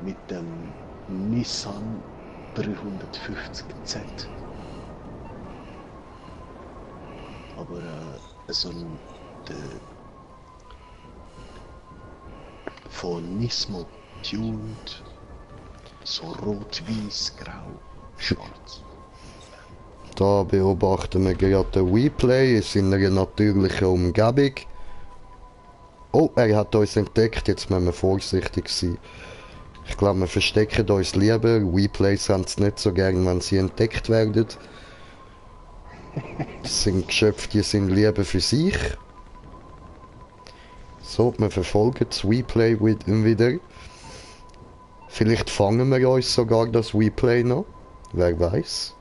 mit dem Nissan 350Z. Aber so ein von Nismo tuned, so rot, weiß, grau, schwarz. Da beobachten wir gerade den Replay in seiner natürlichen Umgebung. Oh, er hat uns entdeckt, jetzt müssen wir vorsichtig sein. Ich glaube, wir verstecken uns lieber. Replays haben es nicht so gern, wenn sie entdeckt werden. Das sind Geschöpfe, die sind lieber für sich. So, wir verfolgen das Replay wieder. Vielleicht fangen wir uns sogar das Replay noch. Wer weiß.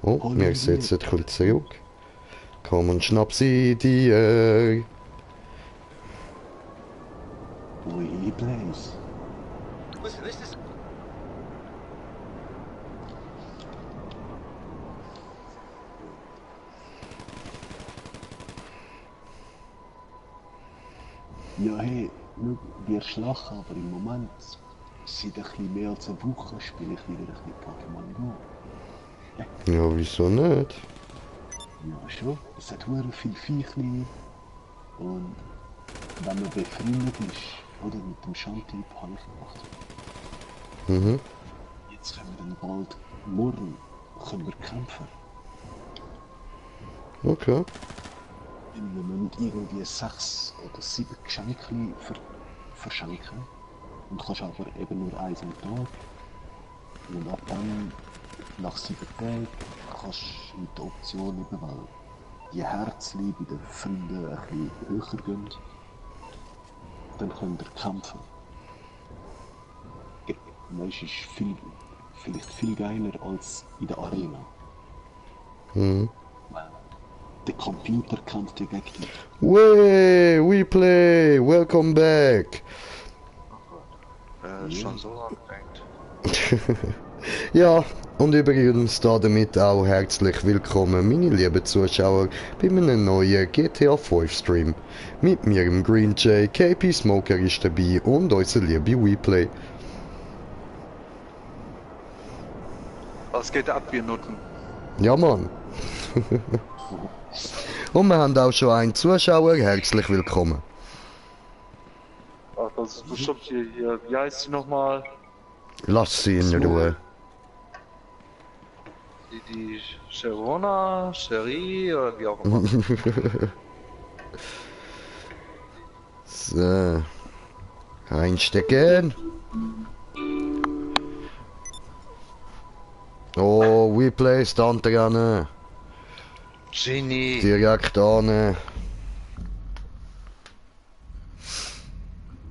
Oh, wir setzen kurz zurück. Komm und schnapp sie dir. Replays. Ja, hey, schau, wir schlafen, aber im Moment, seit ein bisschen mehr als eine Woche, spiele ich wieder ein bisschen Pokémon Go. Ja, wieso nicht? Ja, schon. Es hat sehr viele Viechli. Und wenn man befreundet ist, oder mit dem Schandtyp, habe ich gemacht. Mhm. Jetzt können wir dann bald, morgen, können wir kämpfen. Okay. Wir müssen irgendwie 6 oder 7 Geschenke verschenken. Und kannst aber eben nur eins am Tag. Und ab dann, nach 7 Tagen, kannst du mit der Option eben, weil die Herzli bei den Freunden ein bisschen höher gehen, dann könnt ihr kämpfen. Weißt du, ist vielleicht viel geiler als in der Arena. Mhm. Der Computer kennt die Gegner. Wey, Replay, welcome back. Schon so lange denkt. Ja, und übrigens damit auch herzlich willkommen, meine lieben Zuschauer, bei einem neuen GTA 5 Stream. Mit mir im Green Jay, KP Smoker ist dabei und unser liebe Replay. Was geht ab, wir Nutten? Ja, Mann. Und wir haben auch schon einen Zuschauer, herzlich willkommen. Ach, das ist bestimmt hier, wie heißt sie nochmal? Lass sie in Ruhe. Die Sharona, Cherie oder wie auch immer. So. Einstecken. Oh, Replay stand dran. Genie. Direkt an.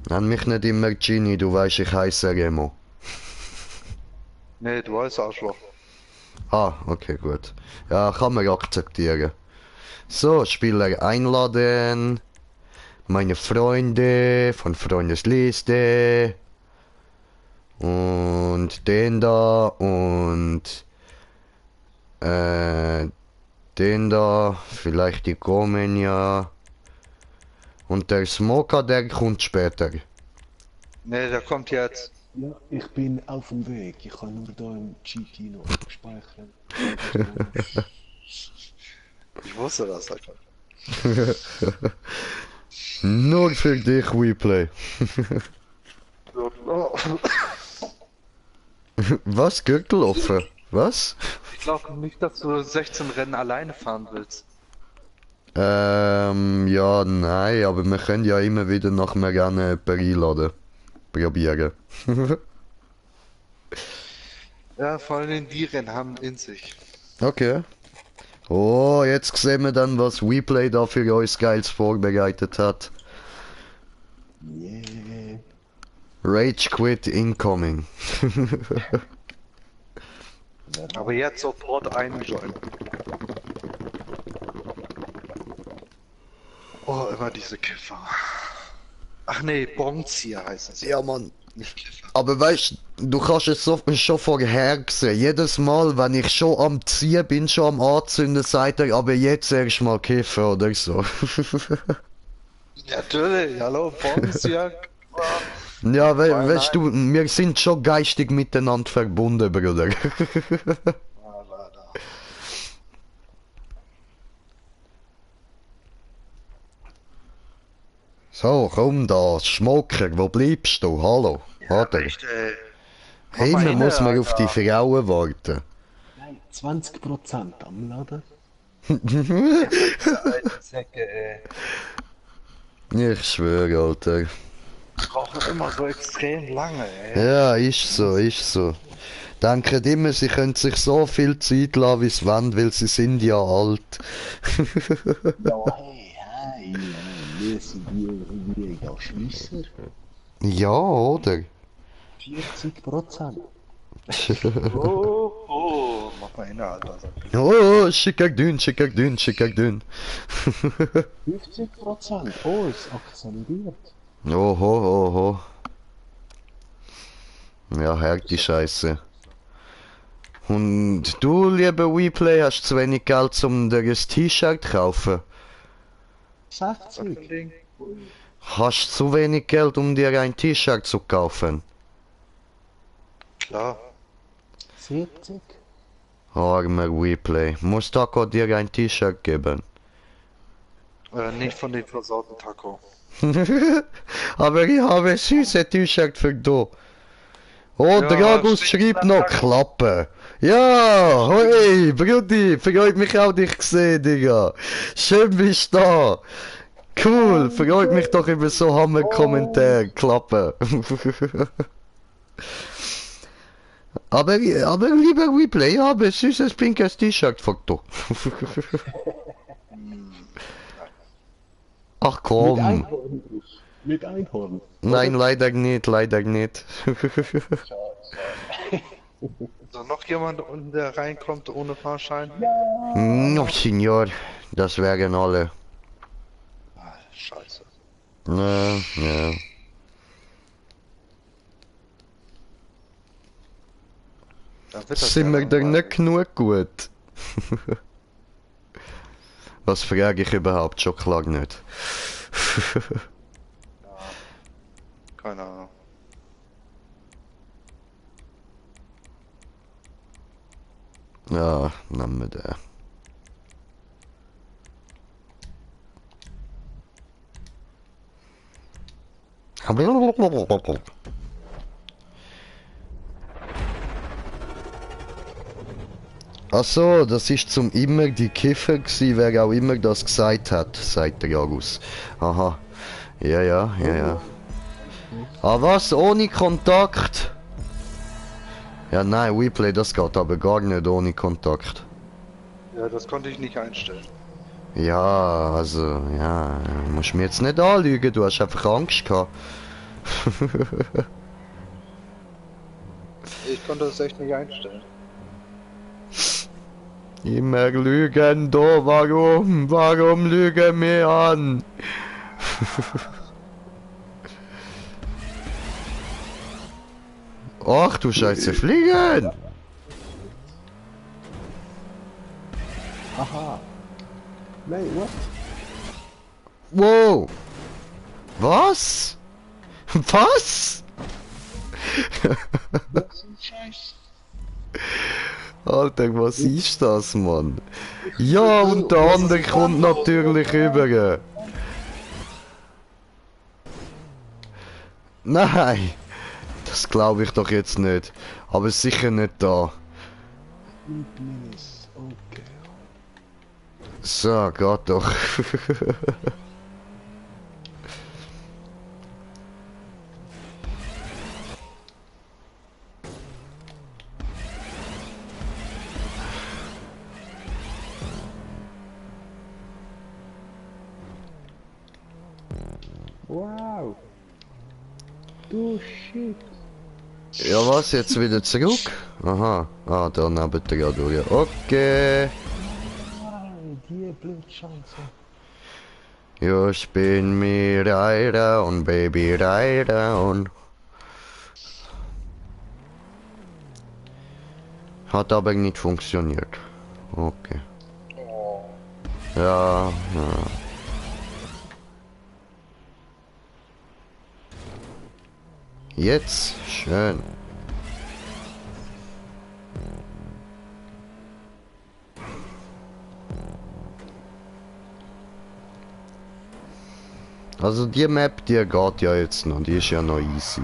Nenn mich nicht immer Genie, du weißt, ich heiße Remo. Nee, du heißt Arschloch. Ah, okay, gut. Ja, kann man akzeptieren. So, Spieler einladen. Meine Freunde von Freundesliste. Und den da und den da. Vielleicht die kommen ja. Und der Smoker, der kommt später. Nee, der kommt jetzt. Ja, ich bin auf dem Weg. Ich kann nur da im GT noch speichern. Ich wusste das einfach. Nur für dich, Replay. Was? Gürtel offen? Was? Ich glaube nicht, dass du 16 Rennen alleine fahren willst. Ja, nein, aber wir können ja immer wieder nach einem Rennen jemanden einladen. Probieren. Ja, vor allem die Rennen haben in sich. Okay. Oh, jetzt sehen wir dann, was Replay da für uns Geiles vorbereitet hat. Yeah. Rage Quit incoming. Aber jetzt sofort einjoinen. Oh, immer diese Kiffer. Ach nee, Bonzia heißen sie. Ja, Mann. Nicht Kiffer. Aber weißt du, kannst es so, schon vorher sehen. Jedes Mal, wenn ich schon am Ziehen bin, schon am Anzünden, sagt er, aber jetzt erst mal kiffen oder so. Natürlich, hallo, Bonzia. Ja, weißt du, wir sind schon geistig miteinander verbunden, Bruder. Ah, leider. So, komm da, Schmocker, wo bleibst du? Hallo, oder? Echt, ey. Komm Hey, mal man rein, muss mal auf die Alter. Frauen warten. Nein, 20% am Laden. Ihr seid diese alten Säcke, ey. Ich schwöre, Alter. Brauchen immer so extrem lange, ey. Ja, ist so, ist so. Denken immer, sie können sich so viel Zeit lassen, wie sie wollen, weil sie sind ja alt. Ja, hey, hey, wir sind wie Geschwisser. Ja, oder? 40%. Oh, oh. Mach mal hin, Alter. Oh, schicker dünn, schicker dünn, schicker dünn. 50%. Oh, ist akzentuiert. Oho, oho. Ja, hart die Scheiße. Und du, lieber WePlay, hast zu wenig Geld, um dir ein T-Shirt zu kaufen? Was für 60. ein Ding? Hast zu wenig Geld, um dir ein T-Shirt zu kaufen? Klar. 70. Armer WePlay. Muss Taco dir ein T-Shirt geben? Nicht von den versauten Taco. Aber ich habe ein süßes T-Shirt für du. Oh, Ja, Dragus schick's schreibt nach noch Taco. Klappe. Ja, hey, Brudi, freut mich auch dich zu sehen, Digga. Schön bist du da. Cool, freut mich doch über so Hammer-Kommentar. Klappe. aber lieber Replay, ich habe ein süßes pinkes T-Shirt für du. Ach Mit komm. Einhorn drauf. Mit Einhorn. Nein, leider nicht, leider nicht. So, noch jemand unten, der reinkommt ohne Fahrschein? No, Signor, das wären alle. Ah, scheiße. Ja, ja. Dann wird das Sind ja wir da langweilig. nicht genug gut? Was frage ich überhaupt? Schon klar nicht. Keine Ahnung. Ja, nehmen wir den. Ach so, das ist zum immer die Kiffer gsi, wer auch immer das gesagt hat, sagt der Jagus. Aha. Ja, ja, ja, ja. Ah was? Ohne Kontakt? Ja, nein, WePlay, das geht aber gar nicht ohne Kontakt. Ja, das konnte ich nicht einstellen. Ja, also, ja, musst mir jetzt nicht anlügen, du hast einfach Angst gehabt. Ich konnte das echt nicht einstellen. Immer lügen, da, warum? Warum lügen wir an? Ach du Scheiße, fliegen! Aha. Nein, what? Wow! Was? Was? Was ist ein Scheiß? Alter, was ist das, Mann? Ja, und der andere kommt natürlich rüber. Nein, das glaube ich doch jetzt nicht. Aber sicher nicht da. Please, okay. So, geht doch. Wow. Du shit. Ja, was, jetzt wieder zurück? Aha, ah, da neben der durch. Okay. Nein, die Blödscheiße. Ja, ich bin mir down, Baby, down. Hat aber nicht funktioniert. Okay. Ja, ja. Jetzt. Schön. Also die Map, die geht ja jetzt noch, die ist ja noch easy.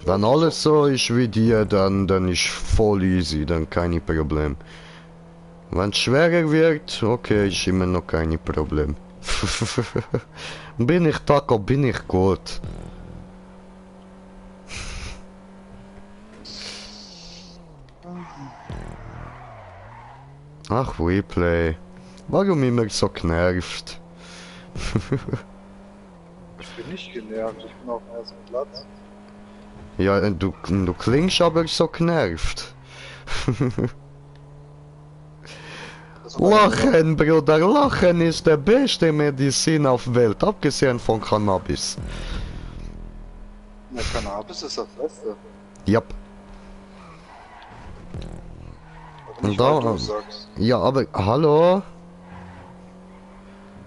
Wenn alles so ist wie die, dann ist voll easy, dann keine Problem. Wenn es schwerer wird, okay, ist immer noch keine Problem. Bin ich Taco, bin ich gut. Ach, Replay. Warum immer so genervt? Ich bin nicht genervt, ich bin auf dem ersten Platz. Ja, du klingst aber so genervt. Lachen, Bruder, Lachen ist der beste Medizin auf Welt, abgesehen von Cannabis. Ja, Cannabis ist das Beste. Yep. Aber nicht, Da- weil du sagst. Ja, aber hallo?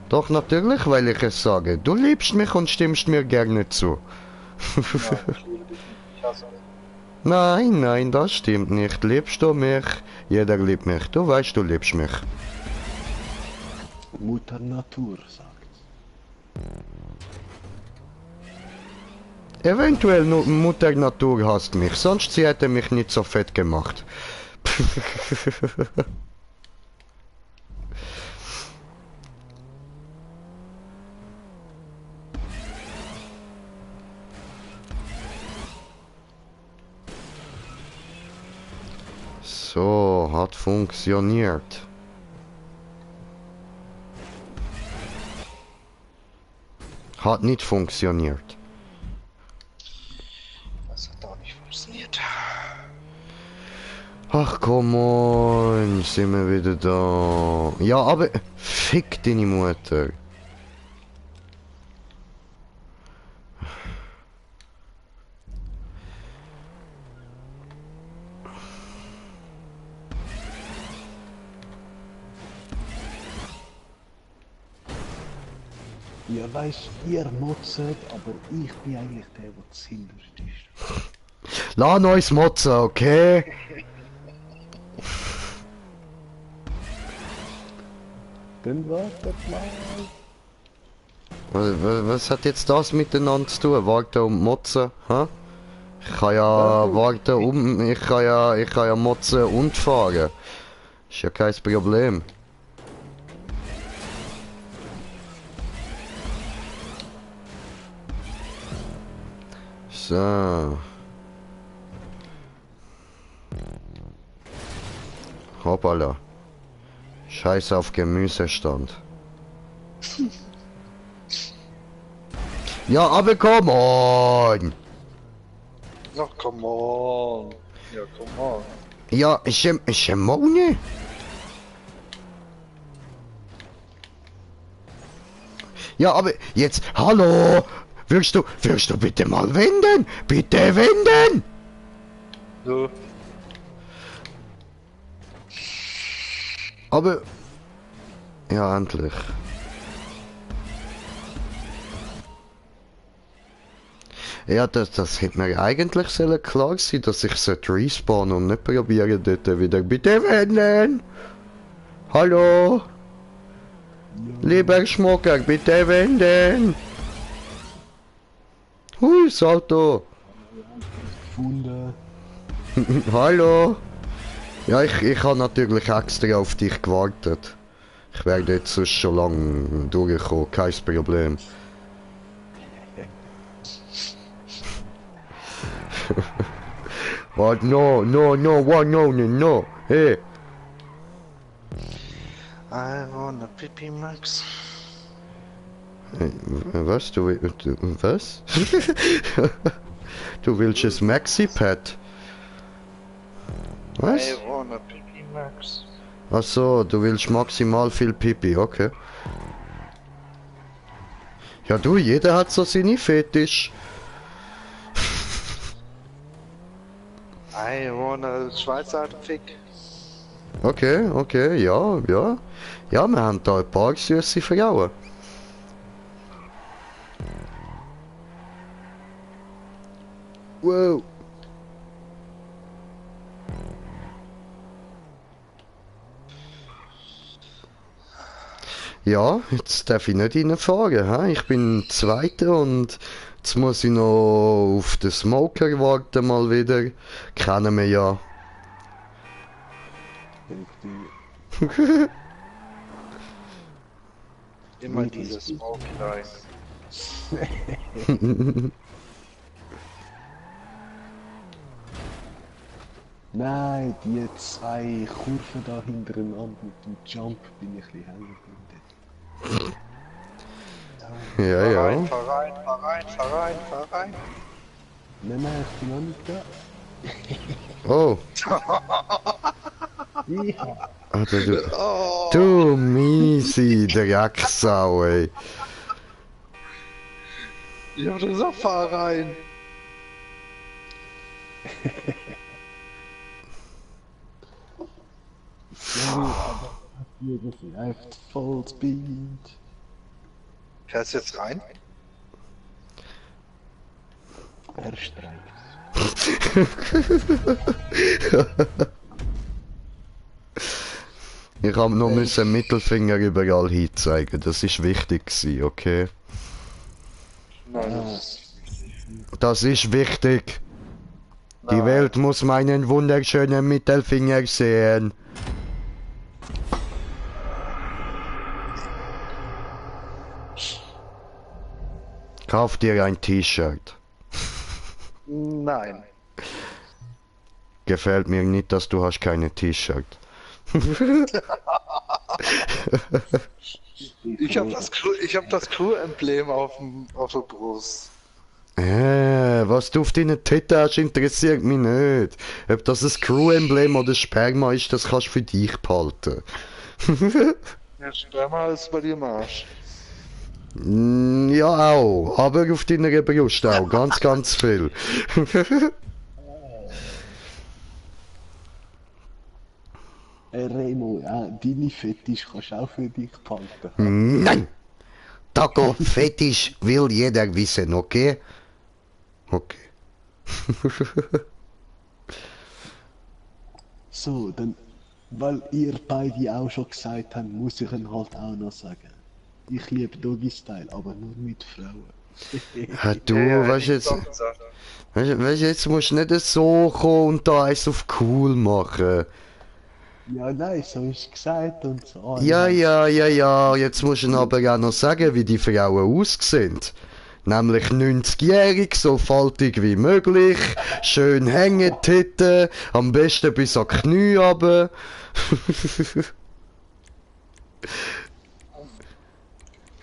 Doch natürlich, weil ich es sage. Du liebst mich und stimmst mir gerne zu. Nein, ich liebe dich nicht, ich hasse dich. Nein, nein, das stimmt nicht. Liebst du mich? Jeder liebt mich. Du weißt, du liebst mich. Mutter Natur sagt. Eventuell nur Mutter Natur hasst mich, sonst sie hätte mich nicht so fett gemacht. So, hat funktioniert. Hat nicht funktioniert. Das hat auch nicht funktioniert. Ach komm on, sind wir wieder da. Ja, aber fick deine Mutter. Ja, weißt, ihr motzt, aber ich bin eigentlich der, der zuhinterst ist. Lass uns motzen, okay? Dann wartet mal. Was hat jetzt das miteinander zu tun? Warten und motzen, hä? Ich kann ja warten ich kann ja motzen und fahren. Ist ja kein Problem. So. Hoppala. Scheiß auf Gemüsestand. Ja, aber come on! Ach, come on. Ja, come on. Ja, Schemone? Ja, aber jetzt, hallo! Willst du bitte mal wenden? Bitte wenden! So. Aber... Ja, endlich. Ja, das hätte mir eigentlich sollen klar sein, dass ich respawnen und nicht probieren dort wieder. Bitte wenden! Hallo? Lieber Schmucker, bitte wenden! Hui, das Auto! Gefunden. Hallo? Ja, ich habe natürlich extra auf dich gewartet. Ich werde jetzt sonst schon lange durchgekommen, kein Problem. What? No, no, hey! I wanna Pipi Max. Was? Was? Du willst das Maxi-Pad? Was? I wanna Pipi Max. Ach so, du willst maximal viel Pipi, okay. Ja du, jeder hat so seine Fetisch. I wanna Schweizer Fick. Okay, ja. Ja, wir haben da ein paar süße Frauen. Wow. Ja, jetzt darf ich nicht reinfahren. He? Ich bin Zweiter und jetzt muss ich noch auf den Smoker warten mal wieder. Kennen wir ja. Richtig. Immer dieses Smoke rein. Nein, die zwei Kurven da hintereinander mit dem Jump bin ich ein bisschen hängen geblieben. Ja, ja. Fahr rein, fahr rein, fahr rein, fahr rein. Nein, nein, ich bin noch nicht da. Oh. Ja. Alter, du, Oh, du miese Drecksau, ey. ich hab schon gesagt, fahr rein. Sorry, aber hier vielleicht Vollspeed. Fährst du jetzt rein? Er streikt. Ich hab nur müssen Mittelfinger überall hinzeigen. Das ist wichtig gewesen, okay? Nein, Ah. das ist Das ist wichtig. Die Nein. Welt muss meinen wunderschönen Mittelfinger sehen. Kauf dir ein T-Shirt. Nein. Gefällt mir nicht, dass du hast keine T-Shirt. Ich hab das Crew-Emblem auf der Brust. Was du auf deinen Titten hast, interessiert mich nicht. Ob das ein Crew-Emblem oder Sperma ist, das kannst du für dich behalten. Ja, Sperma ist bei dir im Arsch. Ja, auch. Aber auf deiner Brust auch. Ganz, ganz viel. Remo, ja, deine Fetisch kannst du auch für dich behalten. Nein! Taco Fetisch will jeder wissen, okay? Okay. So, dann, weil ihr beide auch schon gesagt habt, muss ich ihn halt auch noch sagen. Ich liebe Doggy Style, aber nur mit Frauen. Du, weißt jetzt, weißt jetzt musst du nicht so kommen und da eins auf cool machen. Ja, nein, so ist gesagt und so. Ja, jetzt musst du ihn aber auch noch sagen, wie die Frauen aussehen. Nämlich 90-jährig, so faltig wie möglich, schön hängen Titten, am besten bis an die Knie runter.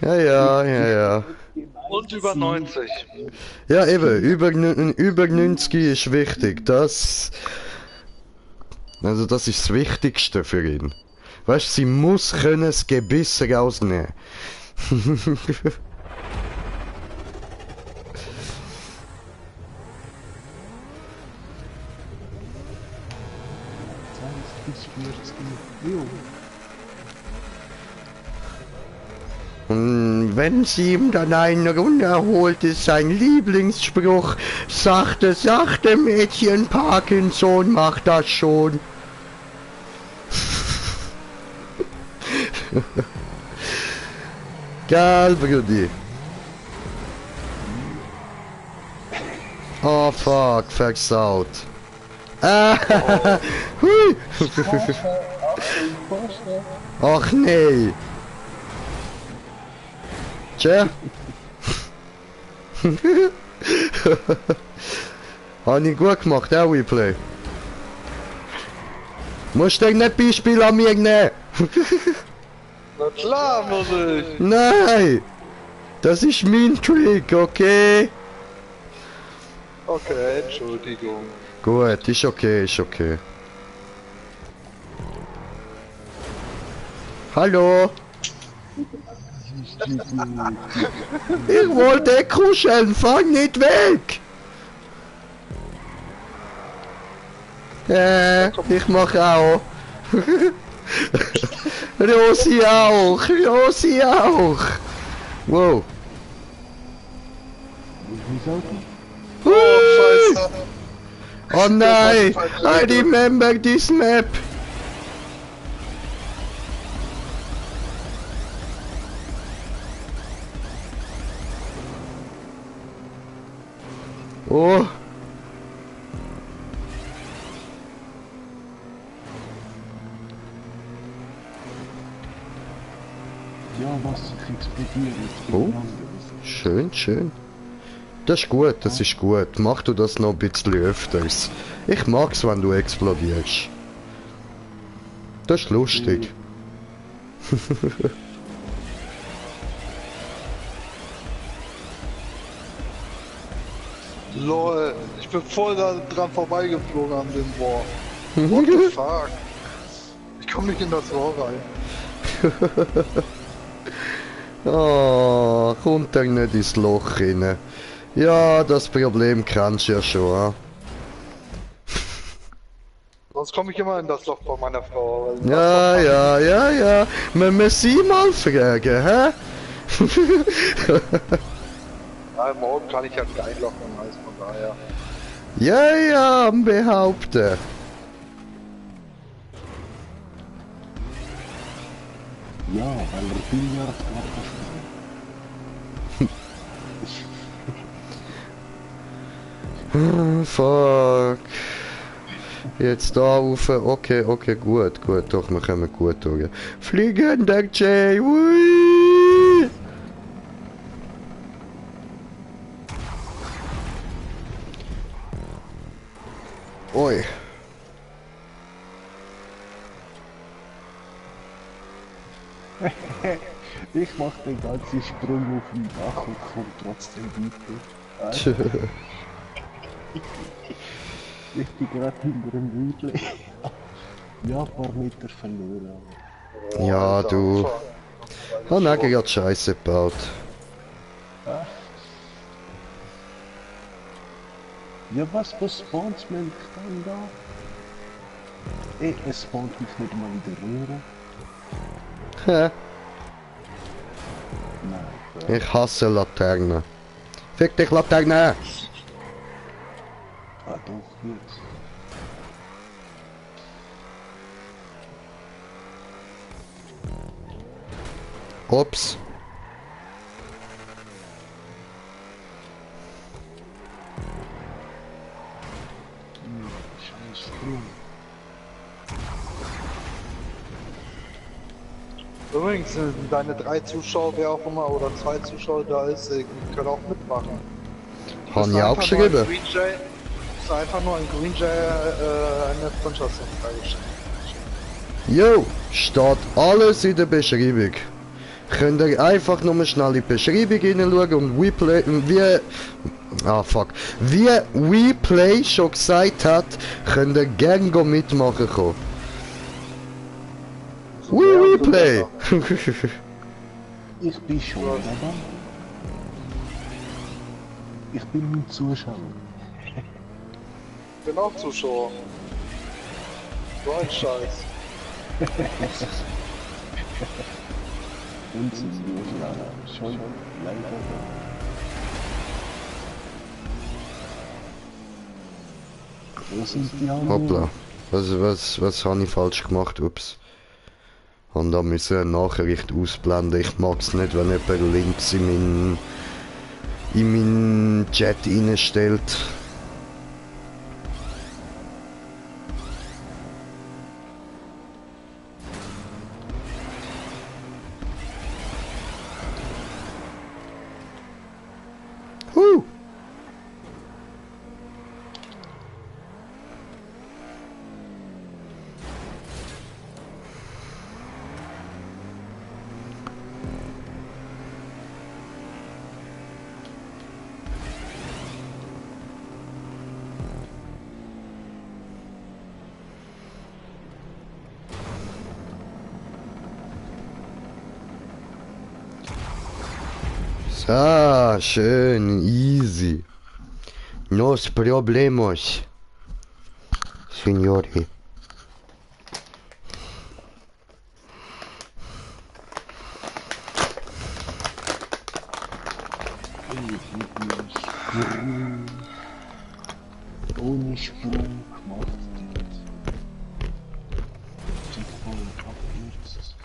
Ja. Und über 90. Ja, eben, über 90 ist wichtig. Das ist das Wichtigste für ihn. Weißt du, sie muss können das Gebiss rausnehmen. Und wenn sie ihm dann einen runterholt, ist sein Lieblingsspruch: Sachte, sachte Mädchen, Parkinson macht das schon. Geil, Brudi. Oh fuck, versaut. Hui. Ach nee. Tja. Habe ich gut gemacht, auch Replay. Musst du nicht Beispiel an mir nehmen? Na klar, muss ich. Nein! Das ist mein Trick, okay? Okay, Entschuldigung. Gut, ist okay. Hallo? Ich wollte kuscheln, fang nicht weg! Ich mach auch. Rosi auch. Wow. Wieso? Oh, scheiße. Oh nein! I remember this map! Oh! Ja, was? Ich explodiere jetzt. Oh. Schön, schön. Das ist gut, das ist gut. Mach du das noch ein bisschen öfters. Ich mag's, wenn du explodierst. Das ist lustig. Lol, ich bin voll da dran vorbeigeflogen an dem Rohr. What the fuck? Ich komme nicht in das Rohr rein. Oh, kommt er nicht ins Loch rein. Ja, das Problem kennst du ja schon. Sonst komme ich immer in das Loch von meiner Frau. Ja, ja, ja, ja. Müssen wir sie mal fragen, hä? Ja, morgen kann ich ja kein Loch mehr, also von daher. Ja, ja, am Behaupten. Ja, weil er Billard gerade Fuck. Jetzt da rauf. Okay, okay, gut, gut. Doch, wir kommen gut durch. Fliegender Jay. Ui. Oi. Ich mach den ganzen Sprung auf dem Dach und komm trotzdem weiter. Ich bin gerade hinter dem Weidli. Ja, ein paar Meter verloren. Ja, du. Oh nein, ich hab Scheiße gebaut. Ja, was spawnt mich dann da? Es spawnt mich nicht mal in der Röhre. Hä? Nein. Ich hasse Laternen. Fick dich, Laterne! Ah, doch, jetzt. Ups. Scheiß Sprung. Übrigens, deine 3 Zuschauer, wer auch immer, oder 2 Zuschauer da ist, können auch mitmachen. Haben ich auch geschrieben. Ist einfach nur ein Green Jay eine Freundschaftsanfrage geschickt. Jo, steht alles in der Beschreibung. Könnt ihr einfach nur schnell in die Beschreibung hineinschauen und WePlay, wie WePlay schon gesagt hat, könnt ihr gerne mitmachen kommen. WePlay! Ich bin schon dabei. Ich bin ein Zuschauer. Ich bin auch Zuschauer. So ein Scheiß. Und sie sind schon leider da. Wo sind die anderen? Hoppla. Was habe ich falsch gemacht? Ups. Und da müssen eine Nachricht ausblenden. Ich mag es nicht, wenn jemand Links in meinen Chat reinstellt. Ah, schön, easy. Nos problemos, signori. ohne Sprung gemacht. Sind voll abgestürzt.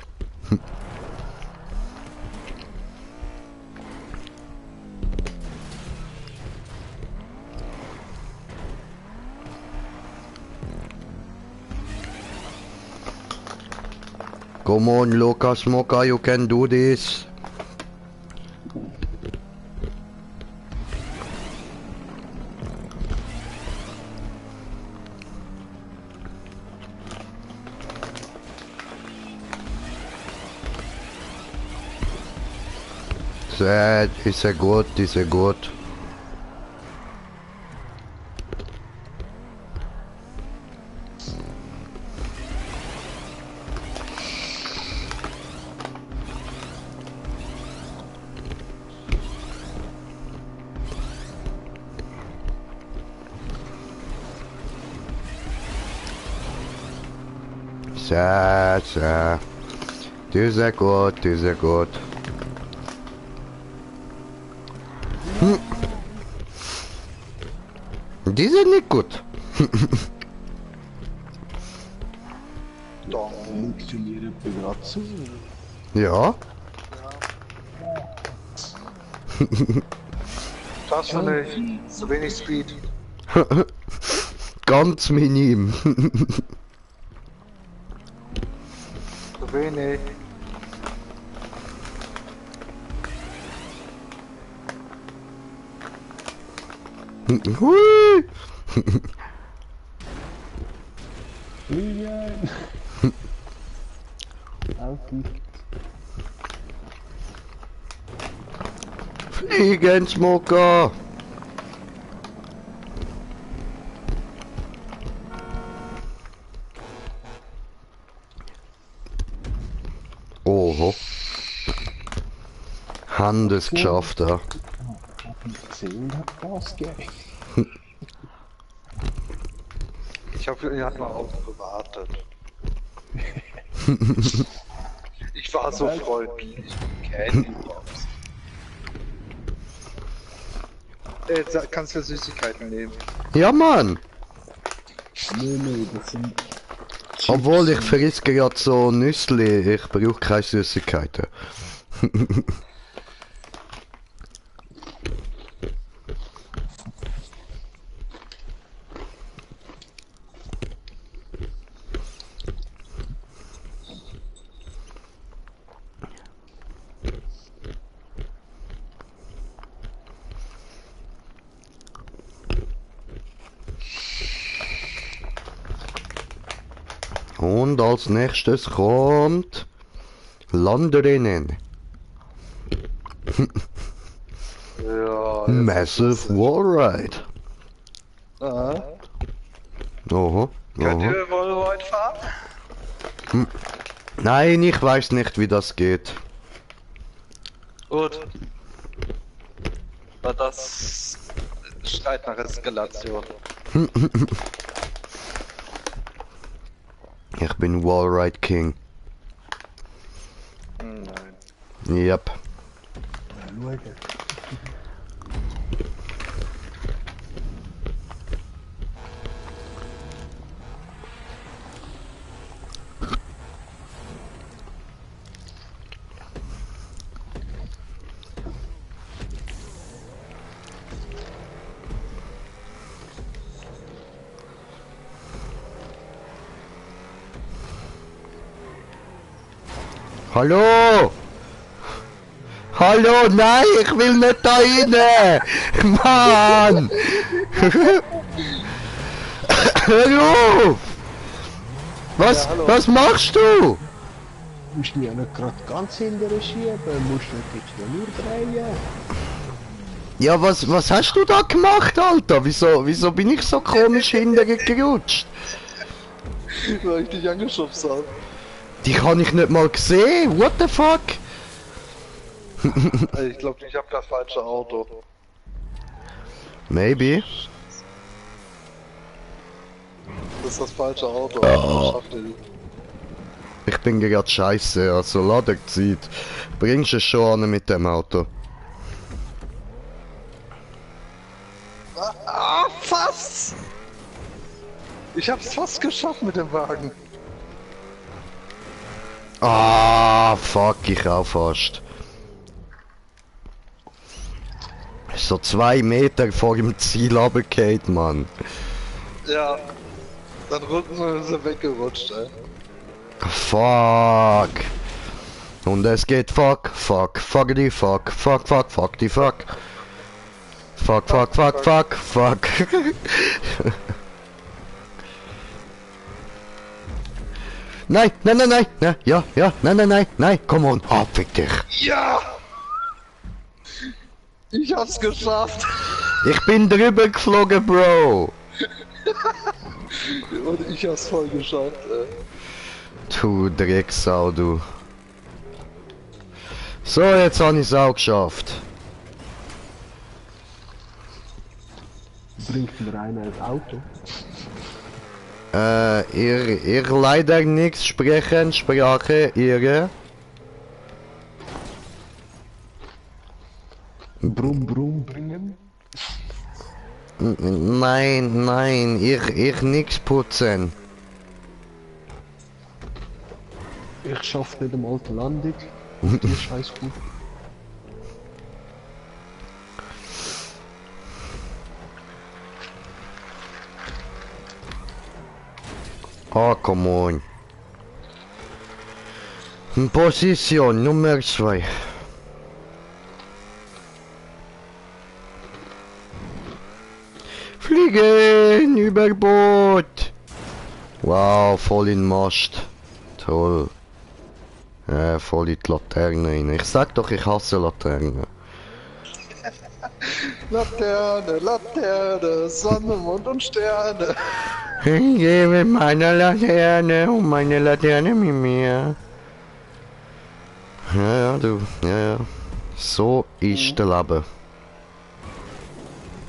Come on, Lucas Moka, you can do this. Sad, ist ja gut, ist ja gut. Sad, sad. Die ist ja gut, die ist ja gut. Die sind nicht gut. Doch. Funktionieren gerade zu. Ja. Das finde ich zu wenig Speed. Ganz minim. Zu wenig. Hui. Fliegen! Aufgibt. Fliegen, Smoker. Oho. Haben es geschafft, ja. Hab ich gesehen und hab Gas gegeben. Ich habe ja mal auf gewartet. Ich war so freundlich. Candy Box. Kannst du Süßigkeiten nehmen? Ja, Mann. Nee, das sind Obwohl ich friss gerade so Nüssli, ich brauche keine Süßigkeiten. Und als nächstes kommt Landerinnen. Ja. Massive Wallride. Aha. Oho. Könnt Oho. ihr wohl heute fahren? Nein, ich weiß nicht, wie das geht. Gut. Aber das schreit nach Eskalation. Ich bin Wallride King. Nein. Yep. schauen. Hallo! Hallo, nein, ich will nicht da rein! Mann! Hör auf! Was, Ja, hallo. was machst du? Du musst mich ja nicht gerade ganz hinterher schieben, musst nicht jetzt nur drehen. Ja, was hast du da gemacht, Alter? Wieso bin ich so komisch hinterher gerutscht? Weil ich dich angeschubst habe. Die kann ich nicht mal gesehen, what the fuck? Ich glaube, ich habe das falsche Auto. Maybe. Das ist das falsche Auto. Schafft ihr nicht. Ich bin gerade scheiße, also lade Zeit. Bringst du es schon an mit dem Auto? Ah, fast! Ich hab's fast geschafft mit dem Wagen. Ah, fuck, ich auch fast. So 2 Meter vor dem Ziel runtergefallen, Mann. Ja. Dann Rücken ist er weggerutscht, ey. Fuck. Und es geht fuck, fuck, fuckity fuck, fuck, fuck, fuck, die fuck. Fuck, fuck, fuck, fuck, fuck. Nein, nein, nein, nein, nein, ja, ja, nein, nein, nein, nein, komm on, fick dich. Ja! Ich hab's geschafft! Ich bin drüber geflogen, Bro. Und ich hab's voll geschafft, ey. Du Drecksau, du. So, jetzt habe ich es auch geschafft. Bringt mir einer ein Auto? Ihr leider nichts sprechen, Sprache, ihre. Brumm, brumm bringen? Nein, nein, ich nix putzen. Ich schaff nicht einmal die Landung. Und die scheiß gut. Ah, come on. Position Nummer 2. Fliegen über Boot. Wow, voll in den Mast. Toll. Voll in die Laterne rein. Ich sag doch, ich hasse Laternen. Laterne, Laterne, Sonne, Mond und Sterne. Ich gebe meine Laterne und meine Laterne mit mir. Ja, ja, du. Ja, ja. So ist der Leben.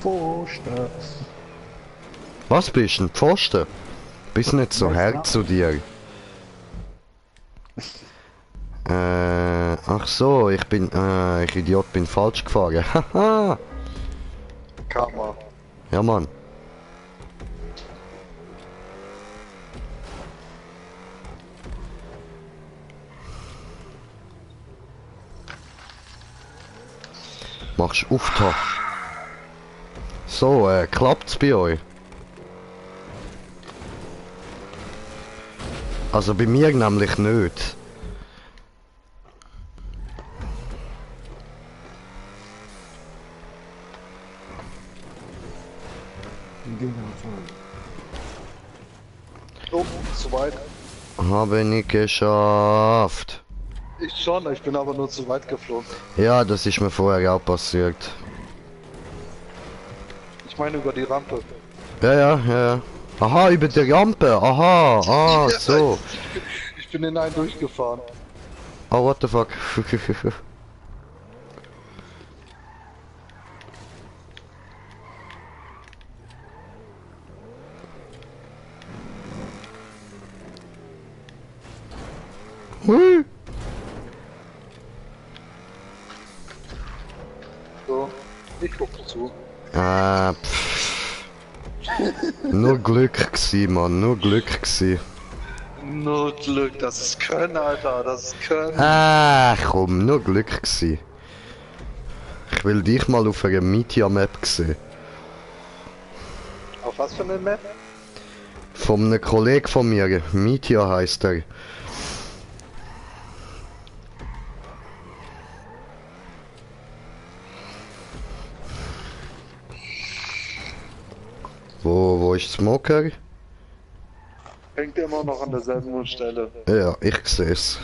Pfosten. Was bist du, ein Pfosten? Bist nicht so hart zu dir. Ach so, ich Idiot, bin falsch gefahren. Haha. Karma. Ja, Mann. Machst Auftakt. So, klappt's bei euch? Also bei mir nämlich nicht. Genau fahren. Oh, zu weit. Habe ich geschafft. Ich schon, ich bin aber nur zu weit geflogen. Ja, das ist mir vorher auch passiert. Ich meine über die Rampe. Ja, ja, ja. Aha, über die Rampe. Aha, ah, so. Ich bin in einen durchgefahren. Oh, what the fuck. Hui. So, ich gucke zu. Nur Glück gsi, Mann, nur Glück gsi. Nur Glück, das ist Können, Alter, das ist Können. Komm, nur Glück gsi. Ich will dich mal auf einer Meteor-Map sehen. Auf was für eine Map? Von einem Kollegen von mir, Meteor heißt er. Wo ist Smoker? Hängt immer noch an derselben Stelle. Ja, ich seh's.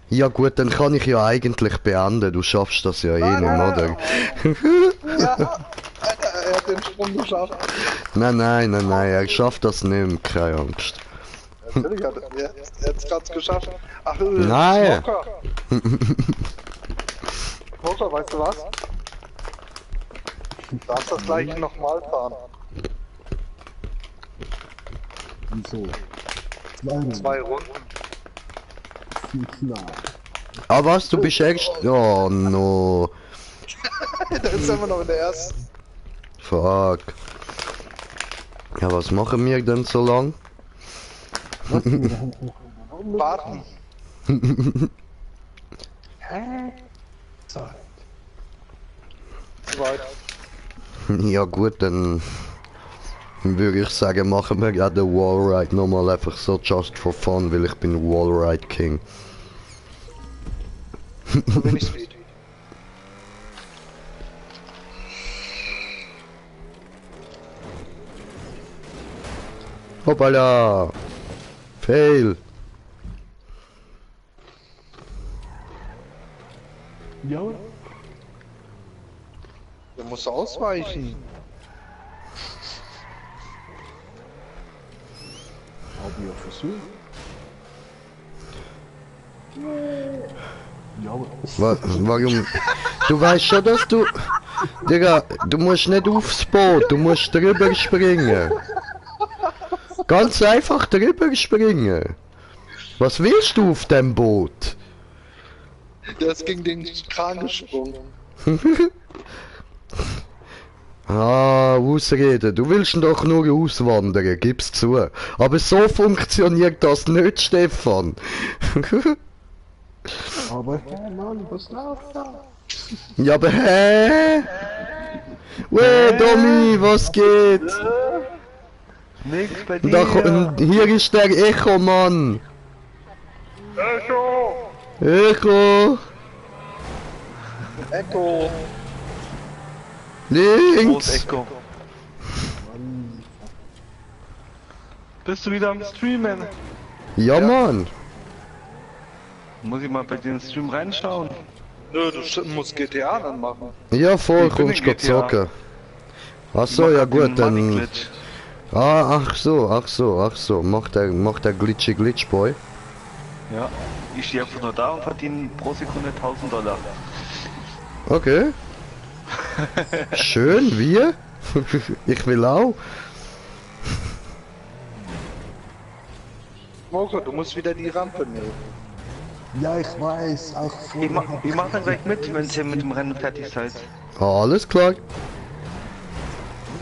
Ja gut, dann kann ich ja eigentlich beenden. Du schaffst das ja eh nicht, oder? Ja, Alter, er hat den Sprung geschafft. Nein, nein, nein, nein, er schafft das nicht, keine Angst. Natürlich hat er hat's gerade geschafft. Ach, Nein. Smoker. Smoker, weißt du was? Du darfst das gleiche nochmal fahren. Wieso? 2 Runden. Klar. Ah was, du bist echt... Oh no. Da ist immer noch in der ersten. Fuck. Ja, was machen wir denn so lang? Was? Wir haben noch Warten. Zeit. Zu weit. Ja gut, dann würde ich sagen, machen wir ja den Wallride nochmal einfach so just for fun, weil ich bin Wallride King. So wenig Speed. Hoppala! Fail! Ja, Du musst ausweichen. habe ich ja versucht. Ja, aber... Warum? Du weißt schon, dass du... Digga, du musst nicht aufs Boot, du musst drüber springen. Ganz einfach drüber springen. Was willst du auf dem Boot? Der ist gegen den Kran gesprungen. Ah, Ausrede. Du willst ihn doch nur auswandern, gib's zu. Aber so funktioniert das nicht, Stefan. Aber hey Mann, was läuft da? Ja, aber hä? Weh, Domi, was geht? Nix bei Da, dir. hier ist der Echo, Mann. Echo! Echo. Echo! Links. Echo. Bist du wieder am Streamen? Ja, Mann. Muss ich mal bei dir in den Stream reinschauen? Nö, du musst GTA dann machen. Ja, voll, Ich bin kommst in du GTA. zocken. Ach Ich so, mach ja grad den gut, dann... Money Glitch. Ah, ach so. Macht der Glitchy Glitch Boy. Ja. Ich stehe einfach nur da und verdiene pro Sekunde $1000. Okay. Schön, wir? Ich will auch. Moko, du musst wieder die Rampe nehmen. Ja, ich weiß, auch vorher... Ich mach dann gleich mit, wenn ihr mit dem Rennen fertig seid. Alles klar.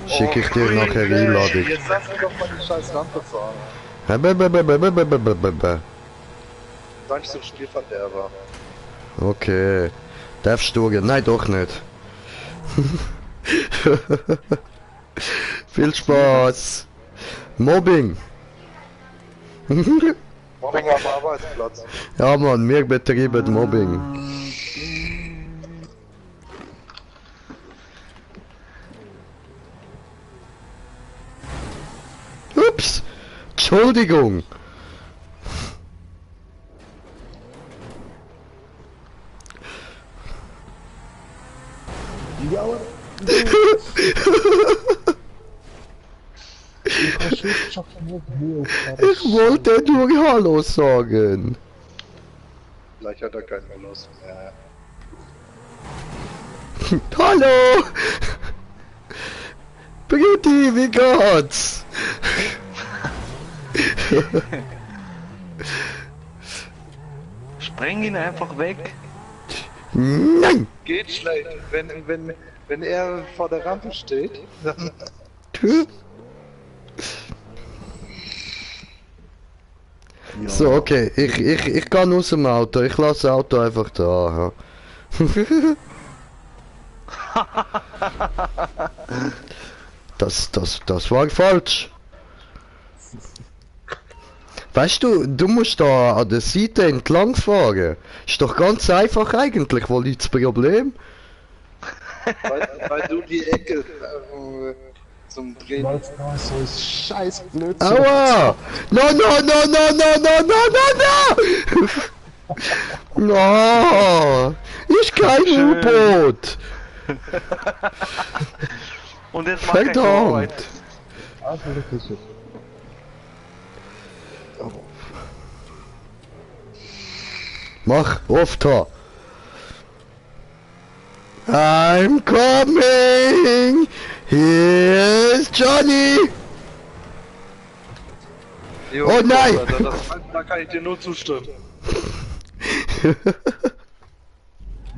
Schicke ich dir nachher Einladung. Jetzt lass mir doch mal die scheiß Rampe fahren. Sag ich so Spielverderber. Okay. Darfst du gehen? Nein, doch nicht. Viel Spaß. Mobbing. Mobbing am Arbeitsplatz. Ja, Mann, wir betreiben Mobbing. Ups. Entschuldigung. Ja, aber... Ich habe schon Ich wollte nur Hallo sagen. Vielleicht hat er keine Lust mehr. Hallo! Beauty, wie geht's? Spreng ihn einfach weg. Nein! Geht schlecht. Wenn er vor der Rampe steht, dann... Ja, So, okay, ich kann aus dem Auto, ich lasse das Auto einfach da. Ja. Das war falsch. Weißt du, du musst da an der Seite entlang fahren. Ist doch ganz einfach eigentlich, wo liegt das Problem? weil du die Ecke zum Drehen... weil es da so ist scheiß blöd. Aua! No, no, no, no, no, no, no, no, no! No! Ist kein U-Boot! Und jetzt mach ich Verdammt! Also, das ist es. Mach, oft da! I'm coming! Here's Johnny! Jo, Oh nein! Alter, da kann ich dir nur zustimmen.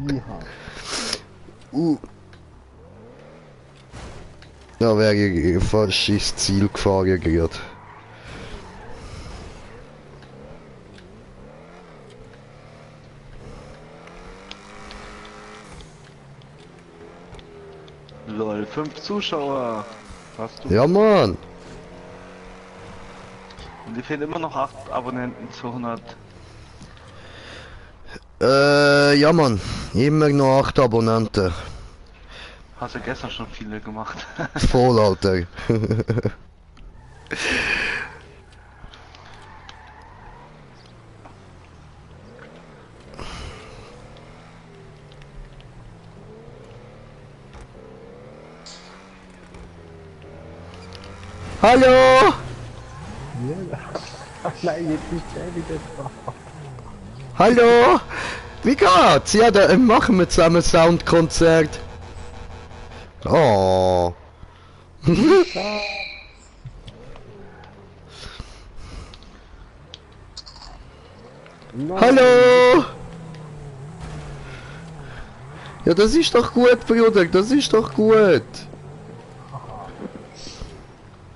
Ja. Da wäre ich fast ins Ziel gefahren gerade. Lol, 5 Zuschauer. Hast du? Ja, Mann. Und die fehlen immer noch 8 Abonnenten zu 100. Ja, Mann. Immer noch 8 Abonnenten. Hast du gestern schon viele gemacht? Voll, Alter. Hallo! Nein, jetzt ist er wieder da. Hallo! Wie geht's? Ja, dann machen wir zusammen ein Soundkonzert. Oh. Hallo! Ja, das ist doch gut, Bruder, das ist doch gut.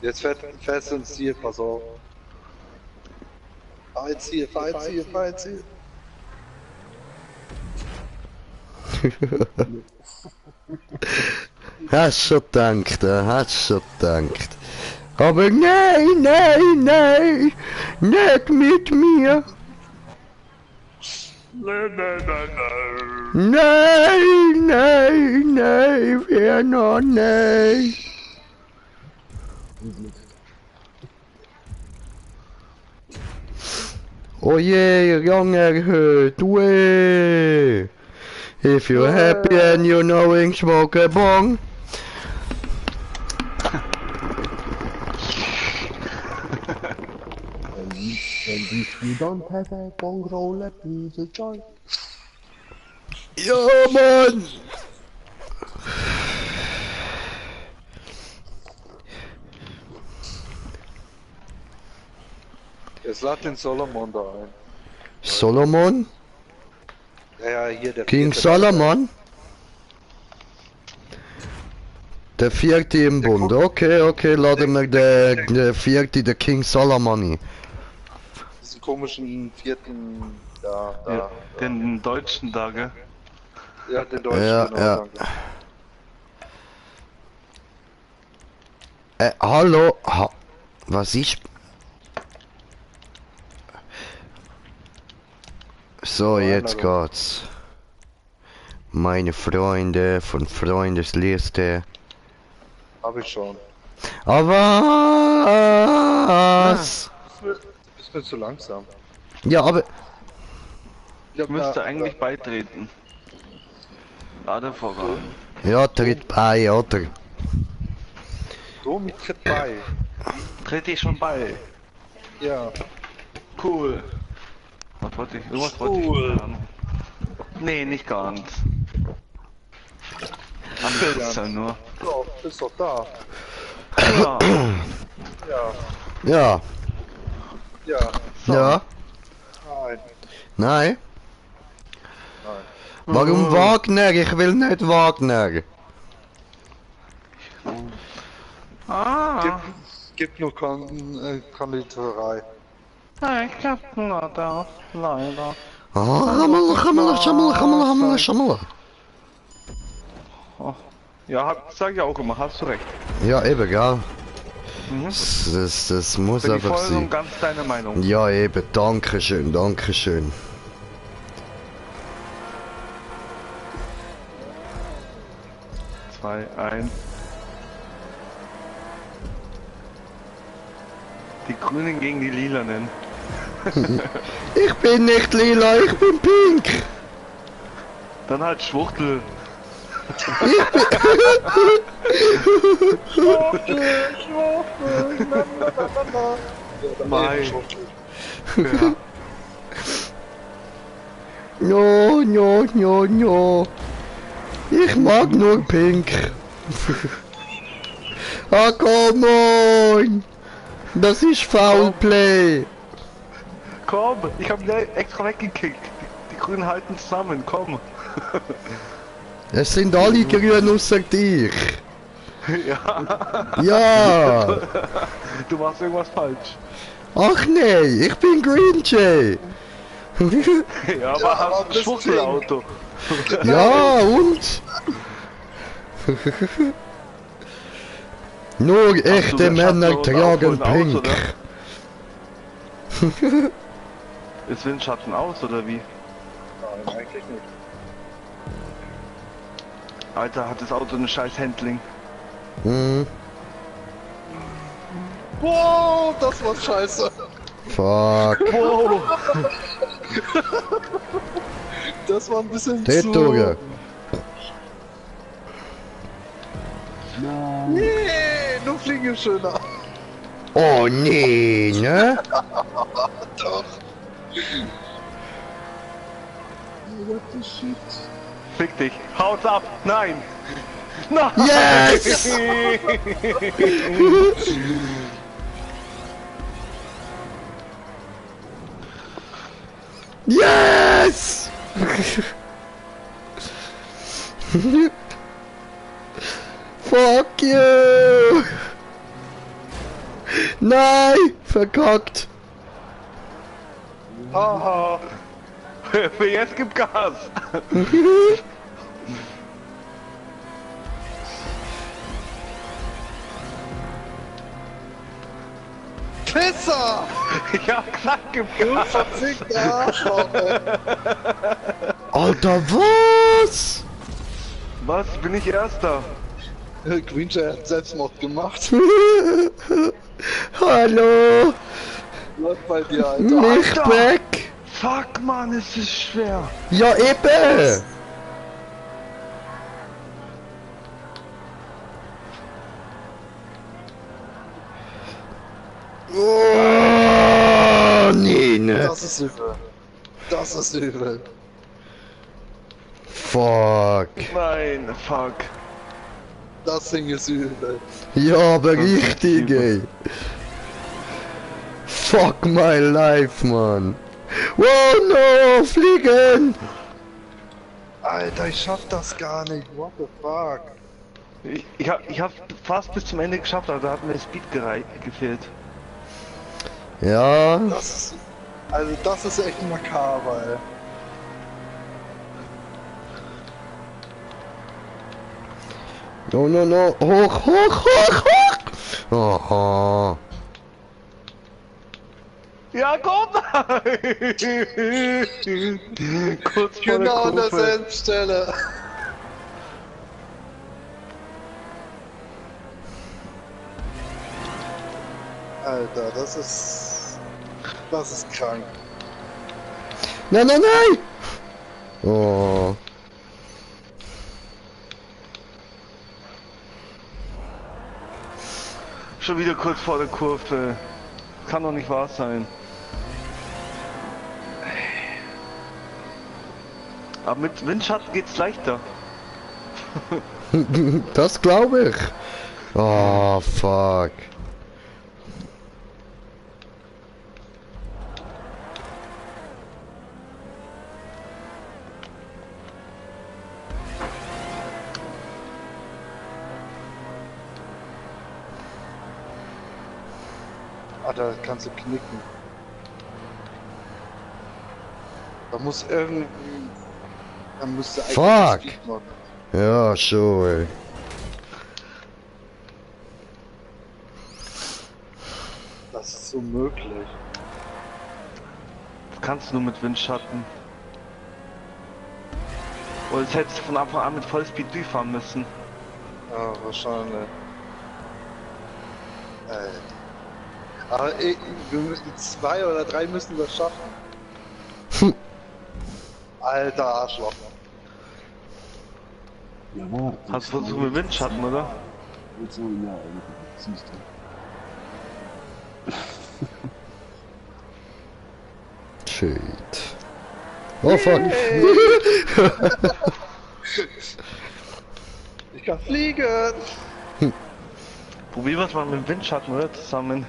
Jetzt fährst du ins Ziel, pass auf. Fahr ins Ziel, fahr ins Ziel, fahr ins Ziel. Hast schon gedacht, hast schon gedacht. Aber nein, nein, nein, nicht mit mir. Nein, nein, nein, nein. Nein, nein, nein, wer noch nein. Oh je, Rang erhöht, weh. If you're happy and you're knowing, smoke a bong. And if you don't have a bong roller, please a joint. Ja, Mann. Jetzt lad den Solomon da ein. Solomon? Ja, hier der King vierte. Solomon? Der vierte im Bund. Okay, okay, laden wir der vierte, der King Solomon. Diesen komischen vierten, da, Ja, den deutschen da, gell? Ja, den deutschen, Ja, genau, ja. danke. Hallo? Was ist? So, jetzt geht's. Meine Freunde von Freundesliste. Hab ich schon. Aber was? Du bist mir zu langsam. Ja, aber Ich Müsste eigentlich beitreten. Lade voran. ja, tritt bei, oder? Domi tritt bei. Trete ich schon bei. Ja. Cool. Was wollte ich? Irgendwas wollte ich sagen. Nee, nicht ganz. Anfällt nur. So, bist doch da. Ja. Ja. Ja, Ja. ja, Nein. nein. Nein. Warum Wagner? Ich will nicht Wagner. Gibt nur Konditorei. Ich hab leider. Leider. Schammel. Ja, sag ich auch immer, hast du recht. Ja, eben, gell? Mhm. Das muss Bin ich einfach voll und sein. ganz deine Meinung. Ja, eben, dankeschön, dankeschön. Zwei, ein. Die Grünen gegen die Lilanen. Ich bin nicht lila, ich bin pink. Dann halt Schwuchtel. Mai. Ja. No, no, no, no. Ich mag nur pink. Ah, komm on. Das ist Foulplay. Komm, ich hab ihn extra weggekickt. Die Grünen halten zusammen, komm. Es sind alle grün außer dich. Ja, Ja! du machst irgendwas falsch. Ach nee, ich bin Green Jay! Ja, aber Ja, hast aber ein bist Schwuchtelauto. Ja, und? Nur du echte den Männer Schatten und tragen Aufholen aus, pink. Ist Windschatten aus oder wie? Nein, eigentlich nicht. Alter, hat das Auto eine scheiß Handling. Hm, Wow, das war scheiße. fuck. Wow! Das war ein bisschen Tätoge. Nein. Nee, nur fliegen ist schöner. Oh nee, ne? Doch. What the shit? Fick dich. Haut ab! Nein! Nein! Yes! Yes! Fuck you! Nein! Verkackt! Haha! Für jetzt gibt Gas! Pisser! Ja, gesagt, gibt Du Gas! verfickter Arschloch, ey. Alter, was? Was? Bin ich Erster? Green Jay hat Selbstmord gemacht. Hallo! Läuft bei dir, Alter. Nicht Alter! weg! Fuck, Mann, es ist schwer! Ja, eben! Oh, nee, ne? Das ist übel. Das ist übel. Fuck. Nein, fuck. Das Ding ist übel. Ja, aber Das ist richtig, übel. ey. Fuck my life, Mann. Wow, no, fliegen! Alter, ich schaff das gar nicht. What the fuck? Ich hab fast bis zum Ende geschafft, aber da hat mir Speed gefehlt. Ja, Das ist. Also, das ist echt makaber, ey. no, no, no, hoch, hoch, hoch, hoch! Aha. Ja, komm! Kurz vor Genau an der Kurve. derselben Stelle. Alter, das ist. Das ist krank. Nein, nein, nein! Oh. Schon wieder kurz vor der Kurve. Kann doch nicht wahr sein. Aber mit Windschatten geht's leichter. Das glaube ich. Oh, fuck. Ah, da kannst du knicken. Da muss irgendwie. Da müsste eigentlich Fuck. Speed machen. Ja, schon, ey. Das ist so möglich. Das kannst du nur mit Windschatten. Oder jetzt hättest du von Anfang an mit Vollspeed durchfahren müssen. Ja, wahrscheinlich. Aber ey, wir müssen 2 oder 3 müssen das schaffen. Alter Arschloch. Ja, warte. Hast du versucht mit Windschatten, oder? Jetzt so, ja, siehst du. Shit. Oh, fuck. Ich kann fliegen. Probier was mal mit Windschatten, oder? Zusammen.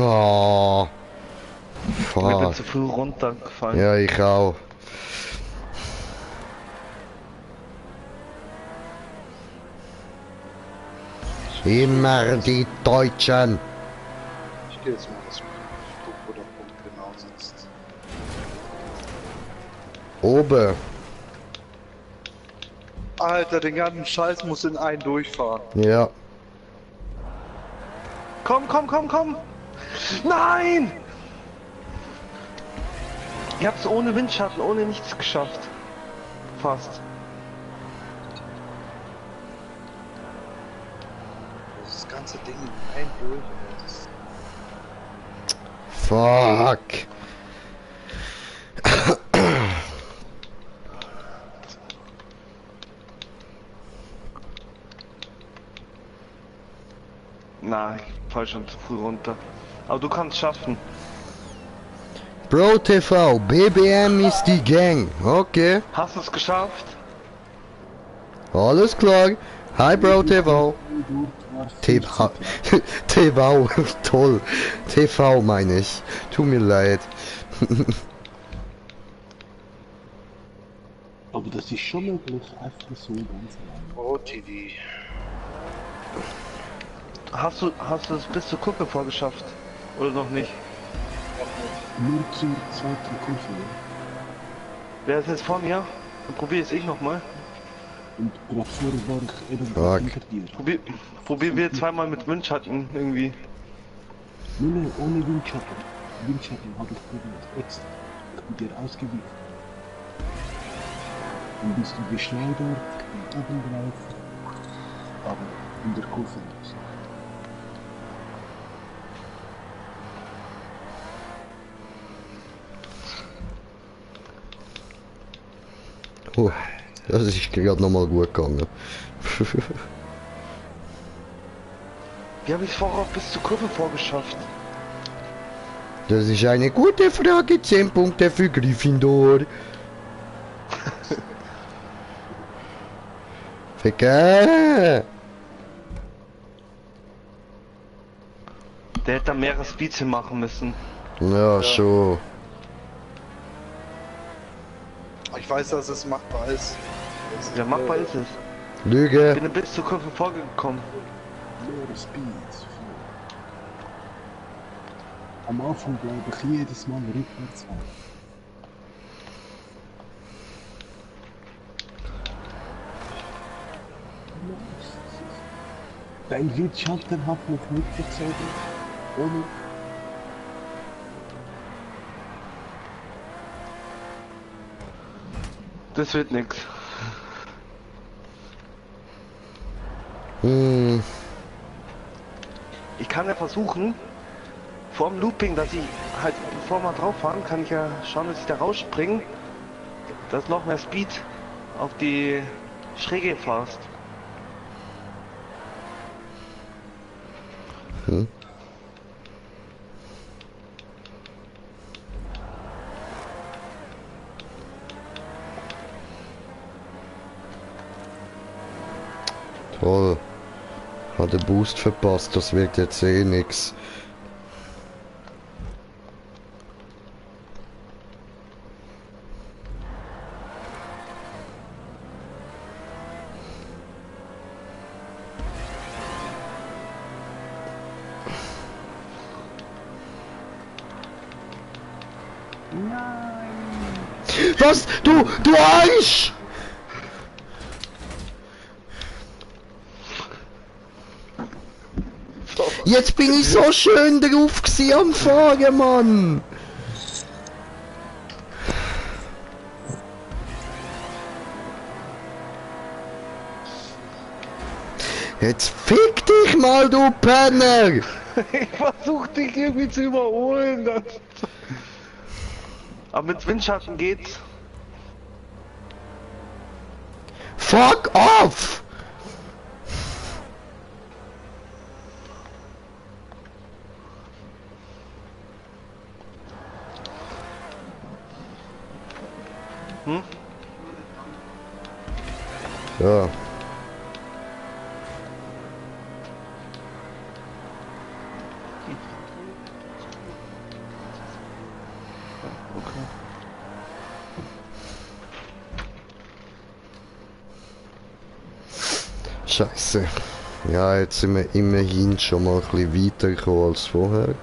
Oh. Ich bin Fuck. zu früh runtergefallen. Ja, ich auch. Immer die Deutschen. Ich gehe jetzt mal das guck, wo der Punkt genau sitzt. Oben. Alter, den ganzen Scheiß muss in einen durchfahren. Ja. Komm, komm, komm, komm! Nein! Ihr habt's ohne Windschatten, ohne nichts geschafft. Fast. Das ganze Ding in einen durch. Das Fuck. Na, ich fall schon zu früh runter. Aber du kannst schaffen. Bro TV, BBM ist die Gang. Okay. Hast du es geschafft? Alles klar. Hi Bro TV. TV. TV. Toll. TV meine ich. Tut mir leid. Aber das ist schon möglich, einfach so ganz allein. Oh, TV. Hast du es bis zur Kuppe vorgeschafft? Oder noch nicht? Nur zur zweiten Kurve. Wer ist jetzt vor mir? Dann probier es ich nochmal. Und gerade vorher war ich eben Fuck. hinter dir. Probier wir zweimal mit Windschatten irgendwie. Nee, ohne Windschatten. Windschatten habe ich probiert. Extra. Ich bin dir ausgewichen. Dann bist du geschleudert und oben drauf. Aber in der Kurve nicht. Oh, das ist gerade nochmal gut gegangen. Wie habe ich es vorher bis zur Kurve vorgeschafft? Das ist eine gute Frage. 10 Punkte für Gryffindor. Ficke! Der hätte da mehrere Speeds hin machen müssen. Ja, schon. Ich weiß, dass es machbar ist. Ja, machbar ist es. Ich Lüge. bin bis zur Kurve vorgekommen. Mehr Speed. Am Anfang bleibe ich jedes Mal rückwärts fahren. Dein Windschatten hat mich mitgezogen. Ohne. Das wird nix. Hm. Ich kann ja versuchen, vor dem Looping, dass ich halt, bevor wir drauf fahren, kann ich ja schauen, dass ich da rausspringe, dass noch mehr Speed auf die Schräge fährst. Hm. Toll. Hat den Boost verpasst, das wird jetzt eh nix. Was? Du Arsch! Jetzt bin ich so schön drauf gsi am Fahren, Mann! Jetzt fick dich mal, du Penner! Ich versuch dich irgendwie zu überholen. Aber mit Windschatten geht's. Fuck off! Hm? Ja. Scheiße. Ja, jetzt sind wir immerhin schon mal ein bisschen weiter gekommen als vorher.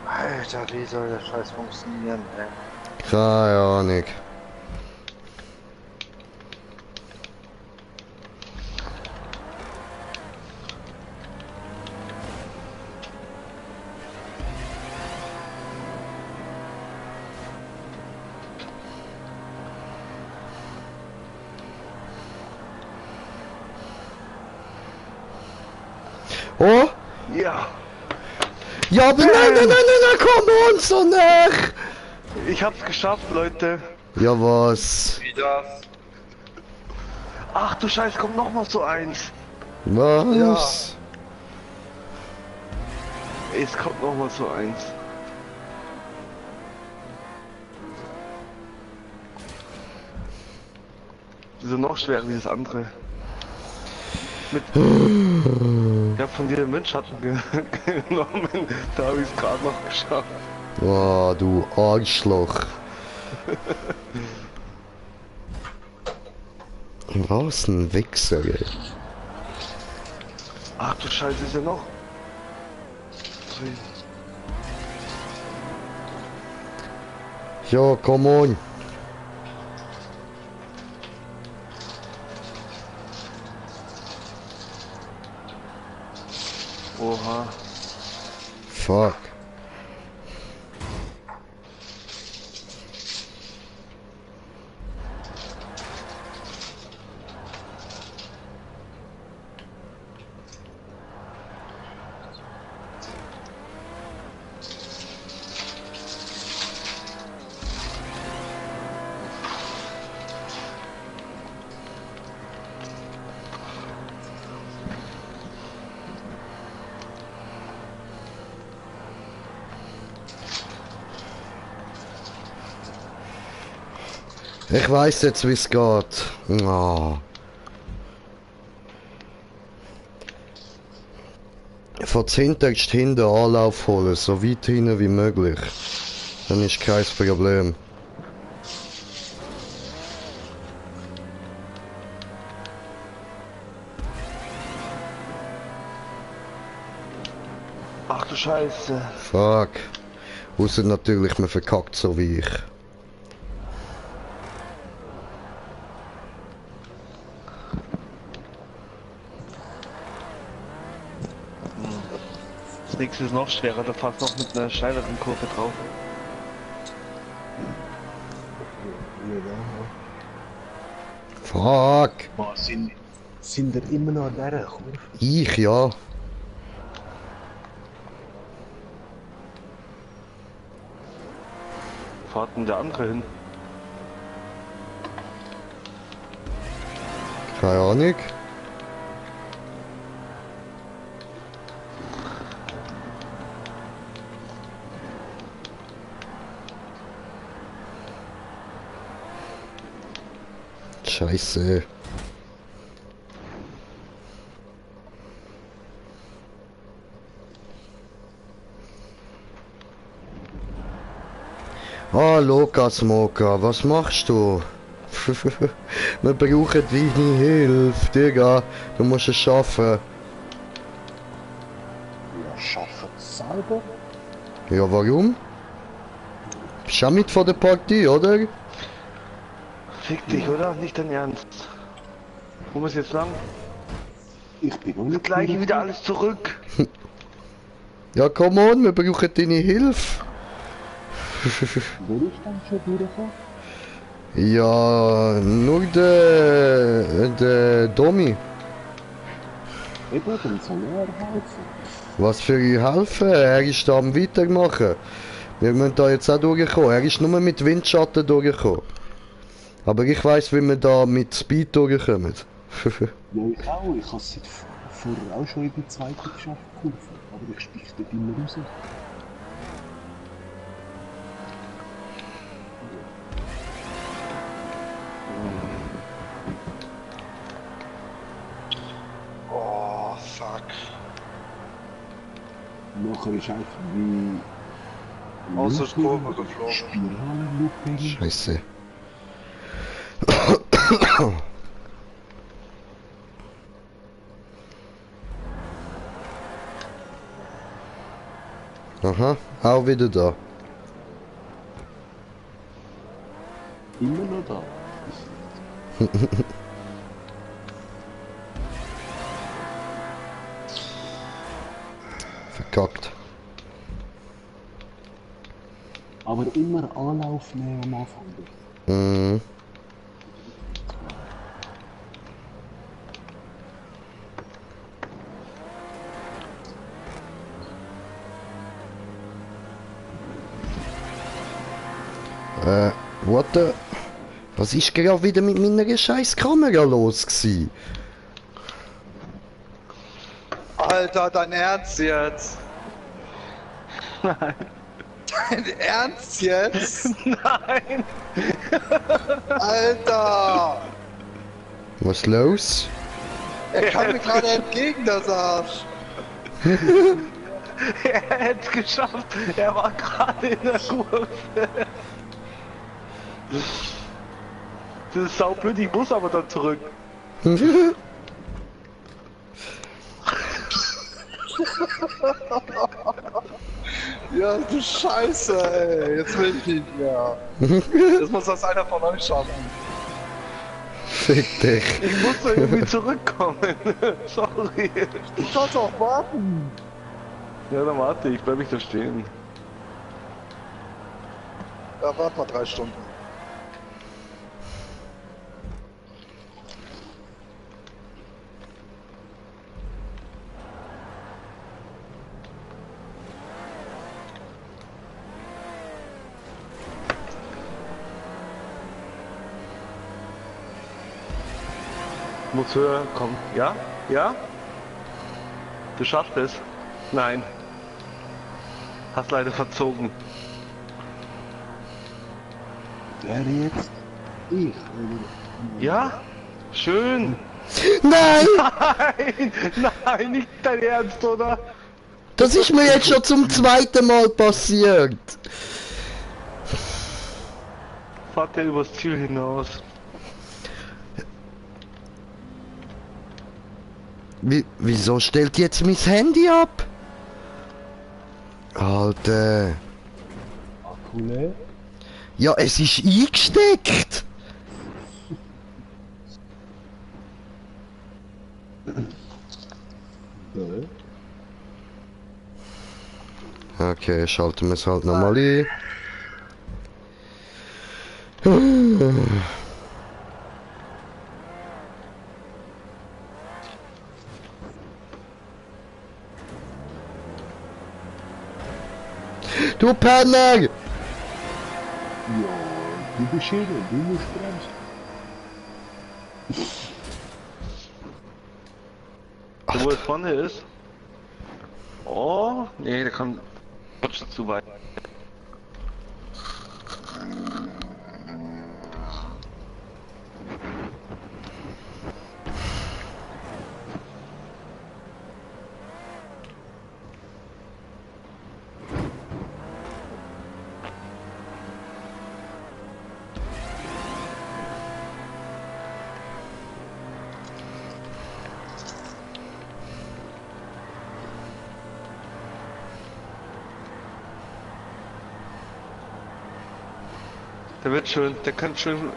Alter, wie soll der Scheiß funktionieren, ey? Keine Ahnung. Oh! Ja, Ja, aber nein, komm on, so nah! ich hab's geschafft, Leute. Ja, was? Wie das? Ach du Scheiß, kommt noch mal so eins. Was? Es kommt noch mal so eins. Die sind noch schwerer wie das andere. Mit ich hab von dir den Windschatten genommen. Da habe ich es gerade noch geschafft. Oh, du Arschloch. Was ein Wichser, ey. Ach du Scheiße, ist ja noch. Ja, come on. Oha. Fuck. Ich weiß jetzt, wie es geht. Oh. Von hinterst hinten Anlauf holen, so weit hinten wie möglich. Dann ist kein Problem. Ach du Scheiße. Fuck. Außer natürlich, man verkackt so wie ich. Das nächste ist noch schwerer, da fährst du noch mit einer steileren Kurve drauf. Fuck. Boah, sind ihr immer noch an dieser Kurve? Ich, ja. Fahrt denn der andere hin? Keine Ahnung. Scheiße. Ah, Lukas Moka, was machst du? Wir brauchen deine Hilfe, Digga. Du musst es schaffen. Ja, schaffen es selber. Ja, warum? Bist du auch mit von der Partie, oder? Fick dich, oder? Nicht dein Ernst. Wo muss jetzt lang? Ich bin noch nicht Gleich wieder alles zurück. Ja, come on, wir brauchen deine Hilfe. Will ich dann schon durchkommen? Ja, nur der Domi. Eben, dann soll er helfen. Was für helfen? Er ist da am Weitermachen. Wir müssen da jetzt auch durchkommen. Er ist nur mit Windschatten durchgekommen. Aber ich weiss, wie wir da mit Speed durchkommen. Ja, ich auch. Ich habe es seit vorher auch schon in die zweite geschafft, Kurve. Aber ich stich dort immer raus. Oh, fuck. Nachher ist einfach wie Aus der Kurve geflogen. Spiralen-Looping. Scheiße. Aha, auch wieder da. Immer noch da. Verkackt. Aber immer Anlauf nehmen am Anfang. Mhm. What the... Was ist gerade wieder mit meiner scheiß Kamera los gsi? Alter, dein Ernst jetzt? Nein. Dein Ernst jetzt? Nein. Alter! Was los? Er kam mir gerade entgegen, das Arsch. Er hätte es geschafft. Er war gerade in der Kurve. Das ist saublöd, ich muss aber dann zurück. Ja, du Scheiße, ey. Jetzt will ich nicht mehr. Jetzt muss das einer von euch schaffen. Fick dich. Ich muss da irgendwie zurückkommen. Sorry. Du sollst auch warten. Ja, dann warte ich, bleib ich da stehen. Ja, warte mal 3 Stunden. Muss höher kommen. Ja? Ja? Du schaffst es? Nein. Hast leider verzogen. Wer jetzt? Ich. Ja? Schön. Nein! Nein! Nein, nicht dein Ernst, oder? Das ist mir jetzt schon zum zweiten Mal passiert. Fahrt der übers Ziel hinaus. Wieso stellt jetzt mein Handy ab? Alter. Akku leer. Ja, es ist eingesteckt. Okay, schalten wir es halt nochmal ein. Du Penner! Ja, du bist hier, du musst bremsen. Wo es vorne ist? Oh, nee, der kann schon zu weit. Der wird schön, der kann schön.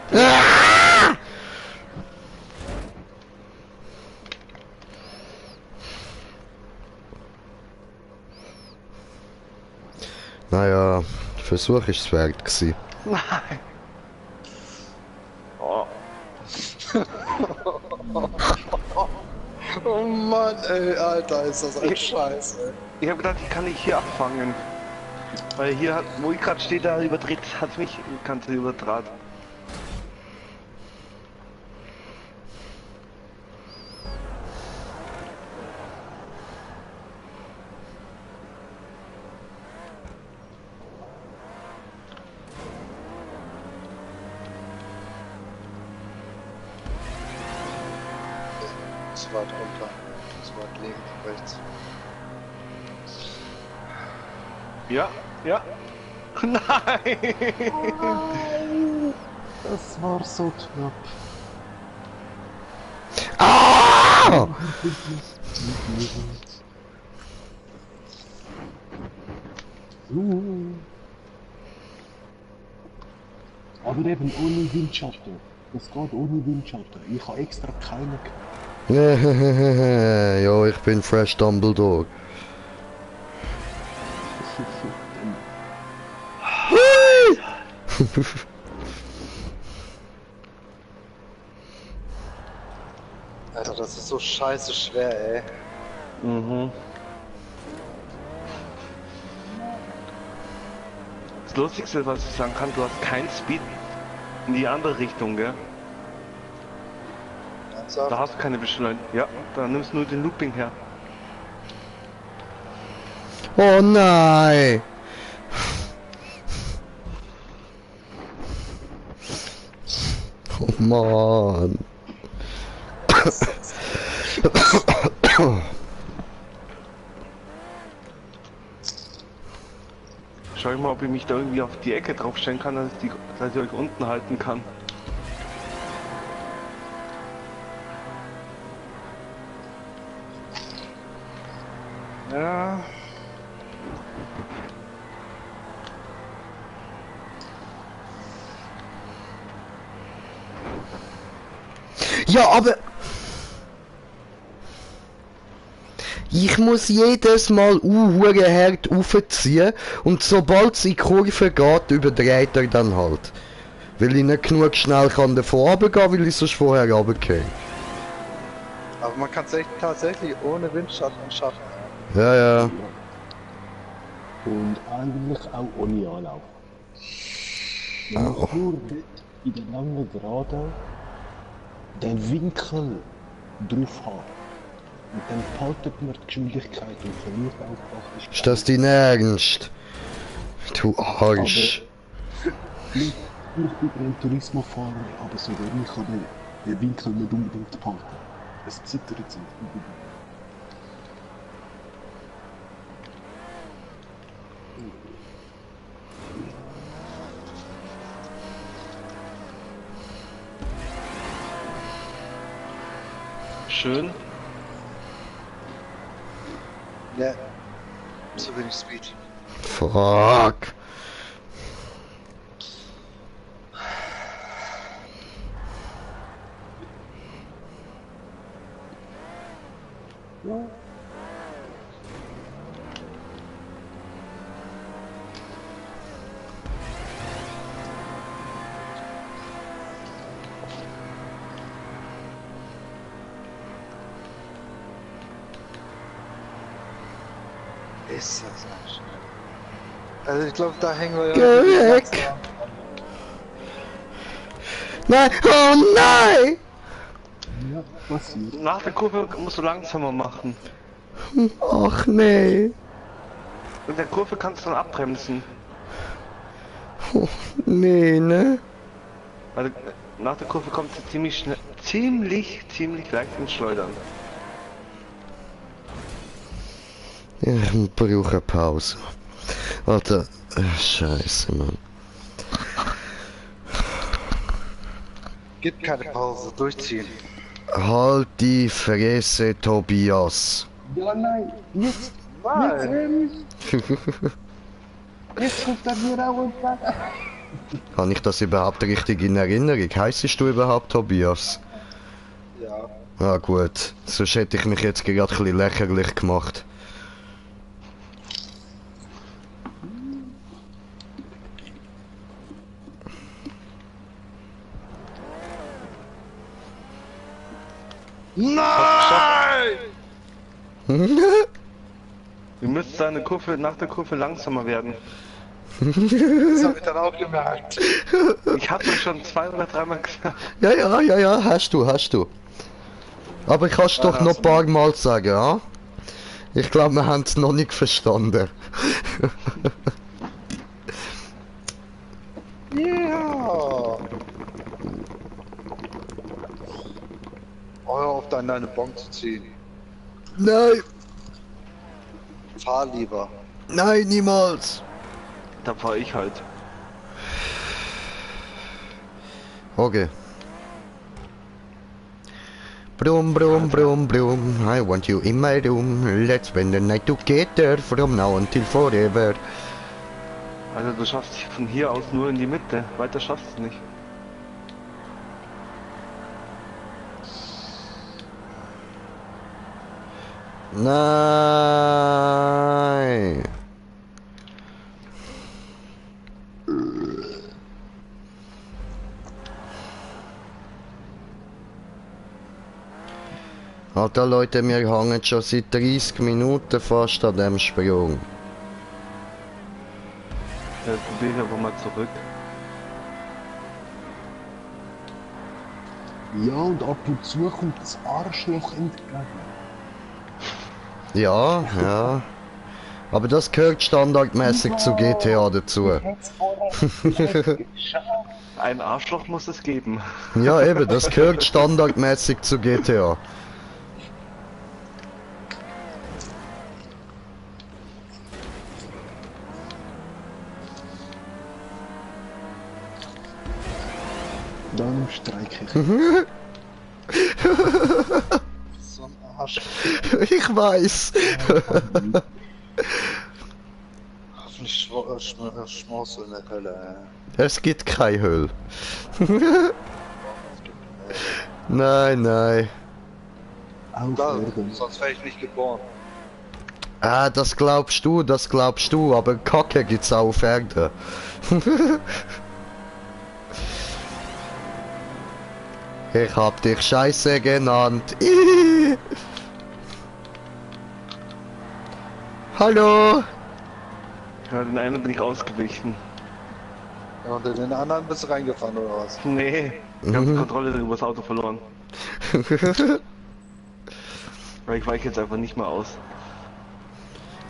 Naja, Versuch ist es wert gewesen. Nein. Oh. Oh Mann, ey, Alter, ist das ein Scheiß, ey. Ich habe gedacht, ich kann nicht hier abfangen. Weil hier, wo ich gerade stehe, da überdreht, hat mich die Kante überdraht. Zu weit runter. Zu weit links, rechts. Ja, ja. Nein! Das war so knapp. Ah! Aber eben ohne Windschatten. Das geht ohne Windschatten. Ich habe extra keine. Ja, ich bin Fresh Dumbledore. Alter, das ist so scheiße schwer, ey. Mhm. Das Lustigste, was ich sagen kann, du hast keinen Speed in die andere Richtung, gell? Ernsthaft? Da hast du keine Beschleunigung. Ja, da nimmst du nur den Looping her. Oh nein! Oh Mann! Schau ich mal, ob ich mich da irgendwie auf die Ecke draufstellen kann, dass ich euch unten halten kann. Ja. Ja, aber... Ich muss jedes Mal hure hart aufziehen und sobald es in die Kurve geht, überdreht er dann halt. Weil ich nicht genug schnell kann davor runtergehen, weil ich sonst vorher runtergehe. Aber man kann es echt tatsächlich ohne Windschatten schaffen. Ja, ja. Und eigentlich auch ohne Anlauf. Man muss nur dort in der langen Gerade den Winkel drauf haben. Und dann behaltet man die Geschwindigkeit und verliert auch praktisch. Ist das dein Ernst? Du Arsch. Ich bin Gran Turismo Fahrer, aber sogar ich kann den Winkel nicht unbedingt behalten. Es zittert jetzt nicht. Schön. Ja. Zu wenig Speed. Fuck. Ist das nicht. Also ich glaube, da hängen wir Geh ja... weg. Nein, oh nein! Ja, passiert. Nach der Kurve musst du langsamer machen. Ach nee. In der Kurve kannst du dann abbremsen. Oh, nee, ne? Weil nach der Kurve kommt sie ziemlich schnell, ziemlich leicht ins Schleudern. Ja, ich brauche eine Pause. Alter, scheiße, Mann. Gibt keine Pause, durchziehen. Halt die Fresse, Tobias. Ja, nein, jetzt, Nein! jetzt kommt er mir auch entgegen. Habe ich das überhaupt richtig in Erinnerung? Heissest du überhaupt Tobias? Ja. Ah gut, sonst hätte ich mich jetzt gerade ein bisschen lächerlich gemacht. Nein! Du müsstest deine Kurve nach der Kurve langsamer werden. Das habe ich dann auch gemerkt. Ich hatte schon 2 oder 3 Mal gesagt. Ja, hast du. Aber ich kannst doch noch ein paar Mal sagen, ja? Ich glaube, wir haben es noch nicht verstanden. Ja! Hör auf, deine Bon zu ziehen. Nein, Fahr lieber. nein, niemals. Da fahre ich halt. Okay. Brum, brum, brum, brum. I want you in my room. Let's spend the night together from now until forever. Also du schaffst dich von hier aus nur in die Mitte. Weiter schaffst du es nicht. Nein. Alter Leute, wir hängen schon seit 30 Minuten fast an dem Sprung. Ja, probier ich aber mal zurück. Ja, und ab und zu kommt das Arschloch entgegen. Ja, ja. Aber das gehört standardmäßig zu GTA dazu. Ein Arschloch muss es geben. Ja, eben, das gehört standardmäßig zu GTA. Dann streike ich. So ein Arsch. Ich weiß. Hoffentlich Schmaus in der Hölle. Es gibt keine Hölle. Nein, nein. Auf Da, Erden. sonst wäre ich nicht geboren. Ah, das glaubst du, aber Kacke gibt's auch auf Erde. Ich hab dich Scheiße genannt. Hallo. Ja, den einen bin ich ausgewichen. Ja, und in den anderen bist du reingefahren oder was? Nee, ich habe die Kontrolle über das Auto verloren. Weil ich weiche jetzt einfach nicht mehr aus.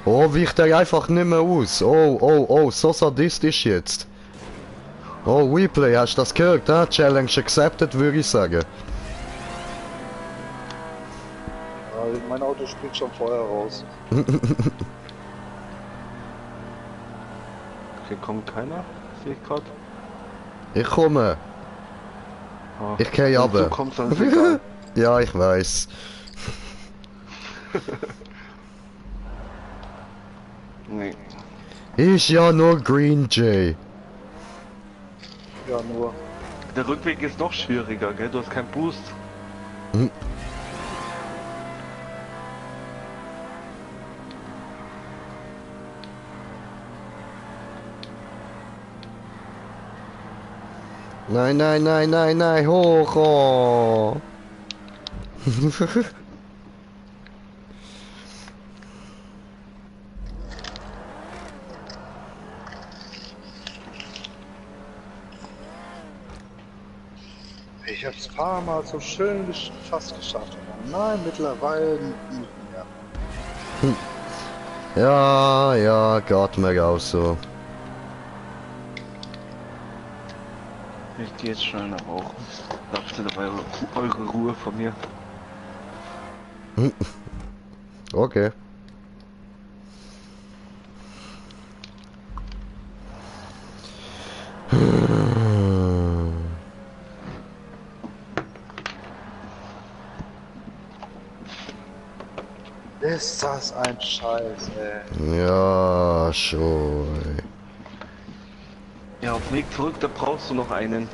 Oh, weicht er einfach nicht mehr aus. Oh, oh, oh, so sadistisch jetzt. Oh, Replay, hast du das gehört? Ah, Challenge accepted, würde ich sagen. Ja, mein Auto springt schon vorher raus. Hier kommt keiner, sehe ich gerade. Ich komme. Oh, Ich geh wenn runter. du kommst, dann ist egal. Ja, ich weiß. Nee. Ist ja nur Green Jay. Ja, nur. Der Rückweg ist noch schwieriger, gell? Du hast keinen Boost. Nein, nein, nein, nein, nein, hoch. Oh. Ich hab's ein paar Mal so schön fast geschafft. Aber nein, mittlerweile nicht mehr. Ja, ja, geht mir auch so. Ich gehe jetzt schnell nach rauchen. Lasst ihr dabei eure Ruhe von mir. Okay. Ist das ein Scheiß, ey. Ja, schon. Ja, auf dem Weg zurück, da brauchst du noch einen.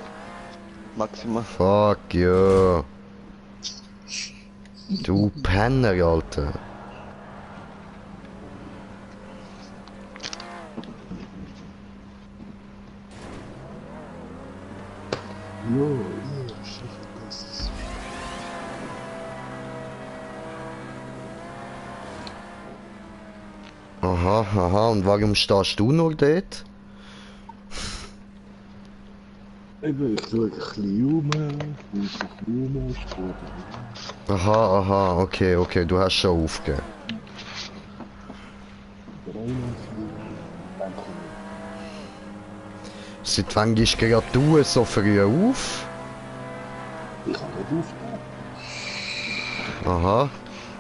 Maximal. Fuck you. Du Penner, Alter. Jo, ihr schafft das. Aha, aha, und warum stehst du nur dort? Eben, ich schaue ein bisschen rum, ich muss ein bisschen rum, ich gehe da Aha, aha, okay, okay, du hast schon aufgegeben. rein, dann komme Seit wann gehst gerade du so früh auf? ich. Ich kann nicht aufgehen. Aha.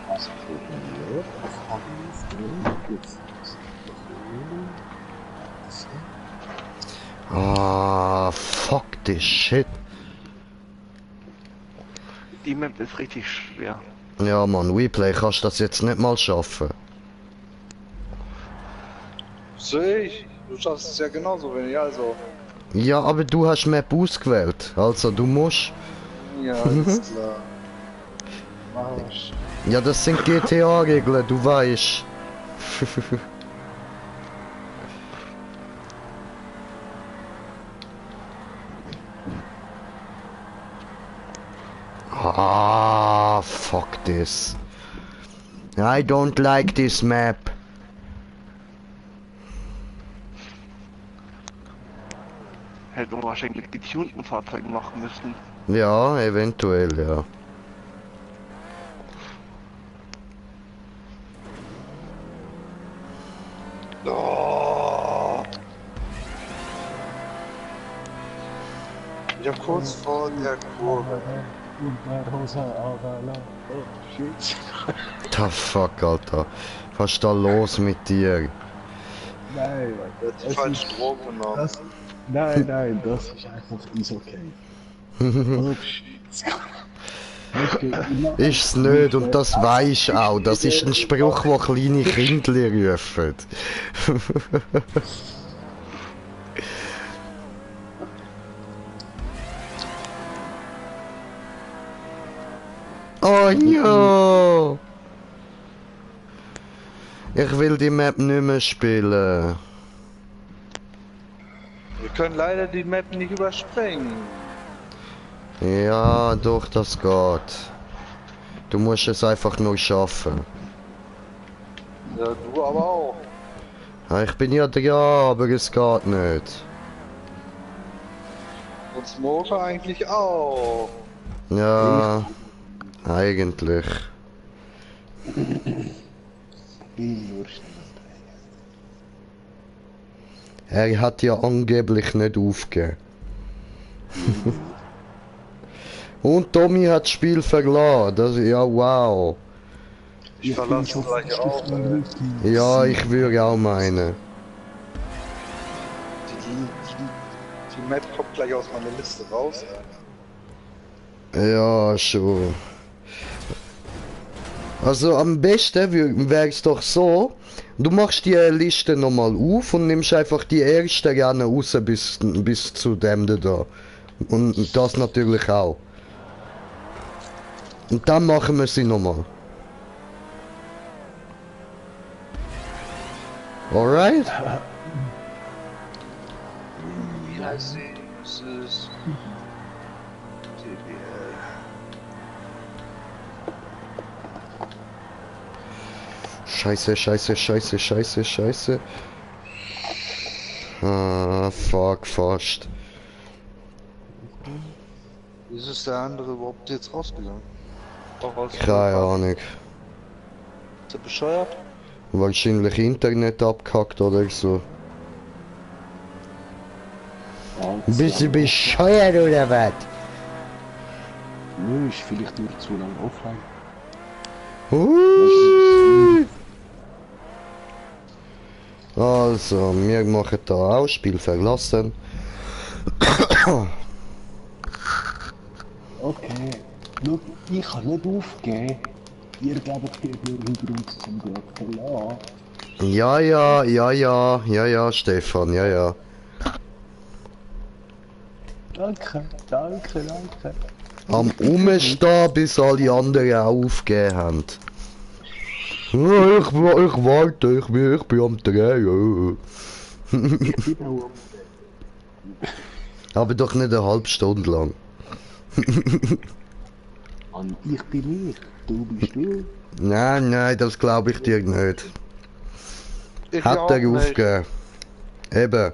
Also, ich habe aufgehört, jetzt. So. Ah, fuck this shit. Die Map ist richtig schwer. Ja, Mann, Replay, kannst du das jetzt nicht mal schaffen? Sehe ich. Du schaffst es ja genauso wenig, also. Ja, aber du hast Map ausgewählt. Also, du musst. Ja, alles klar. Marsch. Ja, das sind GTA-Regeln, du weißt. Ah, fuck this. I don't like this map. Hätten wir wahrscheinlich mit getunten Fahrzeugen machen müssen. Ja, eventuell, ja. Oh. Ich hab kurz vor der Kurve. Oh, shit. The fuck, Alter. Was ist da los mit dir? Nein, Der hat die falschen Drogen genommen. das, nein, das ist einfach ist okay. Oh, shit. Weißt du, Ist's nicht und das weisst auch. Das ist ein Spruch, den kleine Kinder rufen. Oh ja! Ich will die Map nicht mehr spielen. Wir können leider die Map nicht überspringen. Ja, doch, das geht. Du musst es einfach nur schaffen. Ja, du aber auch. Ja, ich bin ja dran, aber es geht nicht. Und Smoker eigentlich auch. Ja, eigentlich. nur schnell. Er hat ja angeblich nicht aufgegeben. Und Tommy hat das Spiel verloren. Das, ja, wow. Ich verlasse gleich auch. Ja, ich würde auch meinen. Die Map kommt gleich aus meiner Liste raus. Ja, schon. Also am besten wäre es doch so, du machst die Liste nochmal auf und nimmst einfach die ersten Rennen raus bis zu dem da. Und das natürlich auch. Und dann machen wir sie nochmal. Alright? Wie heißt sie? Es ist TBL. Scheiße. Ah, fuck, fast. Wieso ist der andere überhaupt jetzt rausgegangen? Auch aus Keine Ahnung. Ist er bescheuert? Wahrscheinlich Internet abgehackt oder so. Bist du bescheuert oder was? Nö, ist vielleicht nur zu lange offline. Hui. Also, wir machen da auch Spiel verlassen. Okay. Schau, ich kann nicht aufgeben. Ihr gebt mir nur Grund zum Glück verlassen. Ja, Stefan, ja. Danke. Am Umstehen, bis alle anderen auch aufgegeben haben. Ja, ich warte, ich bin am Drehen. Ich bin auch Aber doch nicht eine halbe Stunde lang. an ich bin ich. Du bist du. Nein, das glaube ich dir nicht. Ich Hat auch er nicht. aufgegeben. Eben.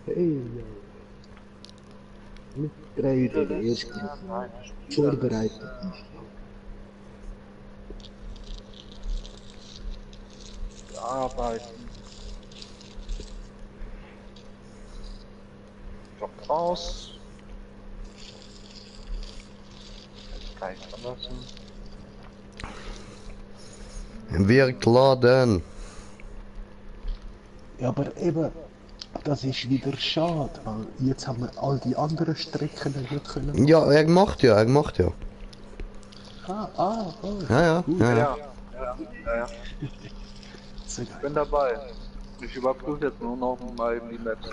Hey, mit 3 Uhr der erste vorbereitet. Arbeiten. Job raus. Gleich verlassen. Wird laden. Ja, aber eben, das ist wieder schade, weil jetzt haben wir all die anderen Strecken nicht können. Ja, er macht ja. Oh, Ja. Ja. sehr Ich geil. bin dabei. Ich überprüfe jetzt nur noch mal eben die Maps.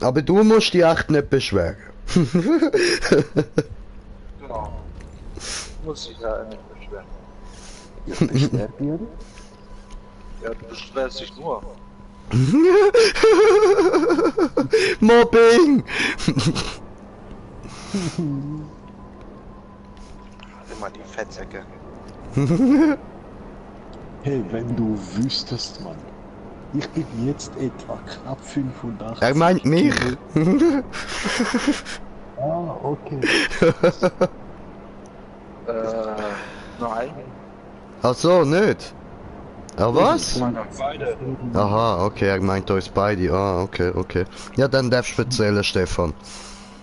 Aber du musst dich echt nicht beschweren. Genau. Muss ich ja nicht beschweren. Beschwert ihr? Ja, du beschwerst dich nur. Mobbing! Immer die Fettsäcke. Hey, wenn du wüsstest, Mann. Ich bin jetzt etwa knapp 85. Er meint mich. Kilo. Ah, okay. Nein. Ach so, nicht? Ah, was? Beide. Aha, okay, er meint uns beide. Ah, okay. Ja, dann darfst du erzählen, Stefan.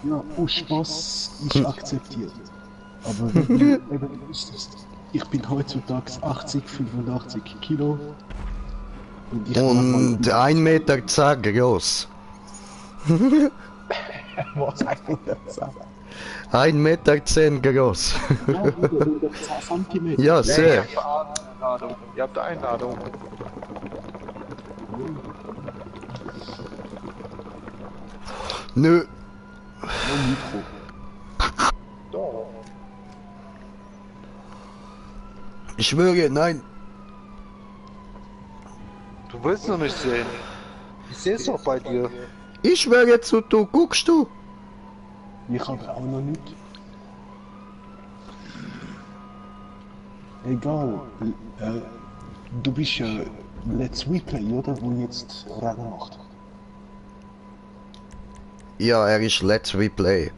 Ja, aus Spaß ist akzeptiert. Aber wenn du eben wüsstest, ich bin heutzutage 80, 85 Kilo. Und ich Und 1,10 Meter groß. was eigentlich sagen? 1,10 Meter groß. Ja, oder 10 Zentimeter. Ja, sehr. Einladung. Ihr habt Einladung. Nö. Ein Mikro. Doch. Ich schwöre, nein. Du willst noch nicht sehen. Ich sehe es doch bei dir. Ich schwöre zu, du guckst du. Ich habe auch noch nicht. Egal. Du bist ja Let's Replay, oder? Wo jetzt Rennen macht. Ja, er ist Let's Replay.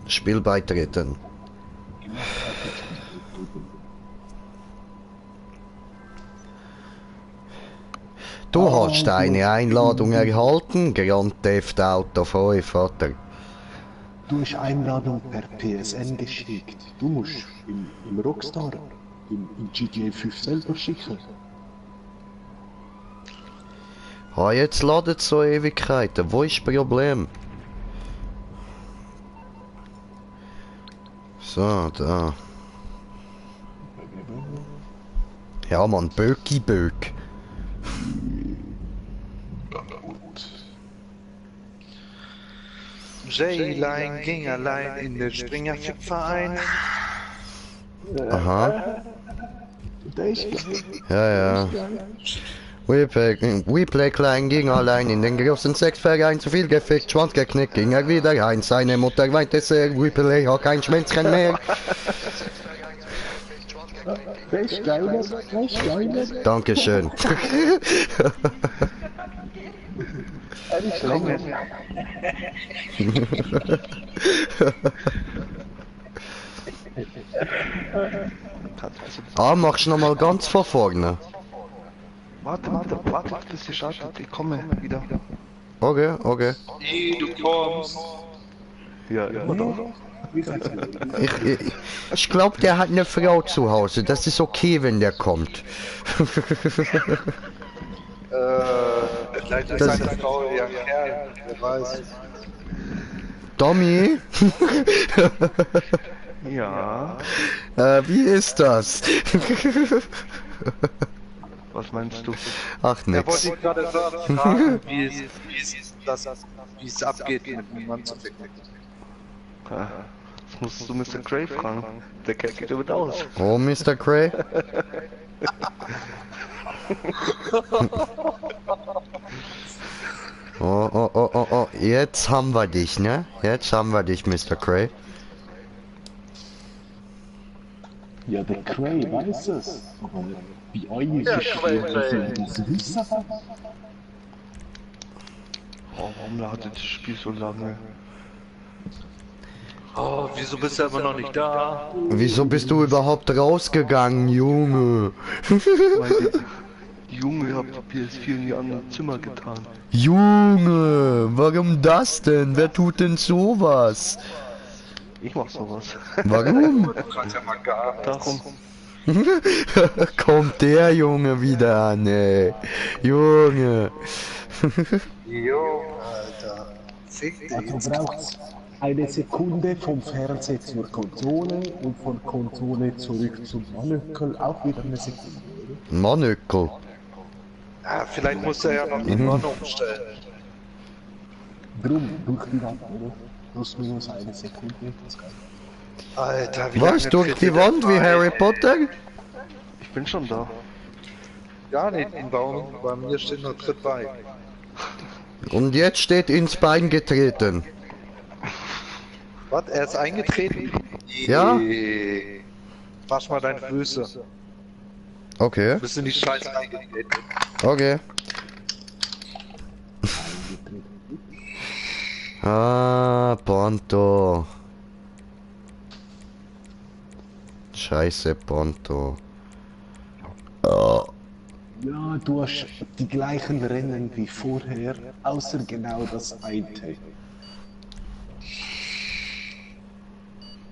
Spiel beitreten. Du hast eine Einladung erhalten, Grand Theft Auto 5, Vater. Du hast Einladung per PSN geschickt. Du musst im Rockstar, im GTA 5 selber schicken. Ah, jetzt ladet so Ewigkeiten. Wo ist das Problem? So, da. Ja, Mann, Böki-Böck. J-Line ging allein in den Springerfickverein. Aha. Der ist geil. Ja. We play klein ging allein in den großen Sexverein, zu viel gefickt, Schwanz geknickt, ging er wieder rein. Seine Mutter weinte sehr, We play hat kein Schwänzchen mehr. Der ist geiler. Der ist geiler. Dankeschön. Er ist länger. Ah, machst du nochmal ganz von vorne? Warte, bis ihr startet. Ich komme wieder. Okay. Nee, du kommst. Ja, immer doch. Ich glaube, der hat eine Frau zu Hause. Das ist okay, wenn der kommt. Vielleicht ist Das- seine Frau ja ein Kerl, wer weiß. Tommy, Ja. wie ist das? Was meinst du? Ach, Er wollte nix. dich gerade fragen, wie es abgeht, mit einem Mann zu ficken. Ja, das musst du Mr. Cray fragen. Der kennt sich damit aus. Oh, Mr. Cray. Oh. Jetzt haben wir dich, ne? Jetzt haben wir dich, Mr. Cray. Ja, der Cray weiß es. Aber bei euch ist Ja, es Cray, Cray. das Wissen. Oh, warum ladet das Spiel so lange? Oh, wieso bist du aber noch nicht da? Wieso bist du überhaupt rausgegangen, Junge? Weil die Junge hat die PS4 in die anderen Zimmer getan. Junge, warum das denn? Wer tut denn sowas? Ich mach sowas. Warum? Du kannst ja mal gar nichts. Darum. Kommt der Junge wieder an, ey. Junge. Jo, Alter. Fick dich. Also braucht's eine Sekunde vom Fernseher zur Konsole und von Konsole zurück zum Monokel auch wieder eine Sekunde. Manöckel. Ja, vielleicht muss er ja noch die Mann umstellen. Drum durch die Wand, oder? Plus minus eine Sekunde. Das kann. Alter, wie Was, lange durch tritt die der Wand wie bei? Harry Potter? Ich bin schon da. Ja, nicht im Baum, bei mir steht nur Tritt bei. Und jetzt steht ins Bein getreten. Was, er ist eingetreten? Ja? Nee. Wasch mal deine Füße. Okay, Bist du nicht scheiße eingetreten? okay. Ah, Ponto. Scheiße, Ponto. Oh. Ja, du hast die gleichen Rennen wie vorher, außer genau das eine.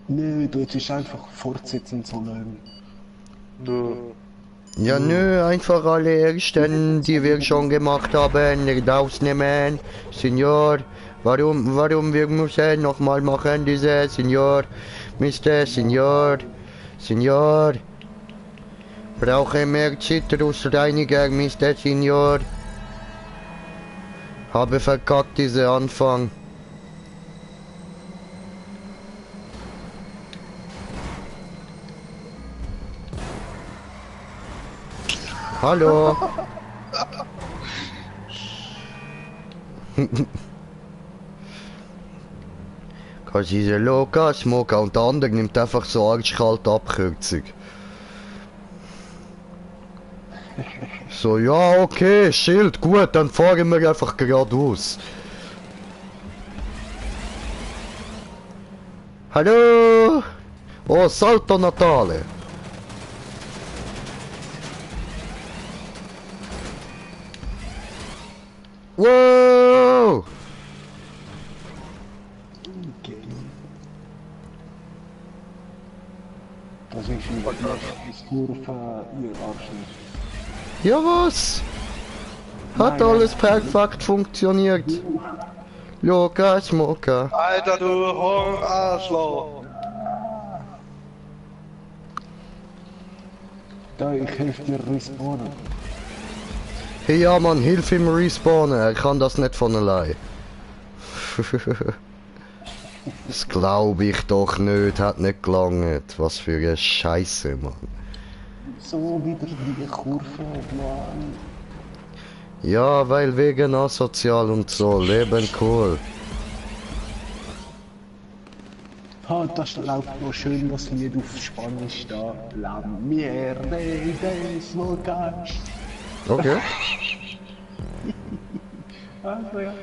Nö, du hättest einfach fortsetzen sollen. Nö. Ja, nö, einfach alle Ersten, die wir schon gemacht haben, rausnehmen. Signor, warum wir müssen nochmal machen, diese Signor, Mr. Signor, brauche mehr Zitrusreiniger, Mr. Signor. Habe verkackt, diese Anfang. Hallo. Kannst diese Loka, Smoker und der andere nimmt einfach so arschkalte Abkürzung. So, ja, okay, Schild, gut, dann fahren wir einfach geradeaus. Hallo? Oh, Salto Natale. Wow! Okay. Das ist schon die Kurve, ihr Arschloch. Ja, was? Hat Nein, alles perfekt funktioniert. Loka, Smoker. Alter, du Arschloch! Da, ich helfe dir respawnen. Hey, ja, Mann, hilf ihm respawnen. Er kann das nicht von allein. Das glaube ich doch nicht. Hat nicht gelangt. Was für eine Scheiße, Mann. So wieder die Kurve, Mann. Ja, weil wegen asozial und so. Leben cool. Ha, das läuft noch schön das Lied auf Spanisch da. La mierda de smokar. Okay. Also ja.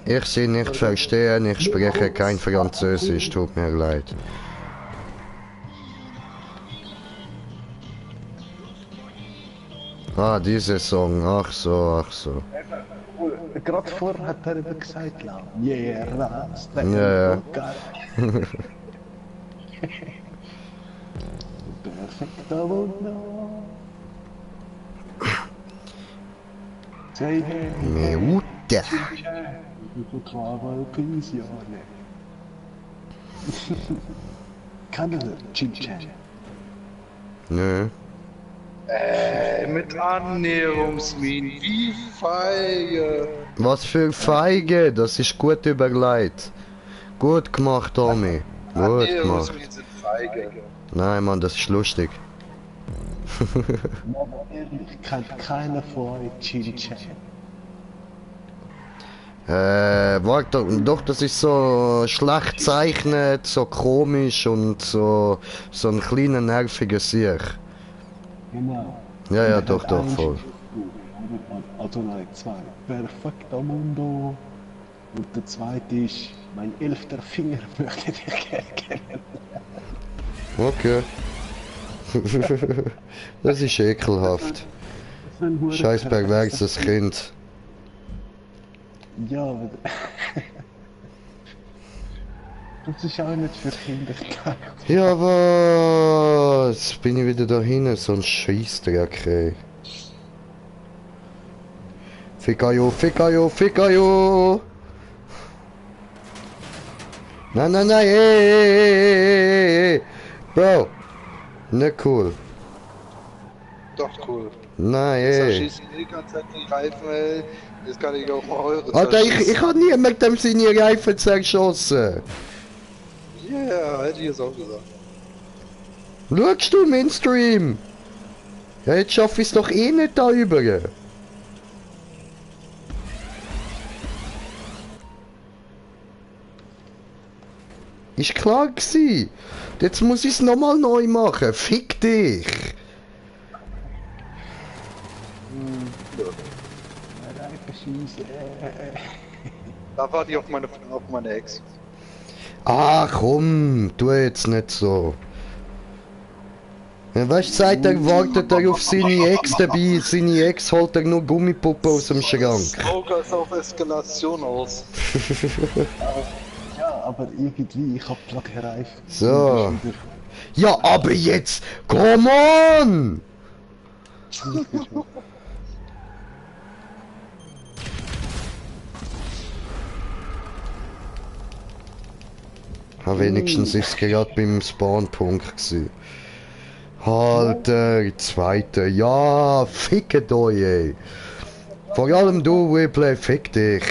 Ich sie nicht verstehen. Ich spreche kein Französisch. Tut mir leid. Ah, diese Song. Ach so, ach so. Gerade vorher hat er eben gesagt, la mierda de Ja, ja. smokar. Perfecto mundo. Sei hey, Me gusta. tu trova pensione. Canada, Chin-Chan. Nö. Mit Annäherungsminen, wie feige! Was für Feige, das ist gut überlegt. Gut gemacht, Tommy. Gut gemacht. Annäherungsminen sind feige. Nein, Mann, das ist lustig. Aber ehrlich, kennt keiner von euch Chin-Chan. Warte, doch, das ist so schlecht gezeichnet, so komisch und so ein kleiner nerviger Sieg. Genau. Ja, ja, Und doch, hat doch, einen voll. Also nein, zwei. Perfecto mundo. Und der zweite ist, mein 11. Finger möchte ich gerne kennen. Okay. Das ist ekelhaft. Scheiß perverses Kind. Ja, aber... Das ist auch nicht für Kinder gedacht. Ja, was? Bin ich wieder da hinten? So ein Scheissdreck, ey. Ficayo, Ficayo, Ficayo! Nein, nein, nein, ey. Bro! Nicht cool. Doch, cool. Nein, Jetzt ey. schießt die ganze Zeit die Reifen, ey. Jetzt kann ich auch mal eure Alter, ich hab niemandem seine Reifen zerschossen. Ja, yeah, hätte ich jetzt auch gesagt. Schaust du im Stream? Ja, jetzt schaff ich's doch eh nicht da über. Ist klar gsi. Jetzt muss ich's nochmal neu machen. Fick dich. Da warte ich auf meine Ex. Ah, komm, tu jetzt nicht so. Ja, weißt du, seit er wartet er auf seine Ex dabei. Seine Ex holt er nur Gummipuppe aus dem Schrank. Smoker ist auf Eskalation aus. Ja, aber irgendwie, ich hab platte Reifen. So. Ja, aber jetzt, come on! Wenigstens ist es gerade beim Spawnpunkt gewesen. Alter, zweiter. Ja, fickt euch, ey. Vor allem du, Replay, fick dich.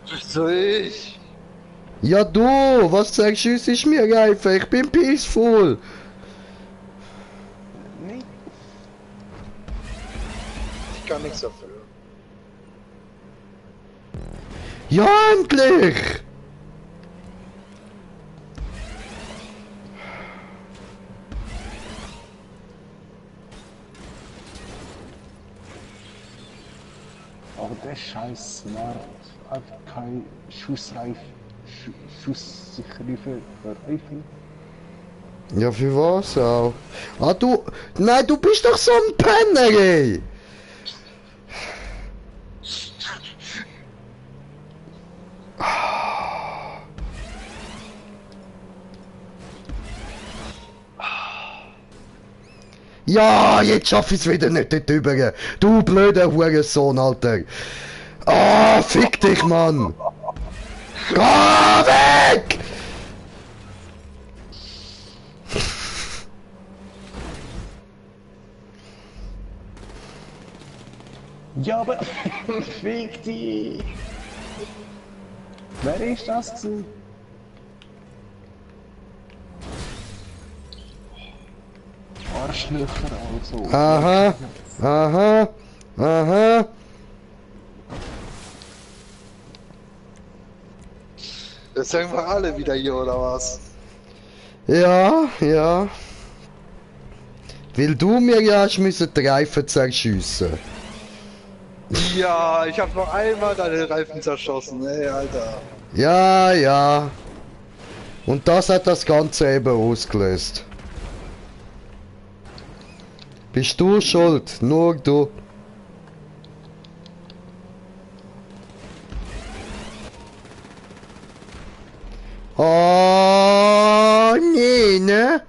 Wieso ich? Ja du, was sagst du, es ist mir einfach, ich bin peaceful. Nee. Ich kann nichts dafür. Ja, endlich! Aber der scheiß Smart einfach kein schusssichere Reifen. Ja, für was auch? Ah, du... Nein, du bist doch so ein Penner, ey! Ja, jetzt schaff ich's wieder nicht dort drüber. Du blöder Hurensohn, Alter. Ah, fick dich, Mann. Geh weg! Ja, aber fick dich! Wer ist das gewesen? Arschlöcher also. Aha, aha, aha. Jetzt sagen wir alle wieder hier, oder was? Ja, ja. Weil du mir ja hast müssen die Reifen zerschiessen. Ja, ich hab noch einmal deine Reifen zerschossen, ey, Alter. Ja, ja. Und das hat das Ganze eben ausgelöst. Bist du schuld? Nur du. Oh, nee, ne?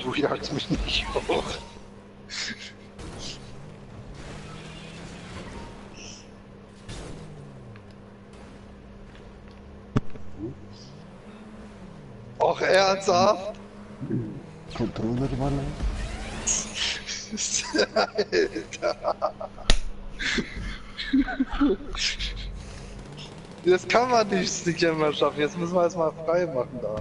Du jagst mich nicht hoch. Och, ernsthaft? Controller war lang. Alter. Das kann man nicht immer schaffen. Jetzt müssen wir es mal frei machen da.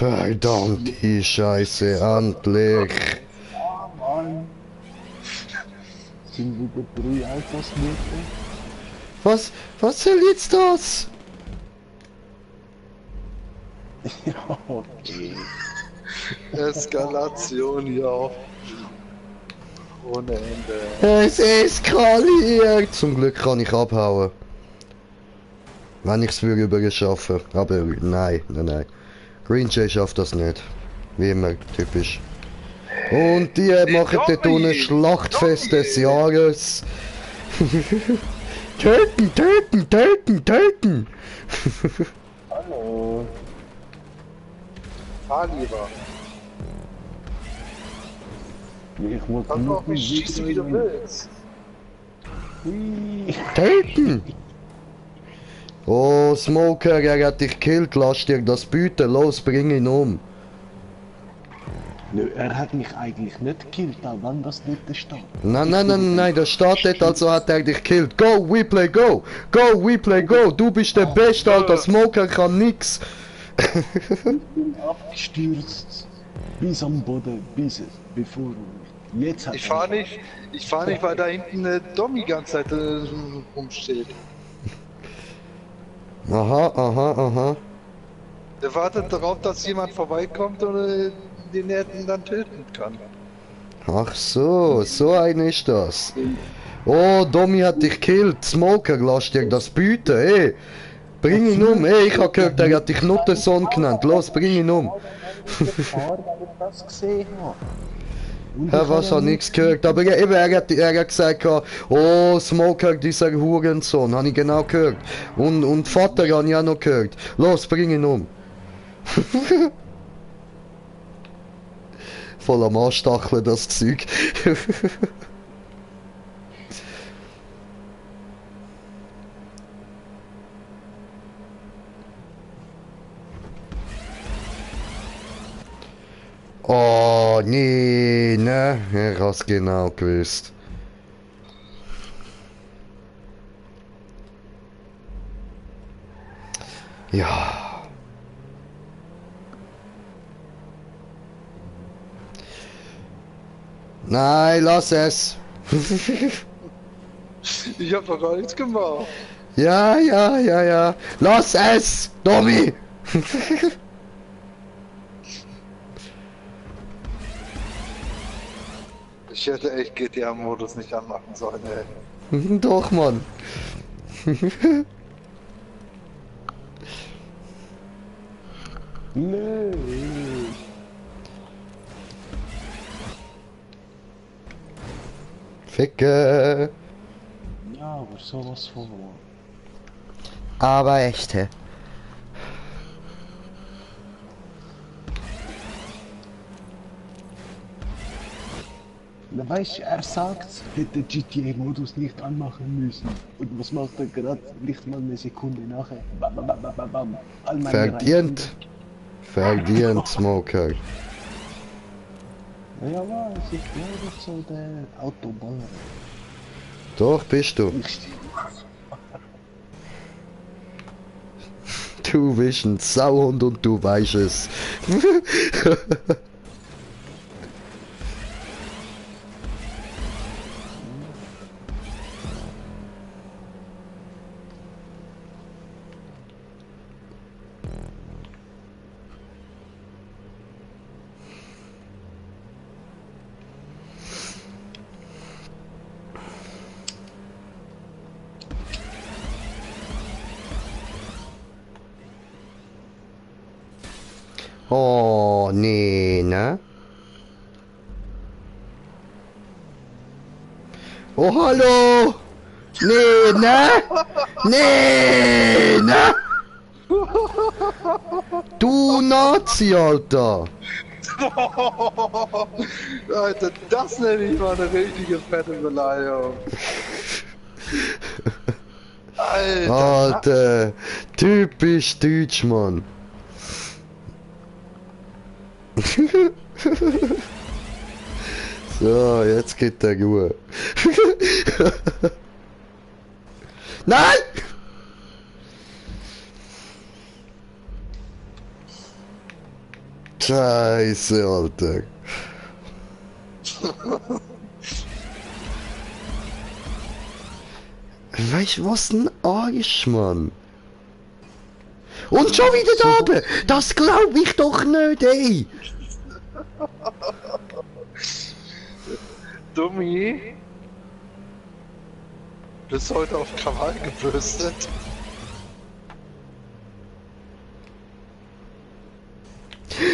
Verdammte Scheiße, endlich! Ah, Mann! Sind wieder 3 Altersminuten? Was soll jetzt das? Ja, okay. Eskalation hier. Ohne Ende. Es eskaliert! Zum Glück kann ich abhauen. Wenn ich es würde überschaffen. Aber nein. Green Jay schafft das nicht. Wie immer, typisch. Und die machen dort unten Schlachtfest des Jahres. Töten! Hallo! Fahr lieber. Ich muss Kannst du auch mich schießen, wie du willst. Hui. Töten! Oh, Smoker, er hat dich gekillt, lass dir das bieten, los, bring ihn um. Nö, er hat mich eigentlich nicht gekillt, auch wenn das nicht steht. Nein, das steht dort, also hat er dich gekillt. Go, we play, go! Go, we play, go! Du bist der Beste, Alter, Smoker kann nix. Abgestürzt. Bis am Boden, bevor. Jetzt hat Ich fahr nicht, weil da hinten eine Dommi die ganze Zeit rumsteht. Aha. Der wartet darauf, dass jemand vorbeikommt und den er dann töten kann. Ach so ein ist das. Oh, Domi hat dich gekillt, Smoker, lass dir das bieten, ey. Bring ihn um, ey, ich hab gehört, er hat dich Nuttensohn genannt, los, bring ihn um. weil ich das gesehen habe. Ja, was hat nichts gehört, aber ja, eben, er hat gesagt, oh, Smoker, dieser Hurensohn, habe ich genau gehört. Und Vater habe ich auch noch gehört. Los, bring ihn um. Voll am Anstacheln, das Zeug. Oh, nee, ne? Ich hab's genau gewusst. Ja. Nein, lass es. Ich hab doch gar nichts gemacht. Ja. Lass es, Tommy. Ich hätte echt GTA-Modus nicht anmachen sollen, ey. Doch, Mann. Nö. Ficke. Ja, aber sowas von. Aber echte. Na weißt du, er sagt, hätte GTA-Modus nicht anmachen müssen. Und was macht er gerade? Nicht mal eine Sekunde nachher. Bam, bam, bam, bam, bam. All meine Verdient, Smoker. Ja, was? Ich bin doch so der Autoballer. Doch, bist du. Du bist ein Sauhund und du weißt es. Oh, nee, ne? Oh, hallo! Nee, ne? Nee, ne? Du Nazi, Alter! Alter, das nenne ich mal eine richtige fette Beleidigung. Alter. Alter, typisch Deutsch, Mann. So, jetzt geht der Ruhe. Nein! Scheiße, Alter. Weißt du, was ein Arsch, Mann? Und schon wieder da oben! Das glaub ich doch nicht, ey! Dummi. Bist heute auf Krawall gebürstet.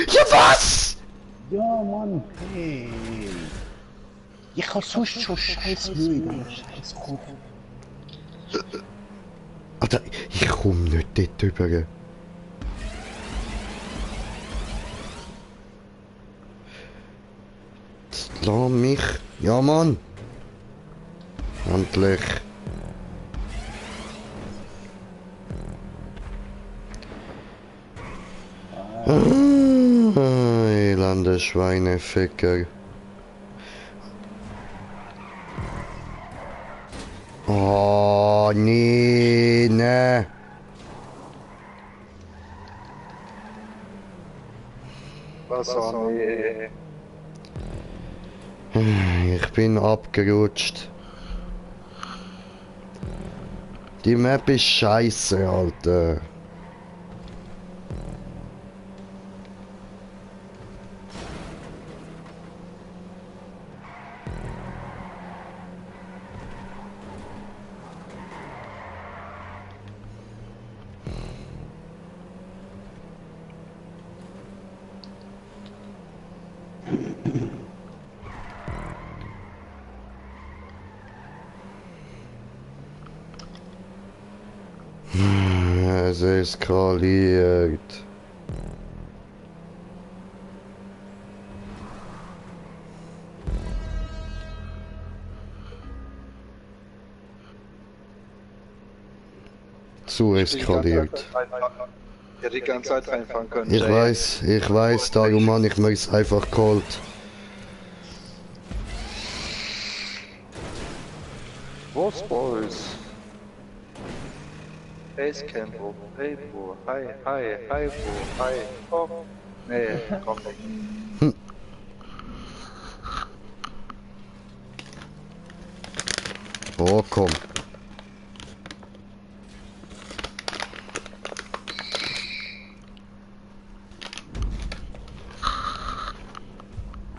Ja, was? Ja, Mann, hey. Ich hab sonst schon scheiß Mühe, scheiß Kopf. Alter, ich komm nicht dort rüber. Lass mich. Ja, Mann. Endlich. Elende Schweineficker. Oh, nee, ne. Was war nee. Ich bin abgerutscht. Die Map ist scheiße, Alter. Es eskaliert. Zu eskaliert. Ja, die ganze Zeit reinfahren können. Ich weiß, darum Mann, ich möchte einfach geholt. Was, Boys? Basecamp oben. Hey, Bro. Hi, Bro. Hi. Komm. Nee, komm nicht. Oh, komm.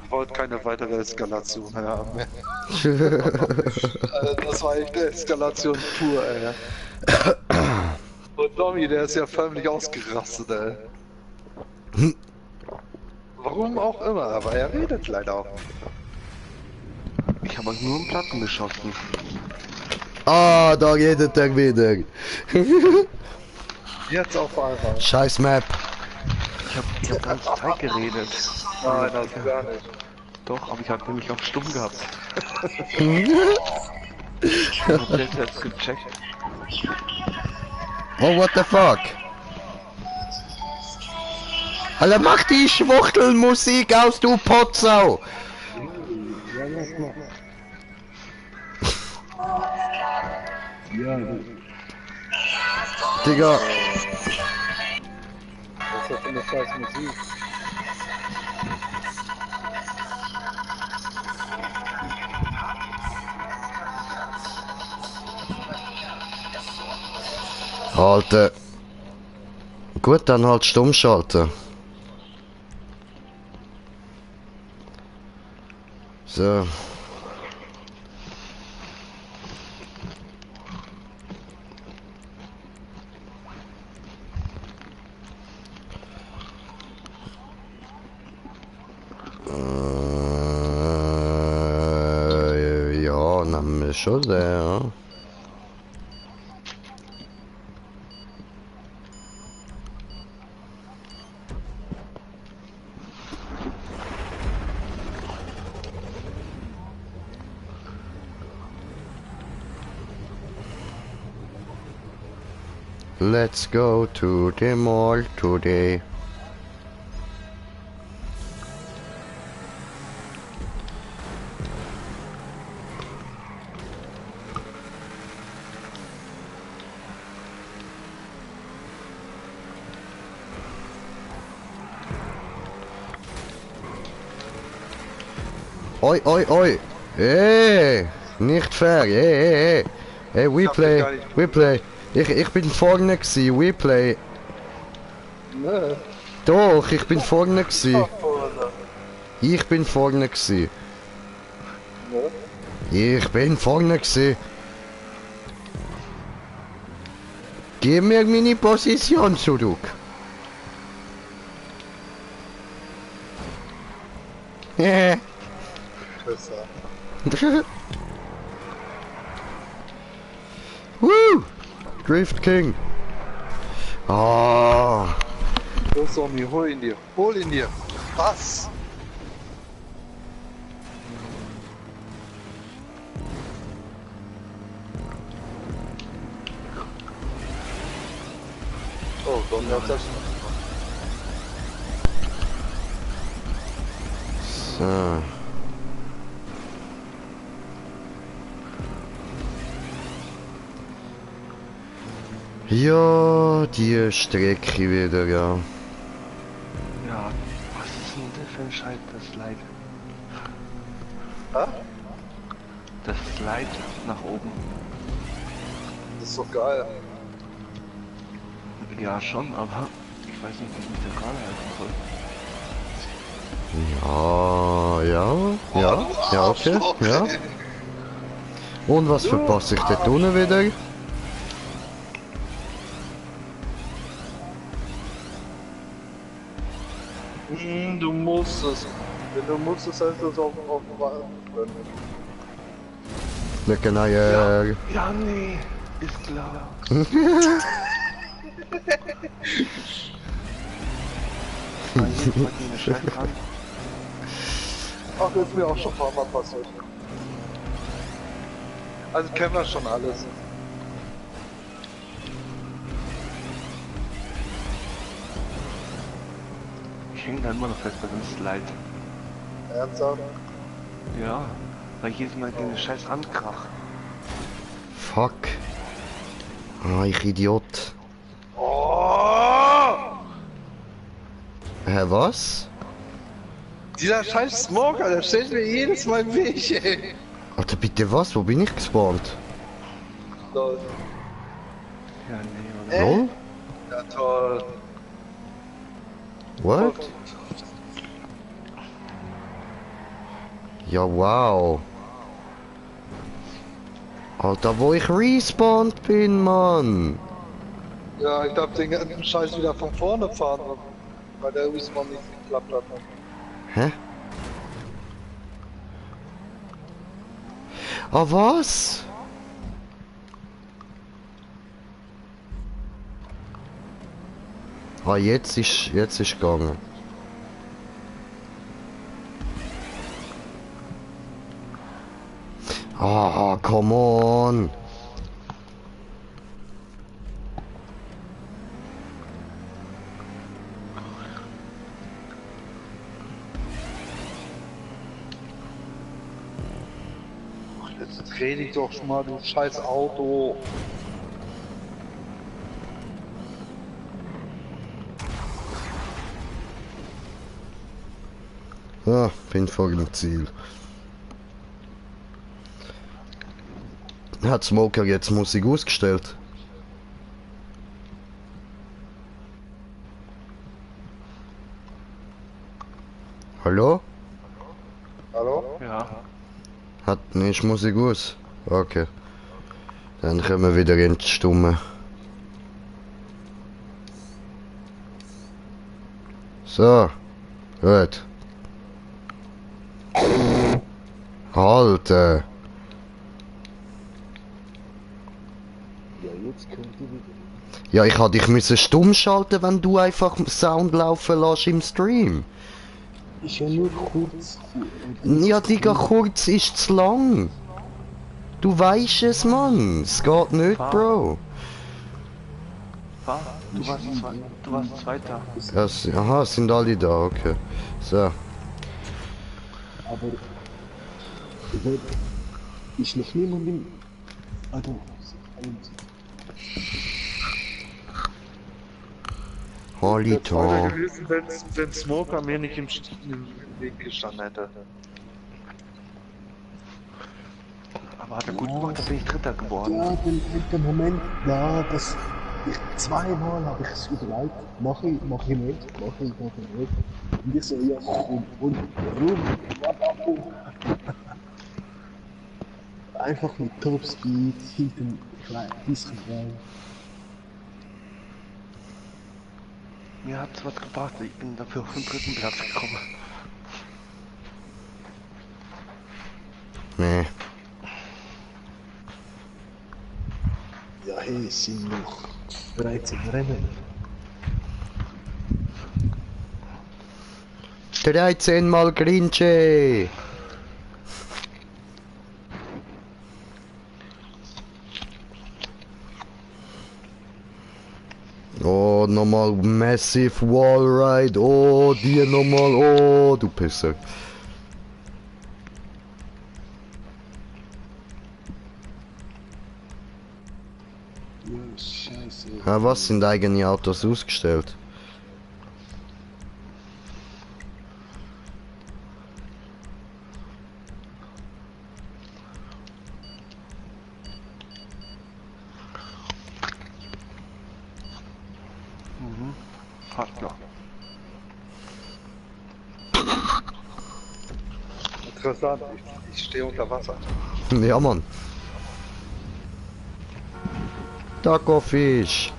Ich wollte keine weitere Eskalation haben. Das war echt eine Eskalation pur, ey. Und Tommy, der ist ja förmlich ausgerastet, ey. Warum auch immer, aber er redet leider auch. Ich habe euch nur einen Platten geschossen. Ah, da redet er wieder. Jetzt auf einmal. Scheiß Map. Ich hab ganze Zeit geredet. Nein, das gar nicht. Doch, aber ich hab nämlich auf stumm gehabt. Ich hab jetzt gecheckt. Oh, what the fuck? Alter, mach die Schwuchtelmusik aus, du Potsau! Digga. Was ist das für eine scheiß Musik? Alter. Gut, dann halt stumm schalten. So. Ja, nehmen wir schon sehr. Let's go to the mall today. Oi, oi, oi. Hey, nicht fair. Hey. Hey, we play. Ich bin vorne gsi, we play. Ne? Doch, ich bin vorne gsi. Oder? Ich bin vorne gsi. Ne? Ich bin vorne gsi. Gib mir meine Position zurück. Besser. Woo! Drift King. Ah. Los, Zombie, hol ihn dir. Hol ihn dir. Was? Oh, Zombie hat das. So. Ja, die Strecke wieder, ja. Ja, was ist denn das für ein Scheiß, das Slide? Hä? Das Slide nach oben. Das ist doch geil. Ja, schon, aber ich weiß nicht, wie ich mich da gerade halten soll. Ja, okay, ja. Und was verpasse ich dort unten wieder? Du musst es. Wenn du musst es, heißt das auf können. Lecker Eier. Ja, nee, ist klar. Ach, das ist mir auch schon ein paar Mal passiert. Also kennen wir schon alles. Ich hänge da immer noch fest bei dem Slide. Ernsthaft? Ja, weil ich jedes Mal den Scheiß ankrach. Fuck. Ah, ich Idiot. Oh! Hä, was? Dieser scheiß Smoker, der steht mir jedes Mal im Weg, ey. Alter, bitte was? Wo bin ich gespawnt? Lol. Ja, nee, oder? Lol? Ja, toll. What? Ja, wow. Alter, wo ich respawned bin, Mann. Ja, ich darf den ganzen Scheiß wieder von vorne fahren, weil der Respawn nicht geklappt hat. Hä? Ah, was? Ah, jetzt ist gegangen. Ah, come on. Jetzt dreh dich doch schon mal, du scheiß Auto. Ah, bin vor dem Ziel. Hat Smoker jetzt Musik ausgestellt? Hallo? Hallo? Ja. Hat nicht Musik aus? Okay. Dann können wir wieder ins Stumme. So. Gut. Alter. Ja, jetzt könnt ihr wieder. Ja, ich hätte dich müssen stumm schalten, wenn du einfach Sound laufen lässt im Stream. Ist ja nur kurz. Ja, Digga, kurz ist zu lang. Du weißt es, Mann. Es geht nicht, Bro. War? Du warst Zweiter. Aha, sind alle da, okay. So. Aber. Ist noch niemand im. Also. Holito. gewesen, wenn Smoker mir nicht im Weg gestanden hätte. Aber hat er gut gemacht, da bin ich Dritter geworden. Ja, den Moment, ja, das. Zweimal habe ich es überlegt, mach ich nicht. Und ich so, ja, und warum? Einfach mit Topspeed, hinten klein, bisschen rein. Mir hat's was gebracht, ich bin dafür auf den dritten Platz gekommen. Nee. Ja, hey, es sind noch 13 Rennen. 13 mal Grinche! Oh, nochmal Massive Wallride. Oh, die nochmal. Oh, du Pisser. Ja, scheiße. Ja, was sind eigene Autos ausgestellt? Fast noch. Interessant, ich stehe unter Wasser. Ja, Mann. Tacofisch.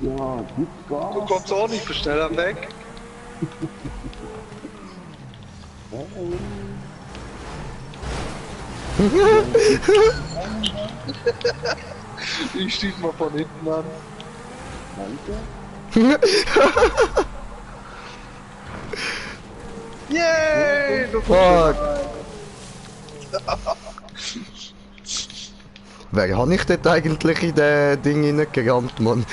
Ja, gib Gas. Du kommst auch nicht schneller weg. Ich stieg mal von hinten an. Danke. Yay! Du Fuck. Wer habe ich dort eigentlich in den Ding reingerammt, Mann?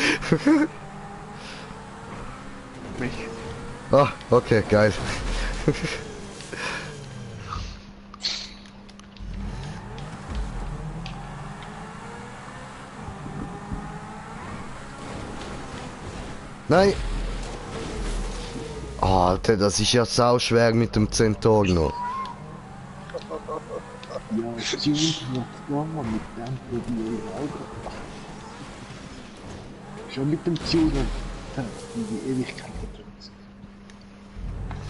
Mich. Ah, okay, geil. Nein! Alter, das ist ja sau schwer mit dem Centaur noch. Ja, Jules wird da mit dem probieren auch. Schon mit dem Tuner in die Ewigkeit gedrückt.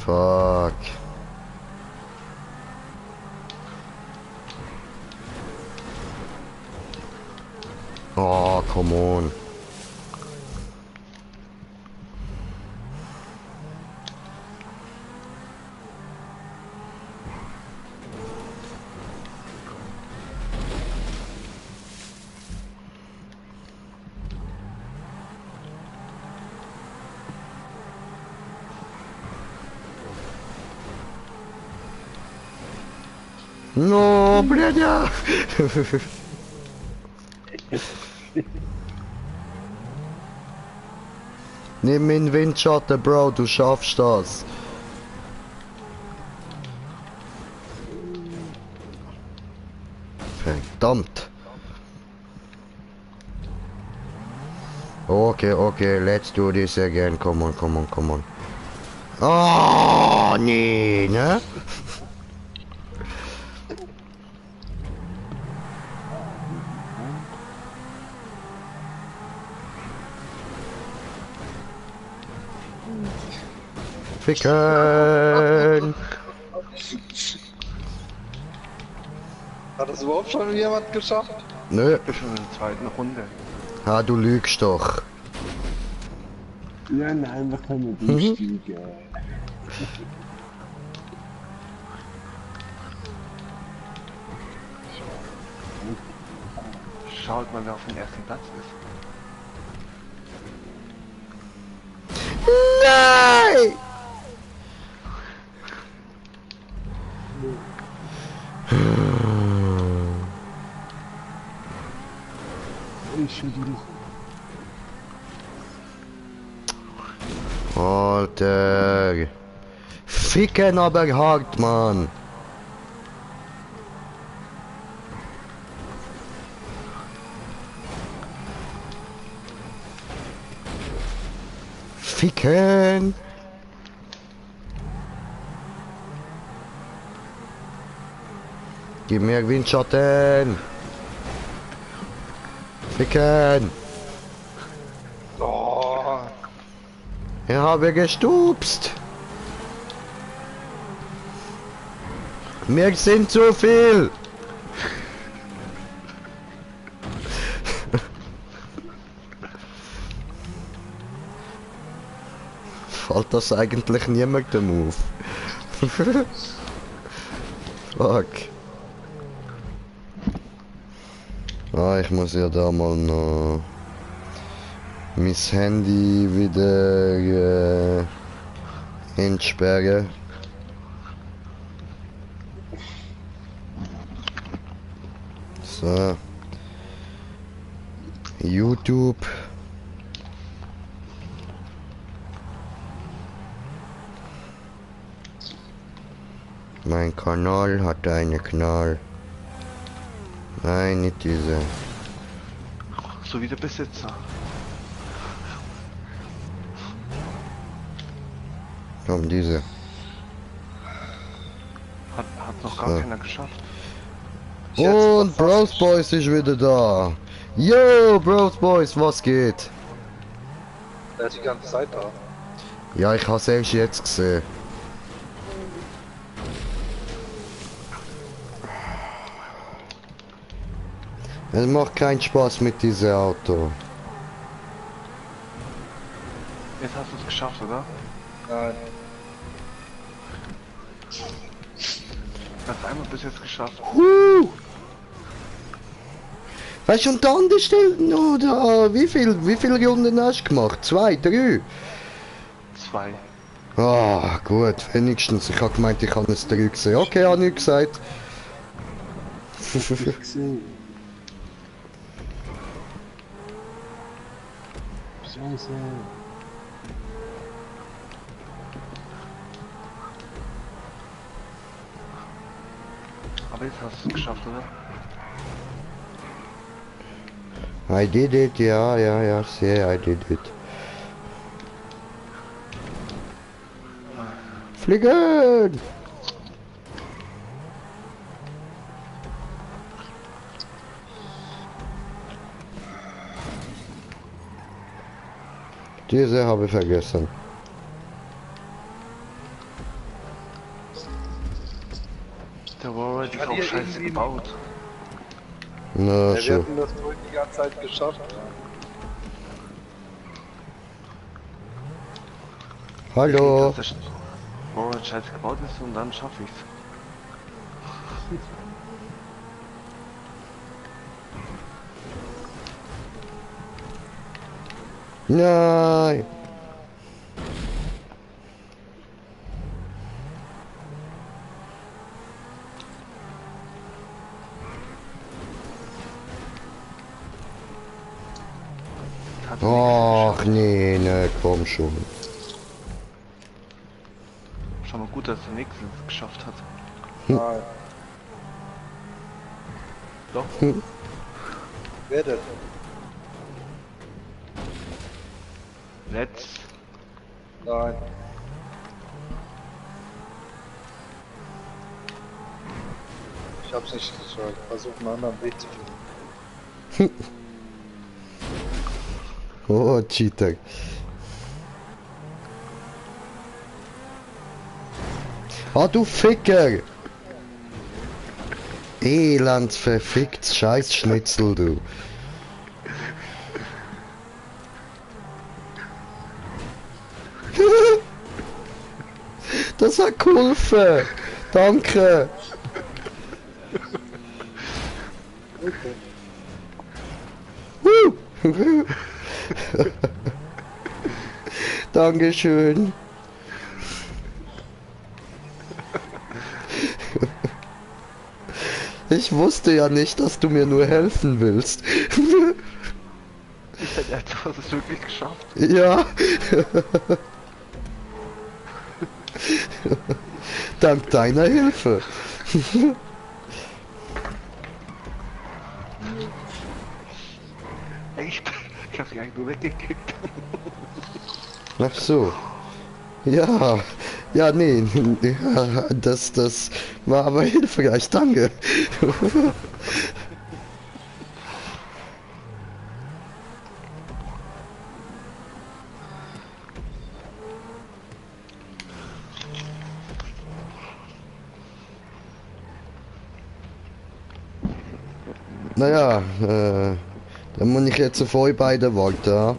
Fuck. Oh, come on. No, бляня! Nimm in Windschatten, Bro, du schaffst das. Verdammt. Okay, okay, let's do this again. Come on, come on, come on. Oh, nee, ne? Ficken! Hat das überhaupt schon jemand geschafft? Nö. Ich bin schon in der zweiten Runde. Ah, du lügst doch. Ja, nein, wir können durchsteigen. Schaut mal, wer auf dem ersten Platz ist. Nein! Entschuldigung. Alter. Ficken aber hart, Mann. Ficken! Gib mir Windschatten! Ficken! Oh, Ich habe gestupst! Mir sind zu viel! Fällt das eigentlich niemandem auf? Fuck. Ah, ich muss ja da mal noch mein Handy wieder entsperren. So. YouTube. Mein Kanal hat eine Knall. Nein, nicht diese. So wie der Besitzer. Komm, diese. Hat noch gar So. keiner geschafft. Und Bros Boys ist wieder da. Yo, Bros Boys, was geht? der ist die ganze Zeit da. Ja, ich habe selbst jetzt gesehen. Es macht keinen Spaß mit diesem Auto. Jetzt hast du es geschafft, oder? Nein. Du hast einmal bis jetzt geschafft. Weißt du, und der andere stellt noch da. Wie viel Runden hast du gemacht? 2, 3? 2. Ah, gut, wenigstens. Ich habe gemeint, ich habe es 3 gesehen. Okay, habe ich gesagt. Ich gesehen. Scheiße. Aber jetzt hast du es geschafft, oder? I did it, ja, I did it. Fliegen! Diese habe ich vergessen. Der Warrior ist Hat auch ihr scheiße irgendwie- gebaut. Na, Ja, wir so. hatten das wohl die ganze Zeit geschafft. Hallo. Dass der Warrior scheiße gebaut ist und dann schaffe ich's. Nein. Hat er nichts Ach nee, ne, komm schon. geschafft. Schon mal gut, dass der nächste es geschafft hat. Nein. Doch. Wer denn? Let's. Nein. Ich hab's nicht geschafft. Versuch einen anderen Weg zu finden. Oh, Cheater. Ah, du Ficker! Elend verfickt Scheißschnitzel, du. Das hat geholfen! Danke! Woo! Dankeschön. Ich wusste ja nicht, dass du mir nur helfen willst. Ich hätte jetzt hast es wirklich geschafft. Ja. Dank deiner Hilfe. Echt? Ich hab dich eigentlich nur weggekickt. Ach so. Ja, ja, nee, ja, das war aber hilfreich, danke. Naja, dann muss ich jetzt auf euch beide warten, ja?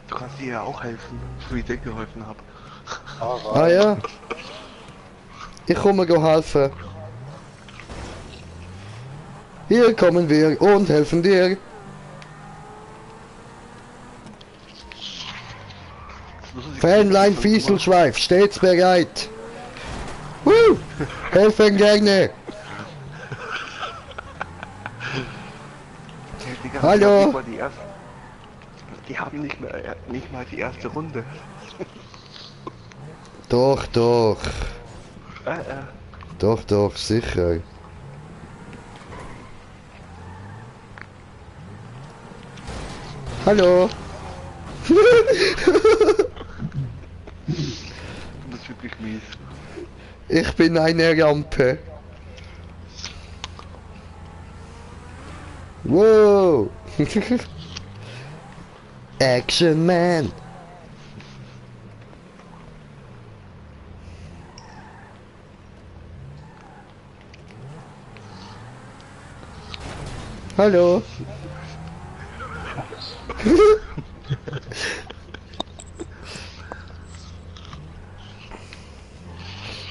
Du kannst dir ja auch helfen, so wie ich dir geholfen habe. Ah ja? Ich komme helfen. Hier kommen wir und helfen dir. Fähnlein Fieselschweif, stets bereit. Helfen gerne. Digga, Hallo. Die haben nicht mal die erste Runde. Doch, doch. Äh, äh. Doch, doch, sicher. Hallo. Du bist wirklich mies. Ich bin eine Rampe. Wow. Action Man. Hallo.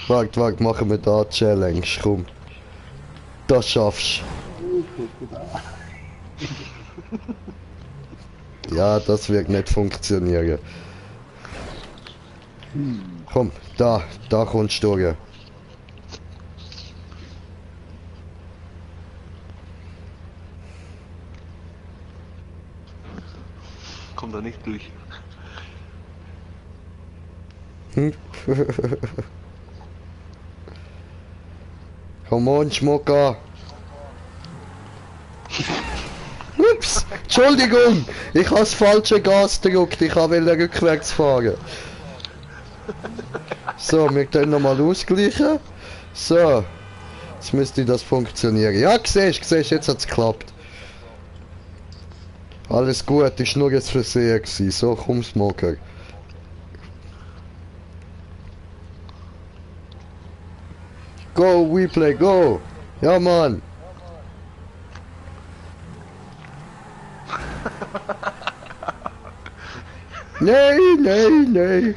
Wart, machen wir da Challenge, komm. Das schaffst du. Ja, das wird nicht funktionieren. Komm, da kommst du durch. Komm da nicht durch. Komm on, Schmucker. Ups, Entschuldigung, ich habe das falsche Gas gedrückt, ich wollte rückwärts fahren. So, wir können nochmal ausgleichen. So, jetzt müsste das funktionieren. Ja, siehst, jetzt hat es geklappt. Alles gut, ist nur ein Versehen gewesen. So, komm, Smoker. Go, we play, go! Ja, Mann! Nee.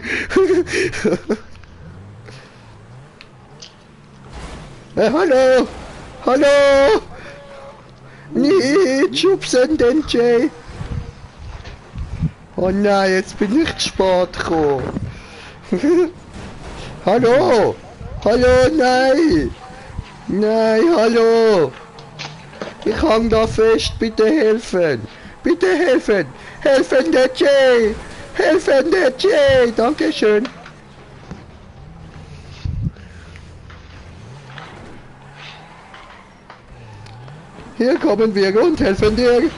Hallo! Hallo! Nicht schubsen den Jay! Oh nein, jetzt bin ich zu spät gekommen. Hallo! Hallo, nein! Nein, hallo! Ich hang da fest, bitte helfen! Bitte helfen! Helfen der Jay! Helfen der Jay! Dankeschön! Hier kommen wir und helfen dir!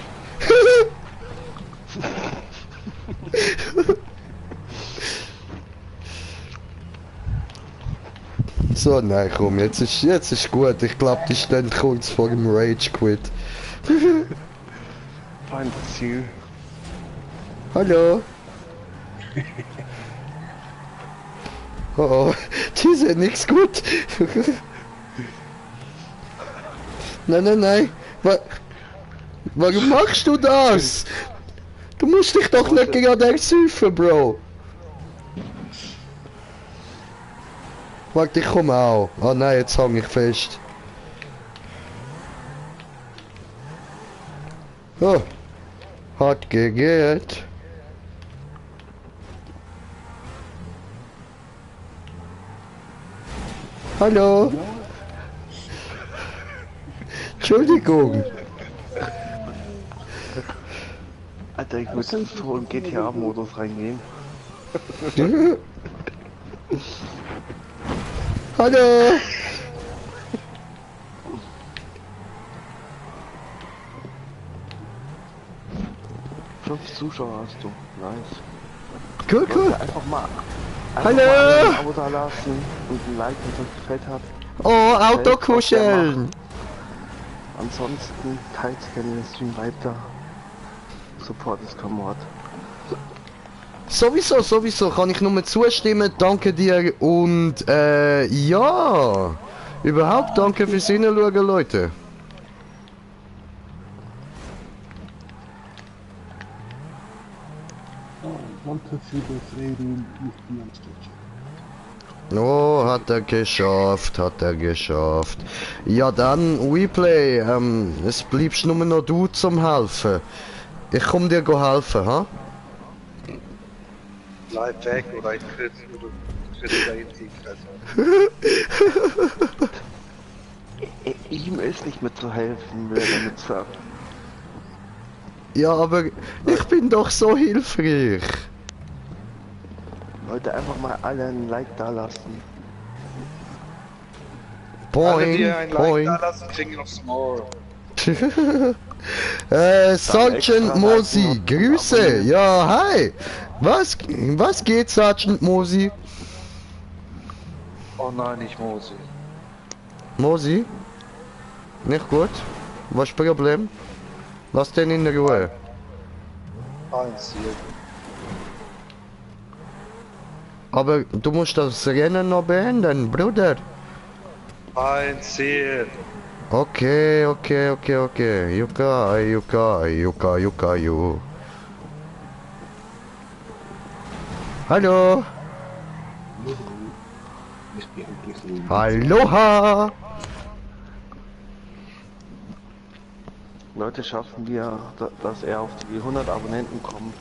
So, nein, komm, jetzt ist gut. Ich glaube, die stehen kurz vor dem Rage Quit. Find das Ziel. Hallo? Oh, die sind nichts gut. Nein. Warum machst du das? Du musst dich doch nicht gerade ersäufen, Bro. Warte, ich komme auch. Oh nein, jetzt hang ich fest. Oh. Hat gegelt. Hallo? Entschuldigung. Alter, ich muss so im GTA-Modus reingehen. Hallo? 5 Zuschauer hast du. Nice. Cool, cool. Einfach mal Hallo. ein Abo da lassen und ein Like, wenn es euch gefällt hat. Oh, Autokuscheln. Ansonsten teilt gerne den Stream weiter. Support ist kein Mord. Sowieso, kann ich nur zustimmen, danke dir und ja, überhaupt danke fürs Hinschauen, Leute. Danke für das Reden mit mir am Stück. Oh, hat er geschafft. Ja dann, Replay, es bleibst nur noch du zum helfen. Ich komm dir helfen, ha? Bleib weg oder ich tritt da in die Fresse. Ihm ist nicht mehr zu helfen, wer damit sagt. Ja, aber ich bin doch so hilfreich. Leute, einfach mal alle ein Like da lassen. Alle, die Boing, ein Like boing. da lassen, kriegen noch Small. Sergeant Mosi, Grüße. Ja, hi. Was geht, Sergeant Mosi? Oh nein, nicht Mosi. Mosi? Nicht gut? Was ist das Problem? Lass den in Ruhe. Eins hier. Aber du musst das Rennen noch beenden, Bruder. Ein Ziel. Okay. You. Hallo. Ich bin endlich so. Aloha. Leute, schaffen wir, dass er auf die 100 Abonnenten kommt.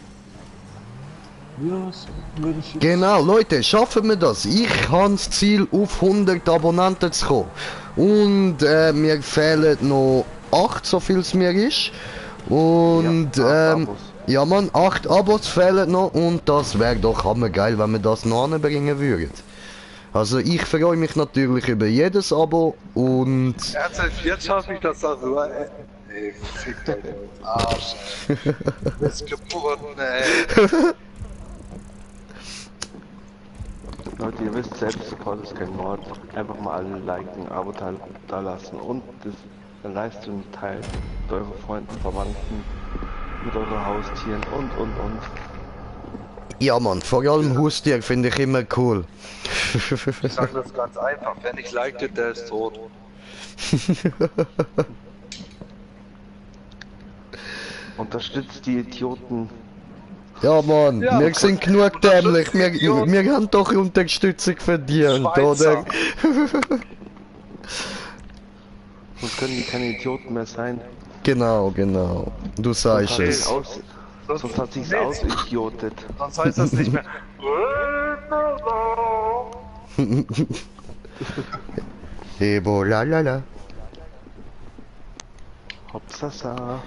Ja, so würde ich jetzt... Genau, Leute, schaffen wir das. Ich habe das Ziel, auf 100 Abonnenten zu kommen. Und mir fehlen noch 8, so viel es mir ist. Und Ja, 8 Abos. ja man, 8 Abos fehlen noch und das wäre doch hammergeil, wenn wir das noch anbringen würden. Also ich freue mich natürlich über jedes Abo und... Ernsthaft, jetzt schaffe ich das darüber. Ey, fick dich, Arsch. Du bist gebunden, ey. Leute, ihr wisst selbst, Support ist kein Mord. Einfach mal alle liken, Abo da lassen und das Livestream teilen mit euren Freunden, Verwandten, mit euren Haustieren und. Ja man, vor allem Haustier finde ich immer cool. Ich sage das ganz einfach. Wer nicht liked, der ist tot. Unterstützt die Idioten. Ja Mann, Ja, wir sind genug dämlich, wir Idioten. haben doch Unterstützung verdient, Schweizer. oder? Sonst können die keine Idioten mehr sein. Genau, du sagst es. Sonst hat sich's ausidiotet. Sonst heißt das nicht mehr. Ebola. Hauptsache.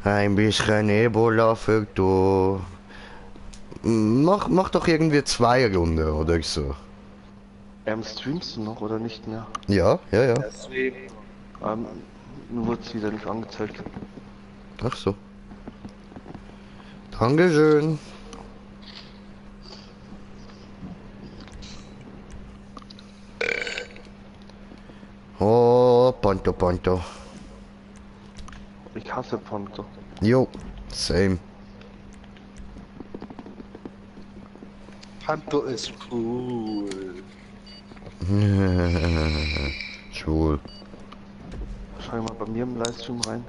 Ein bisschen Ebola für du. Mach doch irgendwie 2 Runden oder so. Streamst du noch oder nicht mehr? Ja. Deswegen. Nur wurde es wieder nicht angezeigt. Ach so. Dankeschön. Oh, Ponto. Ich hasse Ponto. Jo, same. Panto ist cool. Schwul. Schau mal bei mir im Livestream rein.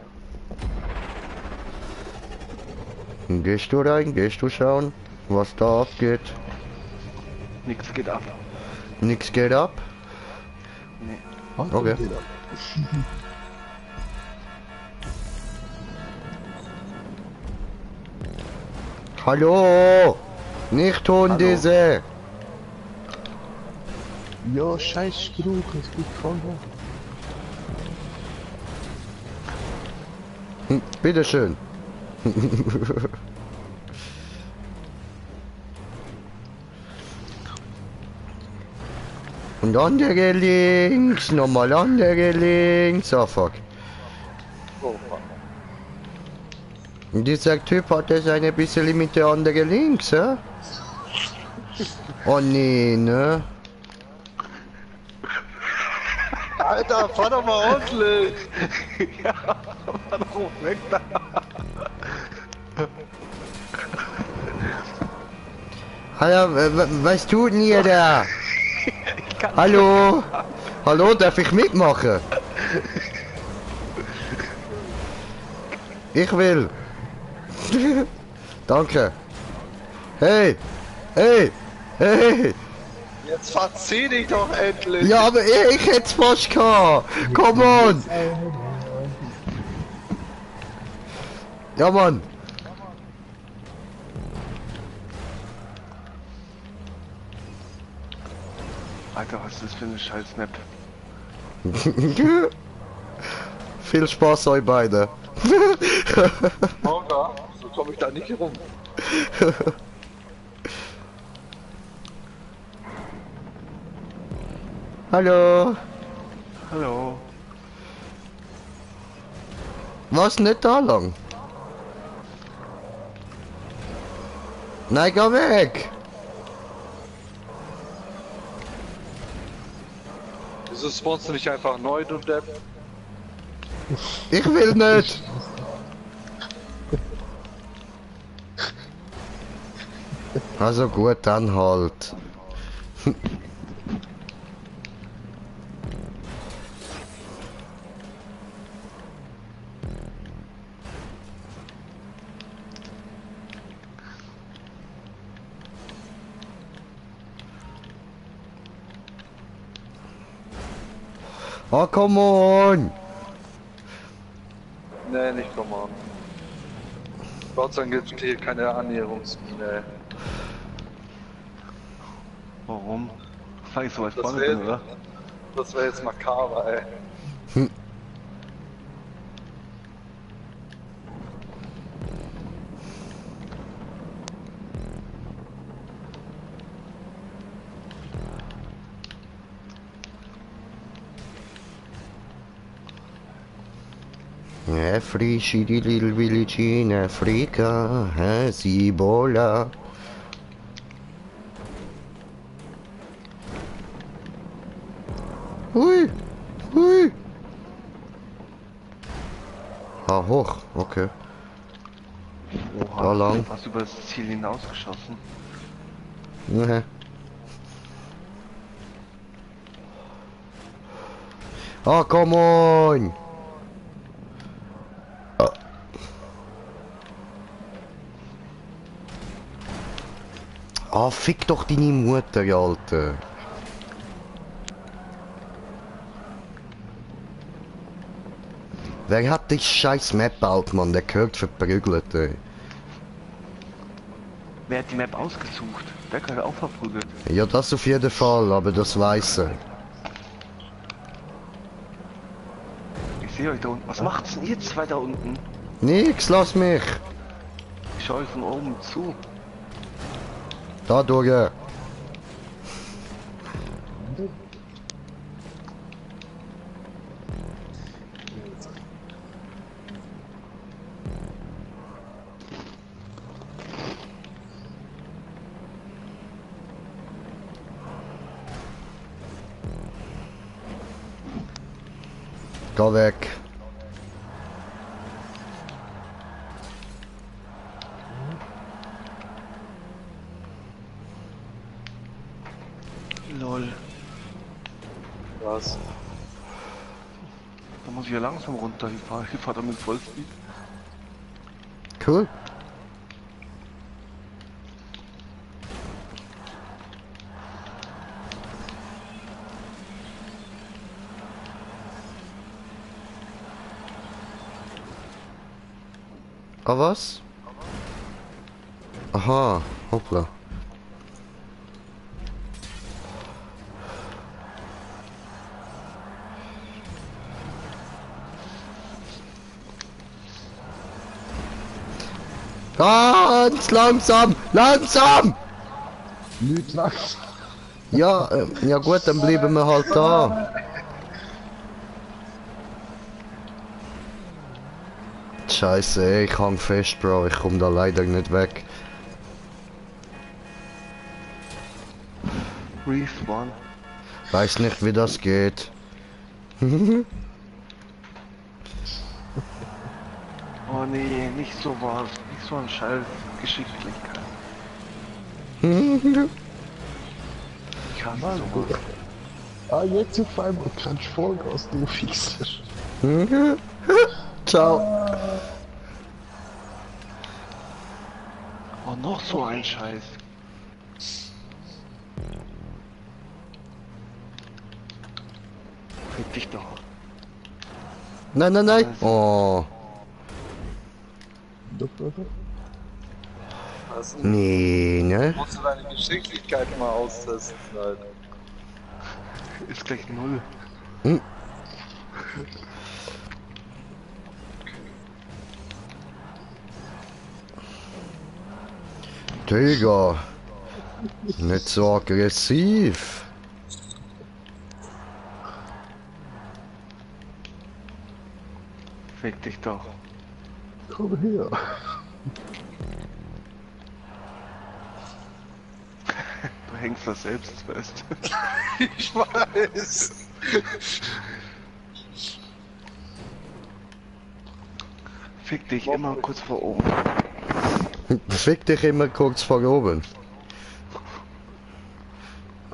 Gehst du rein? Gehst du schauen, was da abgeht? Nix geht ab. Nix geht ab? Nee. Okay. Hallo! Nicht tun Hallo. diese! Ja, scheiß Strug, es geht voll hoch. Bitteschön. Und andere links, nochmal andere links. Oh fuck. Oh, Mann. Und dieser Typ hat das ein bisschen mit der anderen links, hä? Oh nee, ne? Alter, fahr doch mal ordentlich! Ja, fahr doch weg da. Hallo, was tut denn ihr da? Hallo? Hallo, darf ich mitmachen? Ich will. Danke. Hey! Hey! Hey! Jetzt verzieh dich doch endlich! Ja, aber ich hätte es fast gehabt! Come on! Ja, Mann! Alter, was ist das für eine scheiß Map? Viel Spaß euch beide. Monga, so komme ich da nicht rum. Hallo. Hallo. Was nicht da lang? Nein, geh weg! Wieso spawnst du nicht einfach neu, du Depp? Ich will nicht! Also gut, dann halt. Oh, come on! Nee, nicht come on. Gott sei Dank gibt es hier keine Annäherungsmine. Warum? Fang ich so als Das Bonne wär- bin, oder? Das wäre jetzt makaber, ey. Every shitty little village in Africa has Ebola. Hui! Hui! Ah, hoch, okay. Oha, Da lang. fast über das Ziel hinausgeschossen. Mhm. Oh, come on! Ah, fick doch deine Mutter, Alter. Wer hat die scheiß Map gebaut, Mann? Der gehört verprügelt, ey. Wer hat die Map ausgesucht? Der kann auch verprügelt. Ja, das auf jeden Fall, aber das weiß er. Ich sehe euch da unten. Was macht's denn ihr zwei da unten? Nix, lass mich. Ich schaue euch von oben zu. Da durch. Geh weg. Lol. Was? Da muss ich ja langsam runter. Ich fahr da mit Vollspeed. Cool. Ah, was? Aha, hoppla. Ganz langsam, langsam! Nicht langsam. Ja, ja gut, dann bleiben wir halt da. Scheiße, ey, ich hang fest, Bro. Ich komm da leider nicht weg. Respawn. Weiß nicht, wie das geht. Oh nee, nicht so was. Nicht so ein Scheiß Geschicklichkeit. Ich hasse sowas. Ah, jetzt auf einmal kannst du Vollgas, du Fixer. Ciao. Oh, noch so ein Scheiß. Fick dich doch. Nein, nein, nein. Oh. Doch, doch, doch. Also, Nee, ne? musst du deine Geschicklichkeit mal austesten, Alter. Ist gleich 0. Digga. Nicht so aggressiv. Fick dich doch. Komm her. Du hängst das selbst fest. Ich weiß. Fick dich immer kurz vor oben. Fick dich immer kurz vor oben.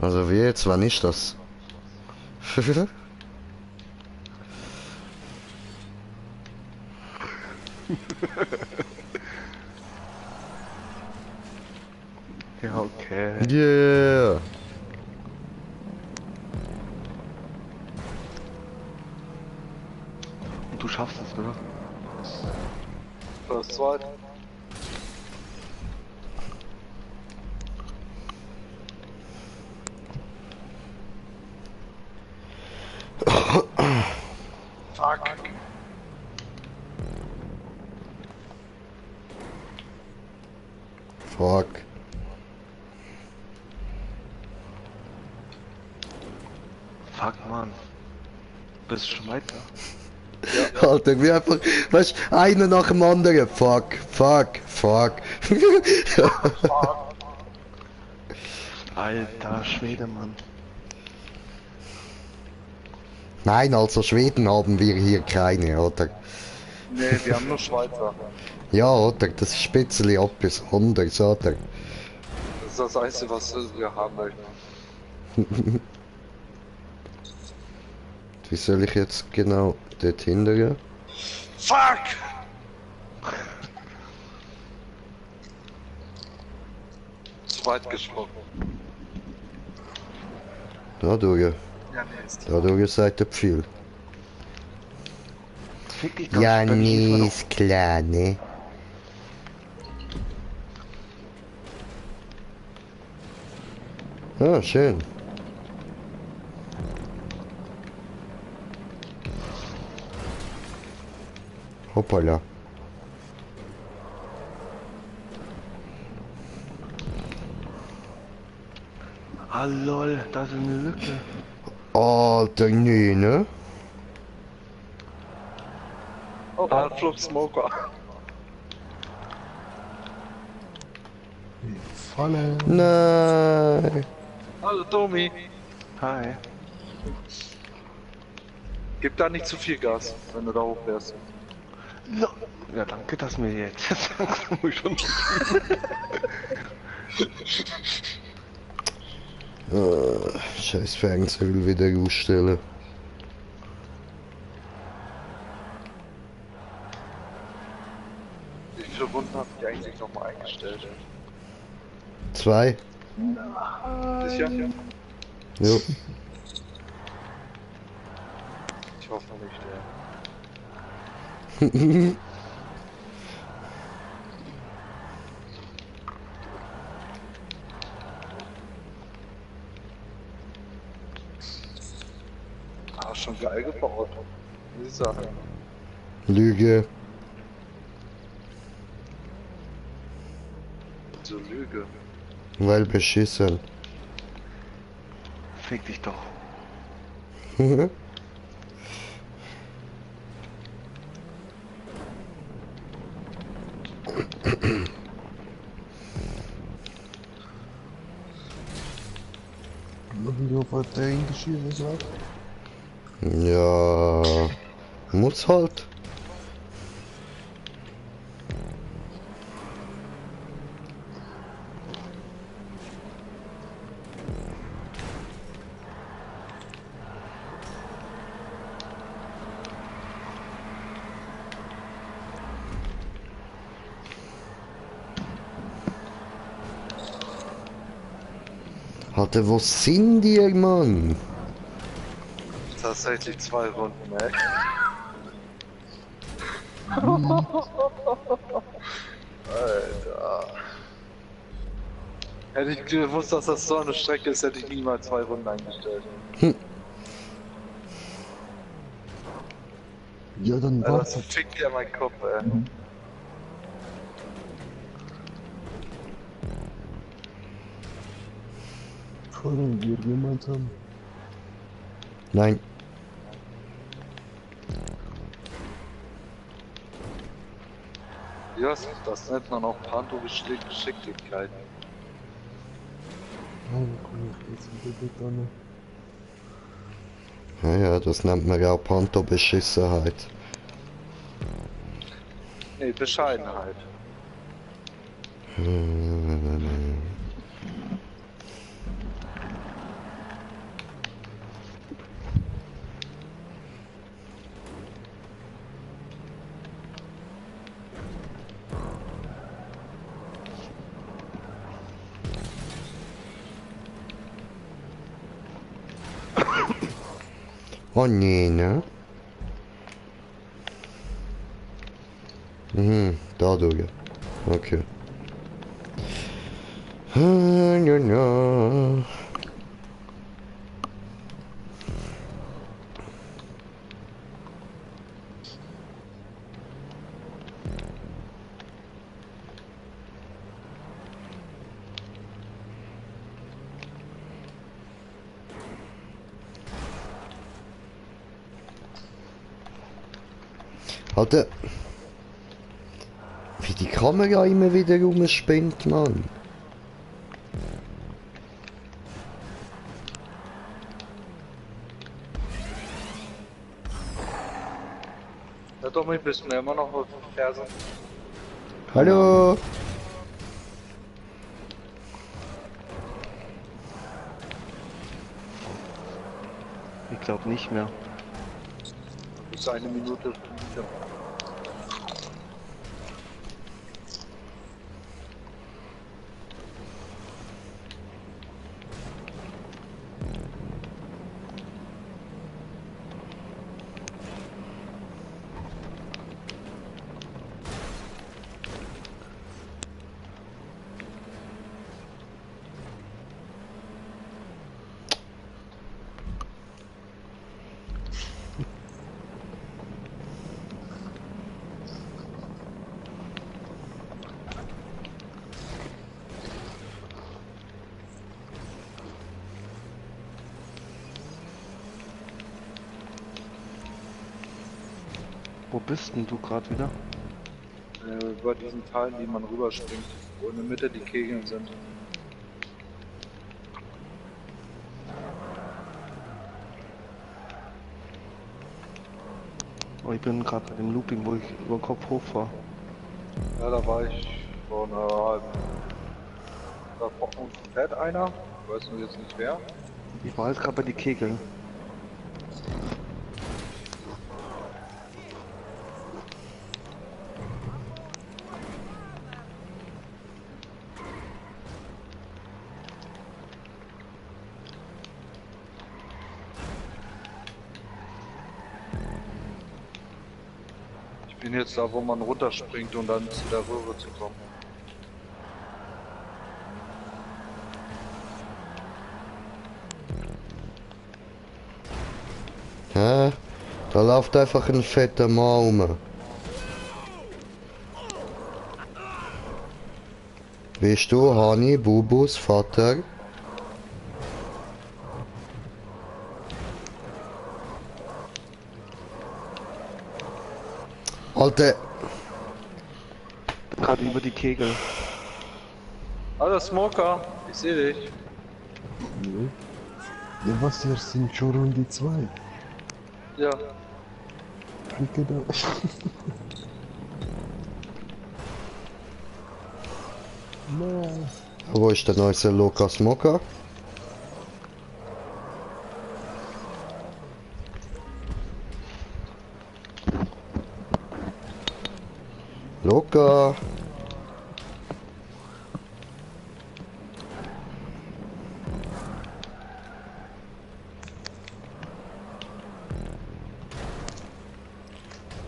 Also wie jetzt, wann ist das? Ja, okay. Yeah. Und du schaffst es, oder? Das zweite. Fuck. Fuck. Fuck, Mann. Bist du schon weiter? Alter, wie einfach, weißt du, einer nach dem anderen. Fuck, fuck, fuck. Alter Schwede, Mann. Nein, also Schweden haben wir hier keine, oder? Nee, wir haben nur Schweizer. Ja, oder? Das ist ein bisschen etwas anderes, oder? Das ist das Einzige, was wir haben möchten. Wie soll ich jetzt genau dort hindern? Fuck! Zu weit gesprochen. Dadurch, Ja, nee, ist klar. dadurch seid ihr viel. Fick dich doch. Ja, dann schieß mal nee, doch. ist klar, ne? Ah, schön. Hoppala. Ah lol, da ist eine Lücke. Alter, nee, ne? Oh, Flug Smoker. Fallen. Nein. Hallo Domi. Hi. Gib da nicht zu viel Gas, wenn du da hoch wärst. No. Ja, danke, dass mir jetzt sagst du schon. Scheiß Fernseher wieder ausstellen. Wie viele Runden habt ihr eigentlich nochmal eingestellt? 2. Sicher? Jo. Ich hoffe nicht, ja. Ah, schon geil gebaut. Muss ich sagen. Lüge. So Lüge. Weil beschissen. Fick dich doch. Wie auf der hingeschieden sagt. Ja, muss halt. Alter, wo sind die, Mann? Tatsächlich 2 Runden, ey. Alter. Hätte ich gewusst, dass das so eine Strecke ist, hätte ich niemals 2 Runden eingestellt. Ja, dann Ja, das warte. fickt ja mein Kopf, ey. Können wir gemeinsam. Nein. Ja, das nennt man auch Panto-Geschicklichkeit. Nein, komm, ich jetzt wieder dran. Ja, ja, das nennt man ja auch Panto-Beschissenheit. Nee, Bescheidenheit. Oh nee, ne? Dadurch. Okay. Ja, ja. Alter. Wie die Kamera immer wieder rumspinnt, Mann. Ja, Dominik, bist du mir immer noch auf den Fersen? Hallo? Ich glaube nicht mehr. Bis 1 Minute. Ja. Wo bist denn du gerade wieder? Über diesen Teilen, die man rüberspringt, wo in der Mitte die Kegeln sind. Oh, ich bin gerade bei dem Looping, wo ich über den Kopf hochfahre. Ja, da war ich vor einer halben. Da fährt einer, ich weiß nur jetzt nicht wer. Ich war jetzt gerade bei die Kegel. Ich bin jetzt da, wo man runterspringt, um dann zu der Röhre zu kommen. Hä? Da läuft einfach ein fetter Mann rum. Bist du Hani, Bubus Vater? Alter, gerade über die Kegel. Hallo Smoker, ich sehe dich. Nee. Ja, was, wir sind schon Runde 2. Ja. Danke da. Nein. Wo ist der neue Lukas Moka? Luca!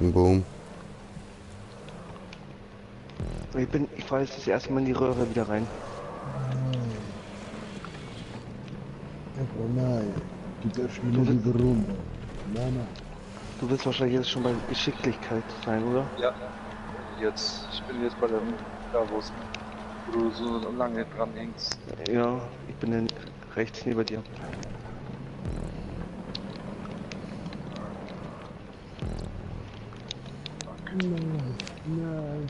Boom. Ich fahre jetzt das erste Mal in die Röhre wieder rein. Aber nein. Du darfst mich nicht überrunden. Nein, nein. Du willst wahrscheinlich jetzt schon bei Geschicklichkeit sein, oder? Ja. Jetzt. Ich bin jetzt bei dem, da wo du so lange dran hängst. Ja, ich bin dann rechts neben dir. Nein. Nein.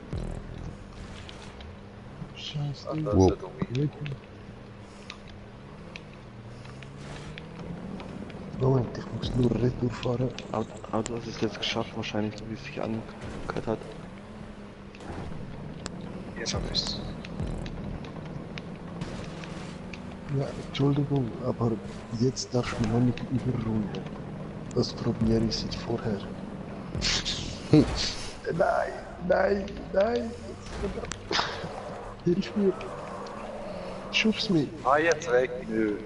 Scheiße. Da ist Wow. der Domi. Moment, ich muss nur retour fahren. Aber du hast es jetzt geschafft, wahrscheinlich, so wie es sich angehört hat. Jetzt hab ich's. Ja, Entschuldigung, aber jetzt darfst du mich noch nicht überrunden. Das probiere ich seit vorher. Nein, nein, nein. Hilf mir. Schub's mich. Ah, jetzt weg. Nö.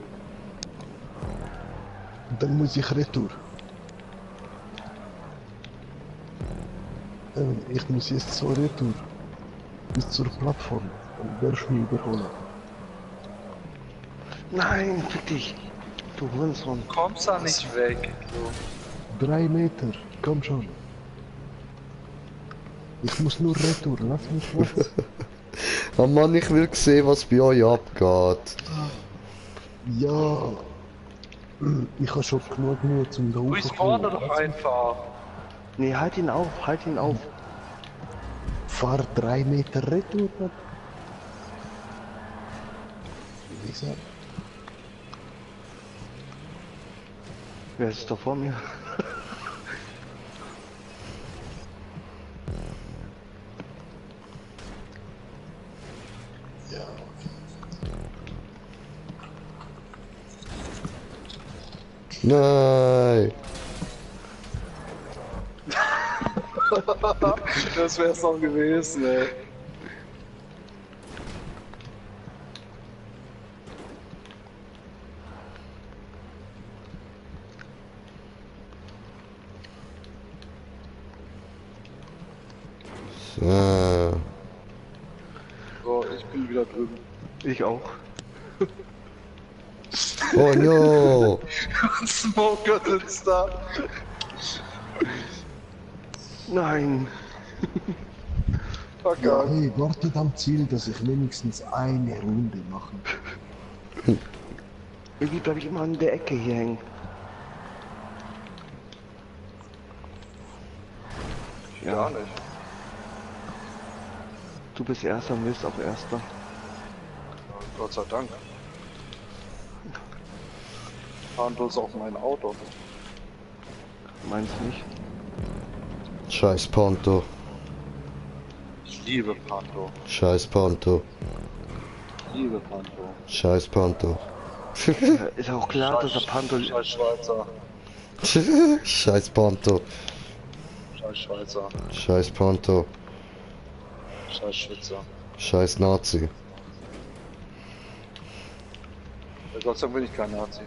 Und dann muss ich retour. Ich muss jetzt so retour. Bis zur Plattform. Dann wirst du mich überholen. Nein, fick dich! Du Hurensohn. Du kommst da nicht weg. So. 3 Meter. Komm schon. Ich muss nur retour. Lass mich los. Oh Mann, ich will sehen, was bei euch abgeht. Ja. Ich habe schon genug Mühe zum da Du vorne doch einfach. Nee, halt ihn auf, halt ihn auf. Fahr 3 Meter retour. Wie gesagt. Wer ist da vor mir? Ja. Nein! Das wär's doch gewesen, ey. So. So, ich bin wieder drüben. Ich auch. Oh no! Smoker sitzt da. Nein. Fuck Ja, ja. hey, wartet am Ziel, dass ich wenigstens eine Runde mache. Irgendwie bleibe ich immer an der Ecke hier hängen. Gar nicht. Du bist Erster und wirst auch Erster. Gott sei Dank. Fahren bloß auf mein Auto. Meinst nicht? Scheiß Ponto. Ich liebe Panto. Scheiß Ponto. Ich liebe Panto. Scheiß Ponto. Ist auch klar, dass der Panto... Scheiß Schweizer. Scheiß Ponto. Scheiß Schweizer. Scheiß Ponto. Scheiß Schwitzer. Scheiß Nazi. Ja, Gott sei Dank bin ich kein Nazi.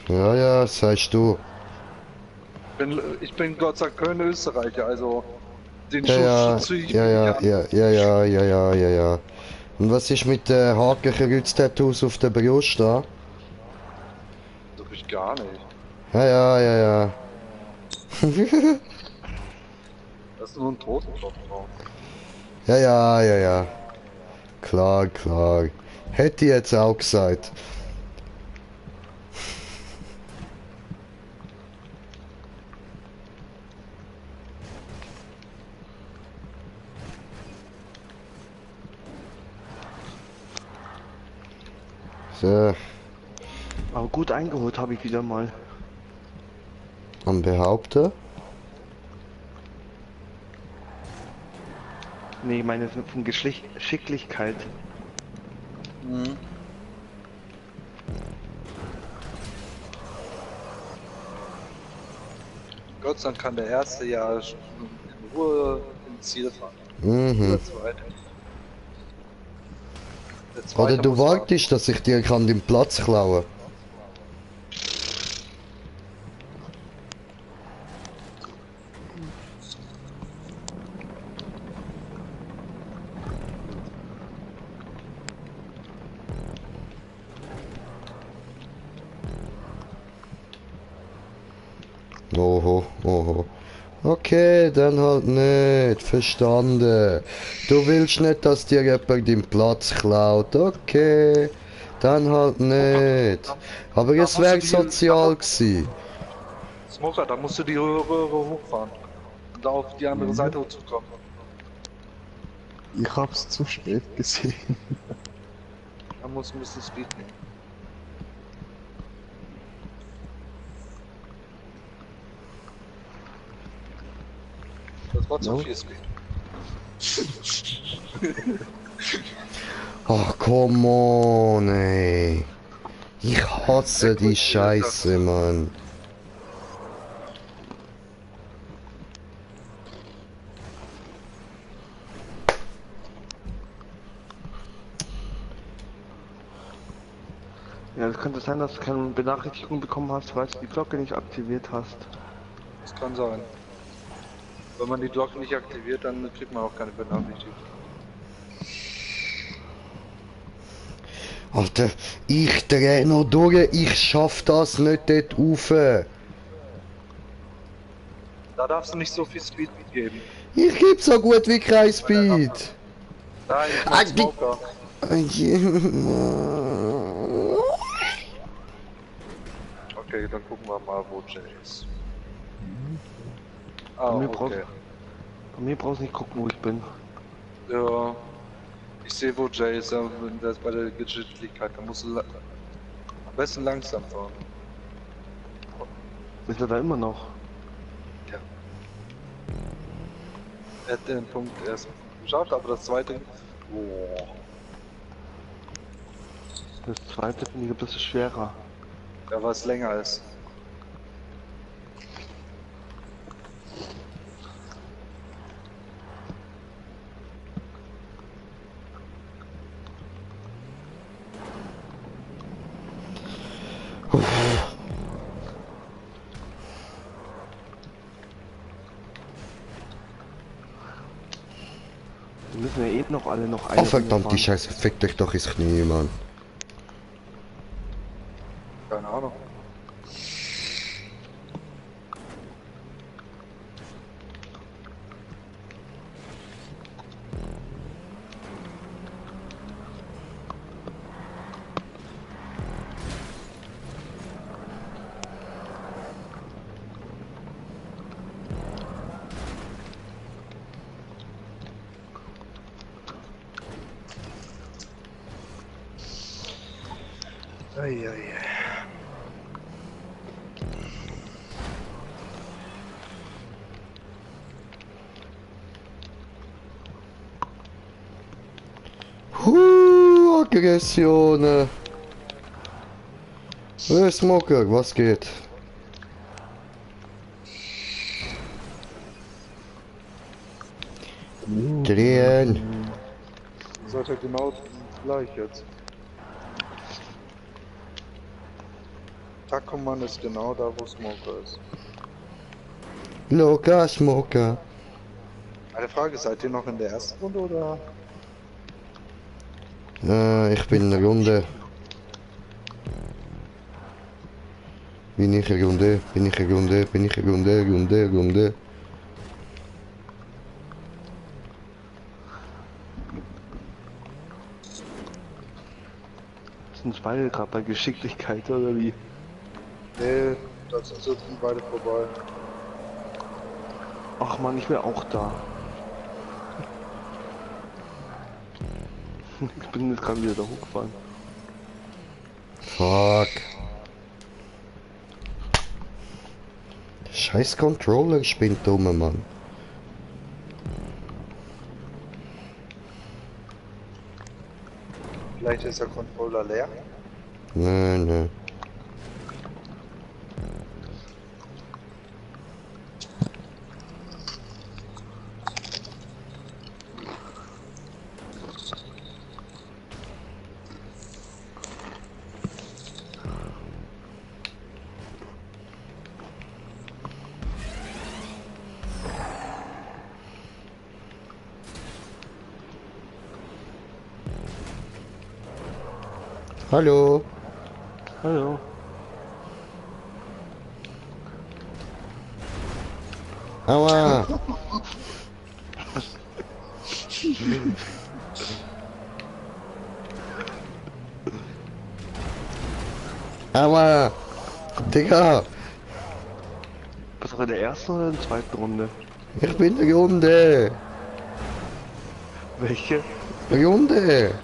Ja, ja, sagst du. Ich bin Gott sei Dank kein Österreicher, also den Ja, Schutz ziehe ich ja, mir ja, nicht an. ja. Und was ist mit den Hakenkreuz-Tattoos auf der Brust da? Das hab ich gar nicht. Ja. Da ist nur ein Totenkopf drauf. Ja. Klar. Hätte ich jetzt auch gesagt. So, Aber gut eingeholt habe ich wieder mal. am Behaupten. Nee, ich meine von Geschicklichkeit. Mhm. Gott sei Dank kann der erste ja schon in Ruhe ins Ziel fahren. Mhm. Der zweite. Der Oder zweite du muss warten. wartest, dass ich dir kann den Platz klauen. Oho, oho. Okay, dann halt nicht. Verstanden. Du willst nicht, dass dir jemand den Platz klaut. Okay. Dann halt nicht. Aber es wäre sozial gewesen. Smoker, da musst du die Röhre hochfahren. Und da auf die andere Mhm. Seite zu kommen. Ich hab's zu spät gesehen. Da muss ein bisschen Speed nehmen. Das war zu Ja. viel Speed. Ach, come on, ey. Ich hasse die Scheiße, Mann. Ja, es könnte sein, dass du keine Benachrichtigung bekommen hast, weil du die Glocke nicht aktiviert hast. Das kann sein. Wenn man die Glocke nicht aktiviert, dann kriegt man auch keine Benachrichtigung. Alter, ich dreh noch durch. Ich schaff das nicht dort rauf. Da darfst du nicht so viel Speed geben. Ich geb so gut wie kein Speed. Nein, ich Ah, mein die- Smoker. Okay, dann gucken wir mal, wo Jay ist. Ah, Bei mir okay. Bei mir brauchst du nicht gucken, wo ich bin. Ja. Ich sehe, wo Jay ist, der ist bei der Geschicklichkeit. Da musst du am besten langsam fahren. Ist er da immer noch? Ja. Er hat den Punkt erst geschafft, aber das zweite. Boah. Das zweite finde ich ein bisschen schwerer. Da war es länger ist. Wir müssen ja eh noch alle noch eine Oh verdammt, die Runde fahren. Scheiße, fickt euch doch ins Knie, Mann. Keine Ahnung. Eieiei. Aggressionen. Hey Smoker, was geht? Drehen. Ihr seid ja genau gleich jetzt. Takoman ist genau da, wo Smoker ist. Loka Smoker. Eine Frage, seid ihr noch in der ersten Runde oder? Ich bin in der Runde. Bin ich in Runde? Bin ich in Runde? Bin ich in Runde? Runde. Sind beide gerade bei Geschicklichkeit oder wie? Nee, das sind beide vorbei. Ach man, ich wäre auch da. Ich bin jetzt gerade wieder da hochgefahren. Fuck. Scheiß Controller spinnt rum, Mann. Vielleicht ist der Controller leer. Nö. Hallo. Hallo. Aua. Aua. Digga. Was war in der ersten oder in der zweiten Runde? Ich bin der Runde. Welche? Runde.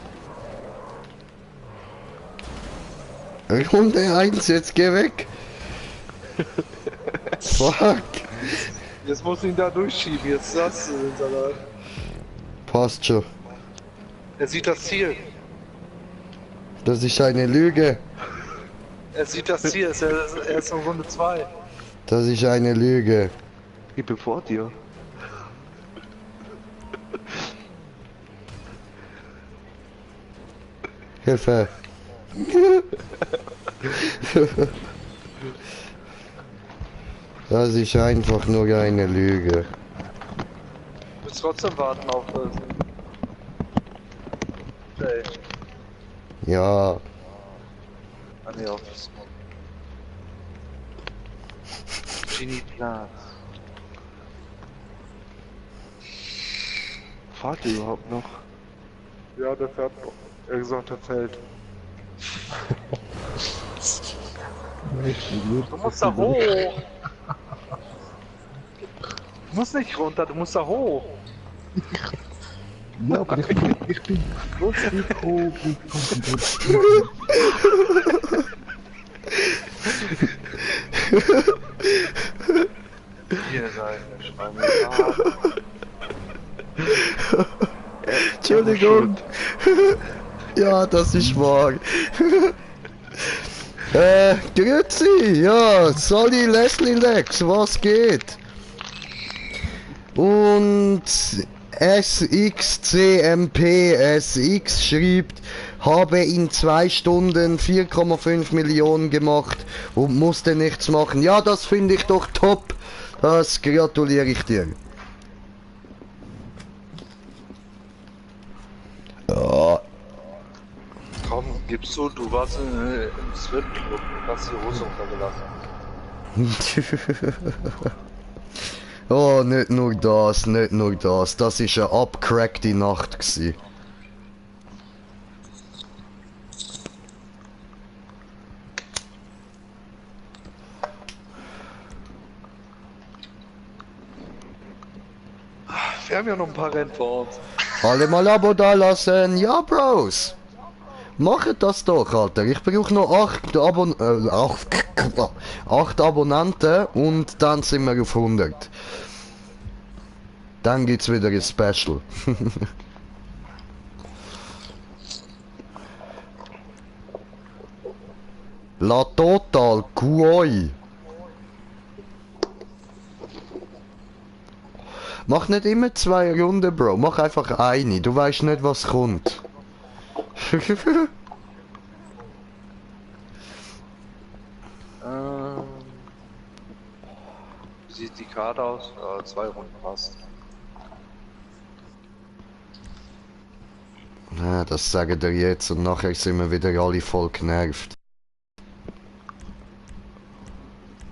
Runde 1, jetzt geh weg. Fuck. Jetzt muss ich ihn da durchschieben, jetzt das. Passt schon. Er sieht das Ziel. Das ist eine Lüge. Er sieht das Ziel, er ist in Runde 2. Das ist eine Lüge. Ich bin vor dir. Hilfe. Das ist einfach nur eine Lüge. Du musst trotzdem warten auf das. Okay. Ja. Ah ne, auf das. Genie Platz. Fahrt ihr überhaupt noch? Ja, der fährt. Er gesagt, der fällt. Du musst da hoch! Du musst nicht runter, du musst da hoch! Ja, aber ich bin lustig hoch, ich konzentriert. Hier seid ihr, Entschuldigung. Ja, das ist wahr. Grüezi, ja, Solly Leslie Lex, was geht? Und SXCMPSX schreibt, habe in 2 Stunden 4,5 Millionen gemacht und musste nichts machen. Ja, das finde ich doch top. Das gratuliere ich dir. Ja. Komm, gibst du warst im Swim-Club und hast die Hose runtergelassen. Oh, nicht nur das, nicht nur das. Das ist eine abcrackte Nacht gsi. Wir haben ja noch ein paar Rennen vor uns. Alle mal Abo da lassen. Ja, Bros. Macht das doch, Alter. Ich brauche noch 8 Abonnenten und dann sind wir auf 100. Dann gibt's wieder ein Special. La Total Kuoi. Mach nicht immer 2 Runden, Bro. Mach einfach eine. Du weißt nicht, was kommt. Wie sieht die Karte aus? 2 Runden passt. Ja, das sagen dir jetzt und nachher sind wir wieder alle voll genervt.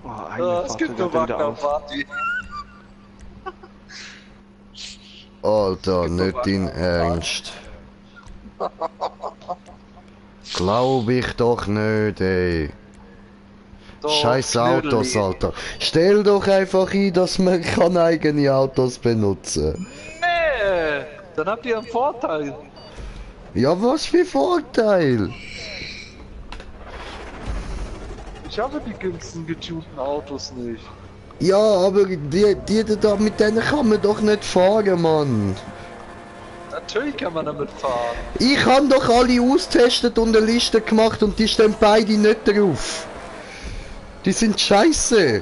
Oh, eine Es gibt nur Wagner Party. Alter, nicht dein Ernst. Glaub ich doch nicht, ey. Doch, Scheiß Autos, Knödeli. Alter. Stell doch einfach ein, dass man kann eigene Autos benutzen. Nee, dann habt ihr einen Vorteil. Ja, was für Vorteil? Ich habe die günstigen getunten Autos nicht. Ja, aber die da, mit denen kann man doch nicht fahren, Mann. Natürlich kann man damit fahren. Ich habe doch alle austestet und eine Liste gemacht und die stehen beide nicht drauf. Die sind scheiße.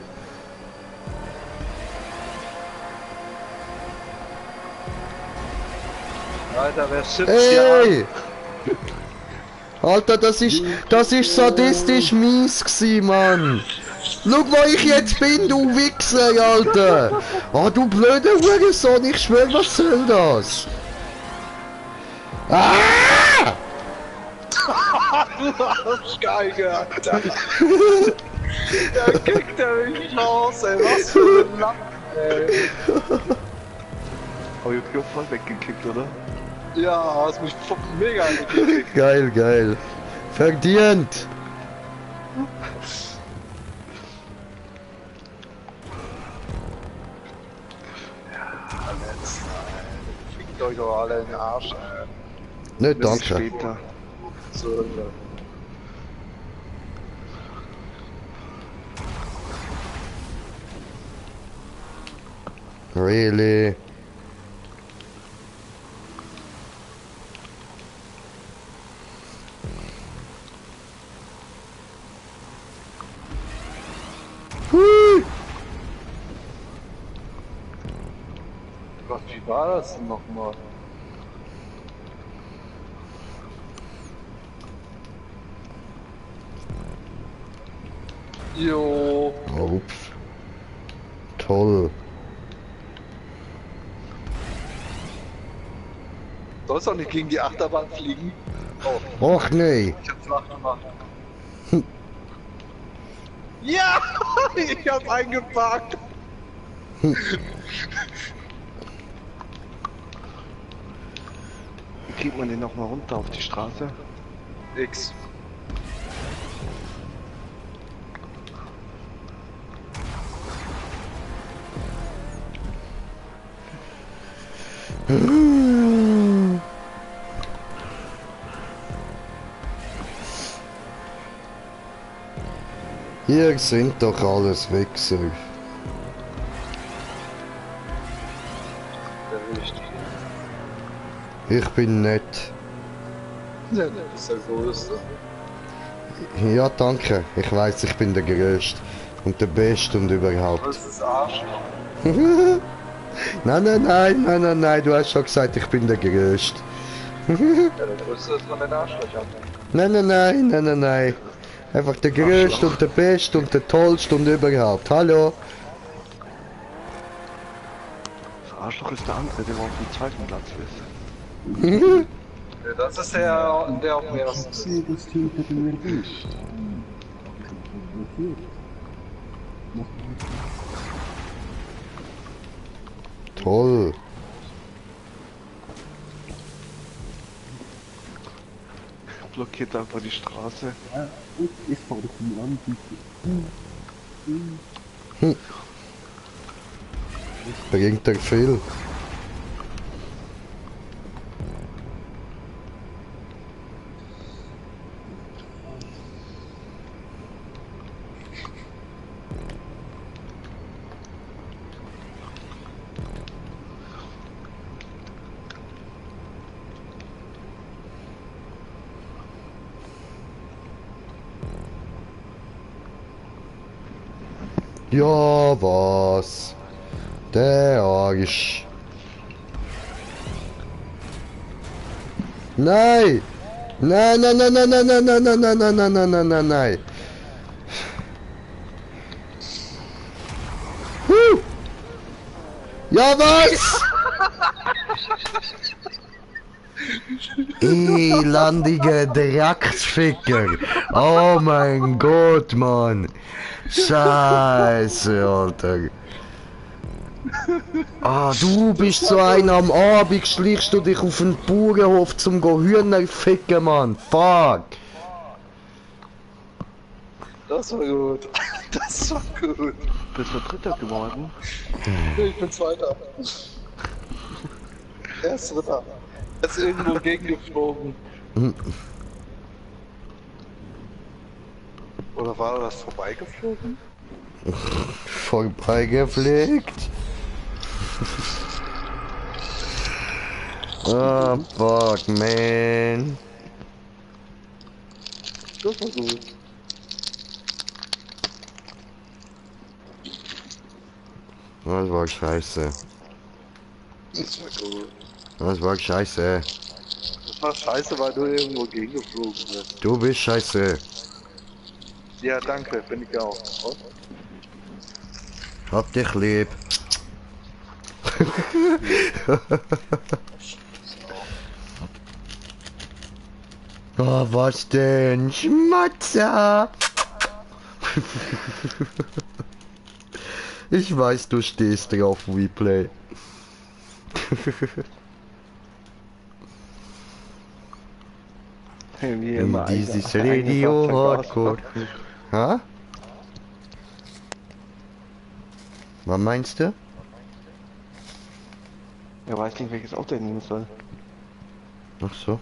Alter, wer schippt hier Ey! Alter, das ist sadistisch mies gsi, Mann. Schau, wo ich jetzt bin, du Wichser, Alter. Oh, du blöder Hurensohn, ich schwör, was soll das? Ah! Du Arschgeige, Alter. Da kickt er mich raus, ey. Was für ein Lappen, ey. Aber jetzt hier voll weggekickt, oder? Ja, hast mich mega angekickt. Geil, geil. Verdient. Fickt euch doch alle in den Arsch, ey. Ne, Bis danke. später. So, Really? Hui. Gott, wie war das denn nochmal? Jo. Ups. Toll. Sollst doch nicht gegen die Achterbahn fliegen? Oh, Och nee. ich hab's nachgemacht. Ja! Ich hab eingepackt! Wie kriegt man den noch mal runter auf die Straße? X. Hier sind doch alles Wichser. Der Richtige. Ich bin nett. Ja, der ist der Größte. Ja, danke. Ich weiß, ich bin der Größte. Und der Beste und überhaupt. Das ist Arschloch. Nein, nein, nein, nein, nein, nein. Du hast schon gesagt, ich bin der Größte. Ja, der Größte ist von den Arschlöchern. Nein, nein, nein, nein, nein, nein. Einfach der Größte und der Beste und der Tollste und überhaupt. Hallo? Das Arschloch ist der andere, der auf dem zweiten Platz ist. Ja, das ist der auf dem ersten ist. Sehe, dass du hinter mir bist. Toll. Blockiert einfach die Straße. Ja, und ich fahre vom Land. Bringt er viel? Ja, was? Der Arsch. Nein! Nein, nein, nein, nein, nein, nein, nein, nein, nein, nein, nein, nein, nein, nein, nein. Ja, was? Elendige Drecksficker. Oh mein Gott, Mann. Scheiße, Alter. Ah, du bist so ein am Abend, schleichst du dich auf den Bauernhof zum Hühner ficken, Mann. Fuck. Das war gut. Das war gut. Bist du Dritter geworden? Nee, ich bin Zweiter. Er ist Dritter. Er ist irgendwo gegengeflogen. Oder war das vorbeigeflogen? Vorbeigefliegt. Oh, fuck, man. Das war gut. Das war scheiße. Das war gut. Das war scheiße. Das war scheiße, weil du irgendwo gegengeflogen bist. Du bist scheiße. Ja, danke, bin ich auch. Und? Hab dich lieb. Oh, was denn? Schmatzer! Ich weiß, du stehst drauf, Replay. Wie immer. Dieses Radio Hardcore. Ha? Was meinst du? Er weiß nicht, welches Auto er nehmen soll. Ach so.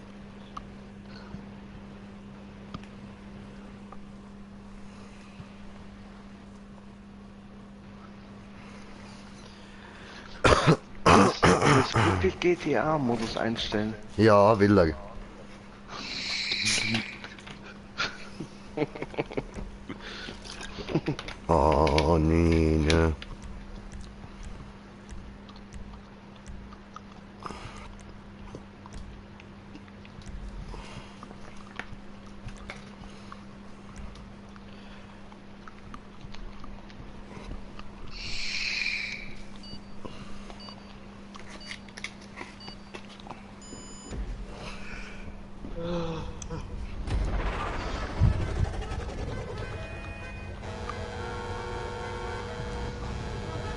Jetzt wirklich GTA-Modus einstellen. Ja, will er. Oh, nee, ne.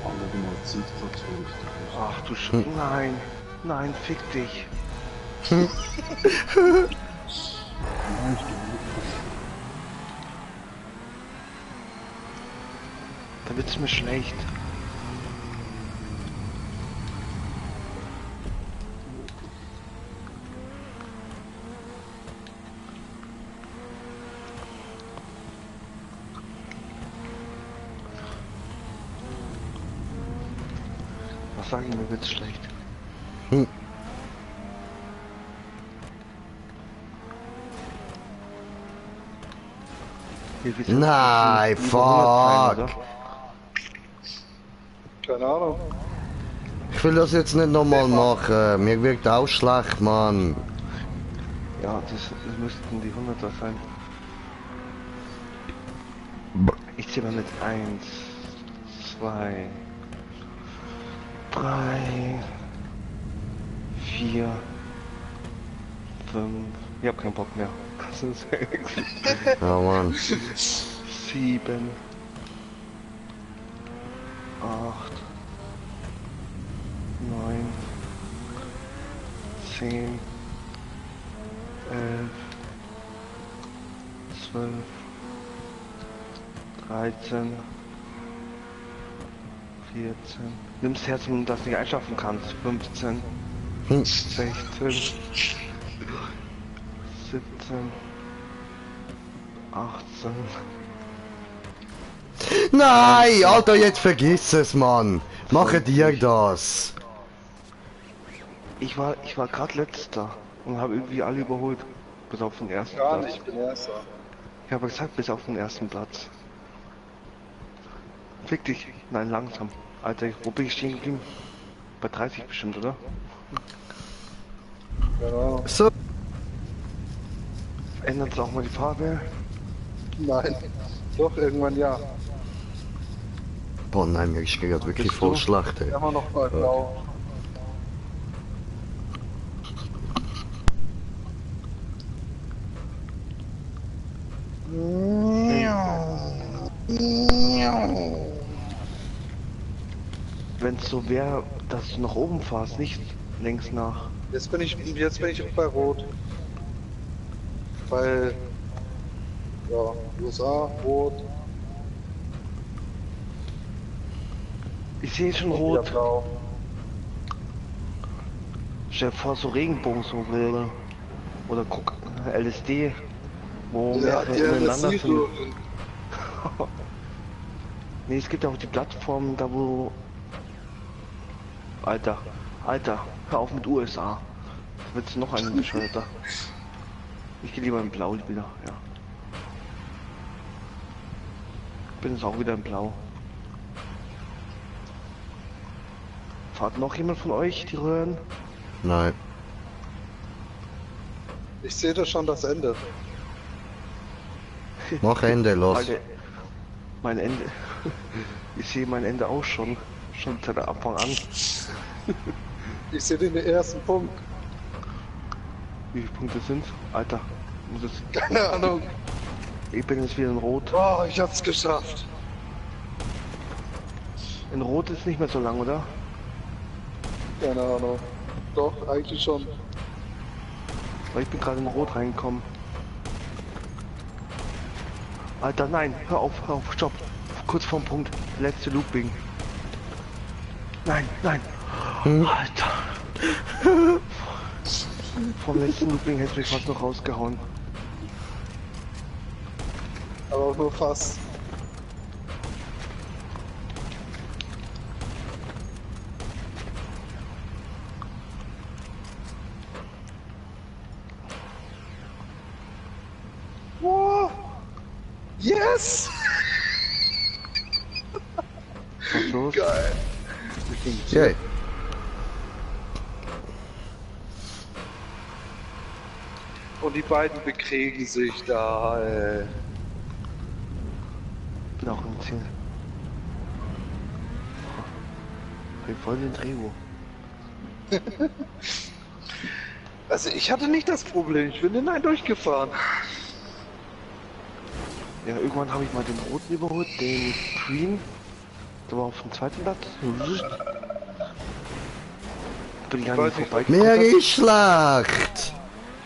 Alle mal Zeit dazu. Ach du Nein. Nein, fick dich. Da wird's mir schlecht. Was sag ich, mir wird's schlecht. Hier wird's Nein, über 100 sein, fuck. oder? Keine Ahnung. Ich will das jetzt nicht nochmal machen. Mir wirkt auch schlecht, Mann. Ja, das müssten die 100er sein. Ich zähle mal mit 1, 2, 3, 4, 5. Ich hab keinen Bock mehr. 6, Ja, Mann. 7, 8, 9, 10, 11, 12, 13, 14. Nimm's Herz, wenn du das nicht einschaffen kannst. 15, 16, 17, 18. Nein, Alter, jetzt vergiss es, Mann. Mache dir das. Ich war gerade letzter und habe irgendwie alle überholt. Bis auf den ersten Gar Platz. nicht, ich bin Erster. Ich habe gesagt, bis auf den ersten Platz. Fick dich. Nein, langsam. Alter, wo bin ich stehen geblieben? Bei 30 bestimmt, oder? Keine Ahnung. So. Ändert es auch mal die Farbe? Nein. Doch, irgendwann ja. Boah, nein, mir ist gerade wirklich Bist voll du? schlecht, ey. Immer noch mal blau. Wenn es so wäre, dass du nach oben fährst, nicht längs nach. Jetzt bin ich auch bei Rot. Weil, ja, USA, Rot, Ich sehe schon wieder rot. blau. Stell dir vor, so Regenbogen oder guck, LSD, wo Ja, mehrere die ineinander LSD sind. so Nee, es gibt ja auch die Plattform, da wo... Alter, hör auf mit USA. Wird's noch ein bescheuerter. Ich gehe lieber in Blau wieder, ja. Bin jetzt auch wieder in Blau. Fahrt noch jemand von euch die Röhren? Nein. Ich sehe da schon das Ende. Mach Ende, los. Mein Ende. Ich sehe mein Ende auch schon. Schon seit Anfang an. Ich sehe den ersten Punkt. Wie viele Punkte sind? Alter, muss es. Keine Ahnung. Ich bin jetzt wieder in Rot. Oh, ich hab's geschafft. In Rot ist nicht mehr so lang, oder? Keine Ahnung. Doch, eigentlich schon. Weil ich bin gerade in Rot reingekommen. Alter, nein, hör auf, stopp. Kurz vorm Punkt. Letzte Looping. Nein. Alter. Vom letzten Looping hätte mich fast noch rausgehauen. Aber auch nur fast. Wow. Yes! Was ist los? Geil. Yay. Und die beiden bekriegen sich da, Bin auch im Ziel. Ich voll den Drehbuch. Also ich hatte nicht das Problem, ich bin den einen durchgefahren. Ja, irgendwann habe ich mal den roten überholt, den Green. Der war auf dem zweiten Blatt. Bin ich an ihm vorbeigekommen. Meerschlacht!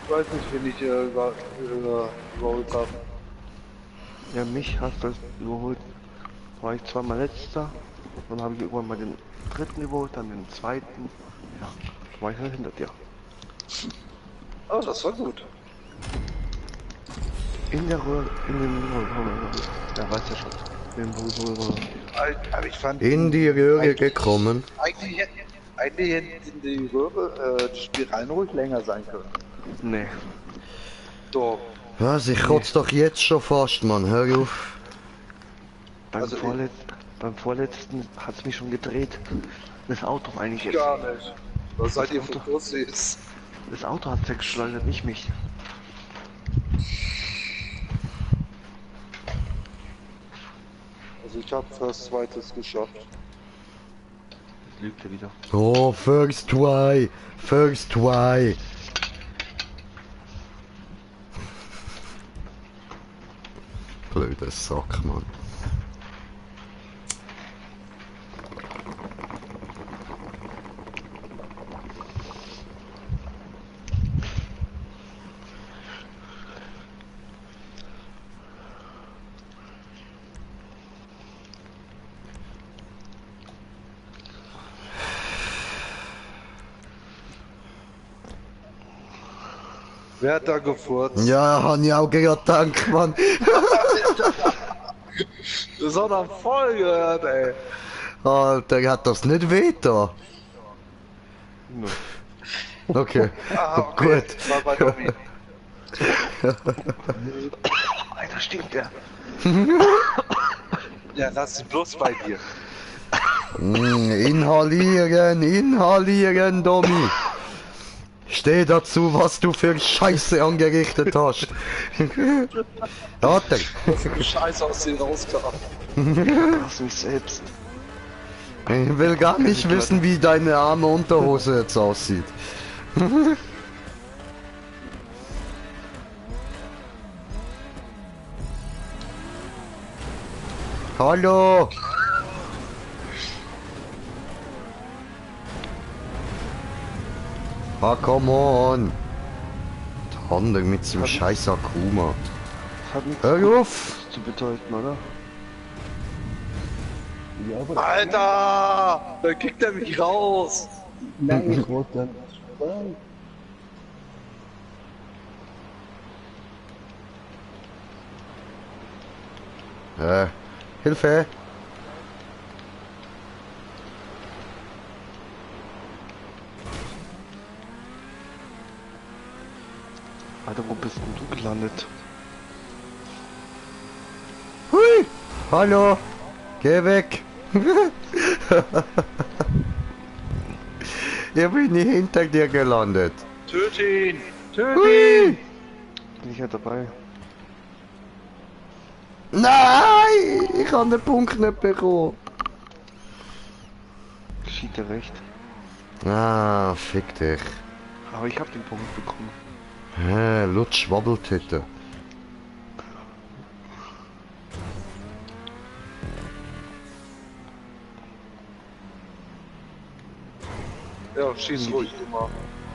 Ich weiß nicht, wen ich überholt habe. Ja, mich hast du überholt. War ich zweimal letzter. Dann habe ich irgendwann mal den dritten überholt, dann den zweiten. Ja, dann war ich halt hinter dir. Oh, das war gut. In der Röhre, in den ja, weiß ja schon. In den Röhre. Aber ich fand... In die Röhre gekommen. Eigentlich hätte in die Röhre das Spiel rein ruhig länger sein können. Nee. Doch. Was, ich kotze doch jetzt schon fast, Mann. Hör auf. Also Beim vorletzten hat es mich schon gedreht. Das Auto eigentlich jetzt. Gar nicht. Was seid ihr für Pussys? Das Auto hat weggeschleudert, nicht mich. Also ich habe fast zweites geschafft. Das lügt er wieder. Oh, first try. First try. Blöder Sack, Mann. Wer hat da gefurzt? Ja, hab ich auch gerade gedacht, Mann. Das hat er voll gehört, ey. Alter, hat das nicht weh da? Nö. Okay, Okay. gut. War bei Domi. Alter, stinkt der. Ja, lass ihn bloß bei dir. Inhalieren, Domi. Steh dazu, was du für Scheiße angerichtet hast. Alter. Scheiße aus dir rauskam. Lass mich selbst. Ich will gar nicht wissen, wie deine arme Unterhose jetzt aussieht. Hallo! Ah, come on! Der andere mit dem scheiß Akuma. Das hat nichts Hör auf! zu bedeuten, oder? Ja, aber Alter! Da kickt er mich raus! nein, ich wollte Hilfe! Alter, wo bist denn du gelandet? Hui! Hallo! Geh weg! Ich bin nicht hinter dir gelandet. Töte ihn! Töte Hui! Bin ich ja dabei. Nein! Ich habe den Punkt nicht bekommen. Geschieht dir recht. Ah, fick dich. Aber ich hab den Punkt bekommen. Lutsch Wabbeltitte. Ja, schieß ruhig, du mal.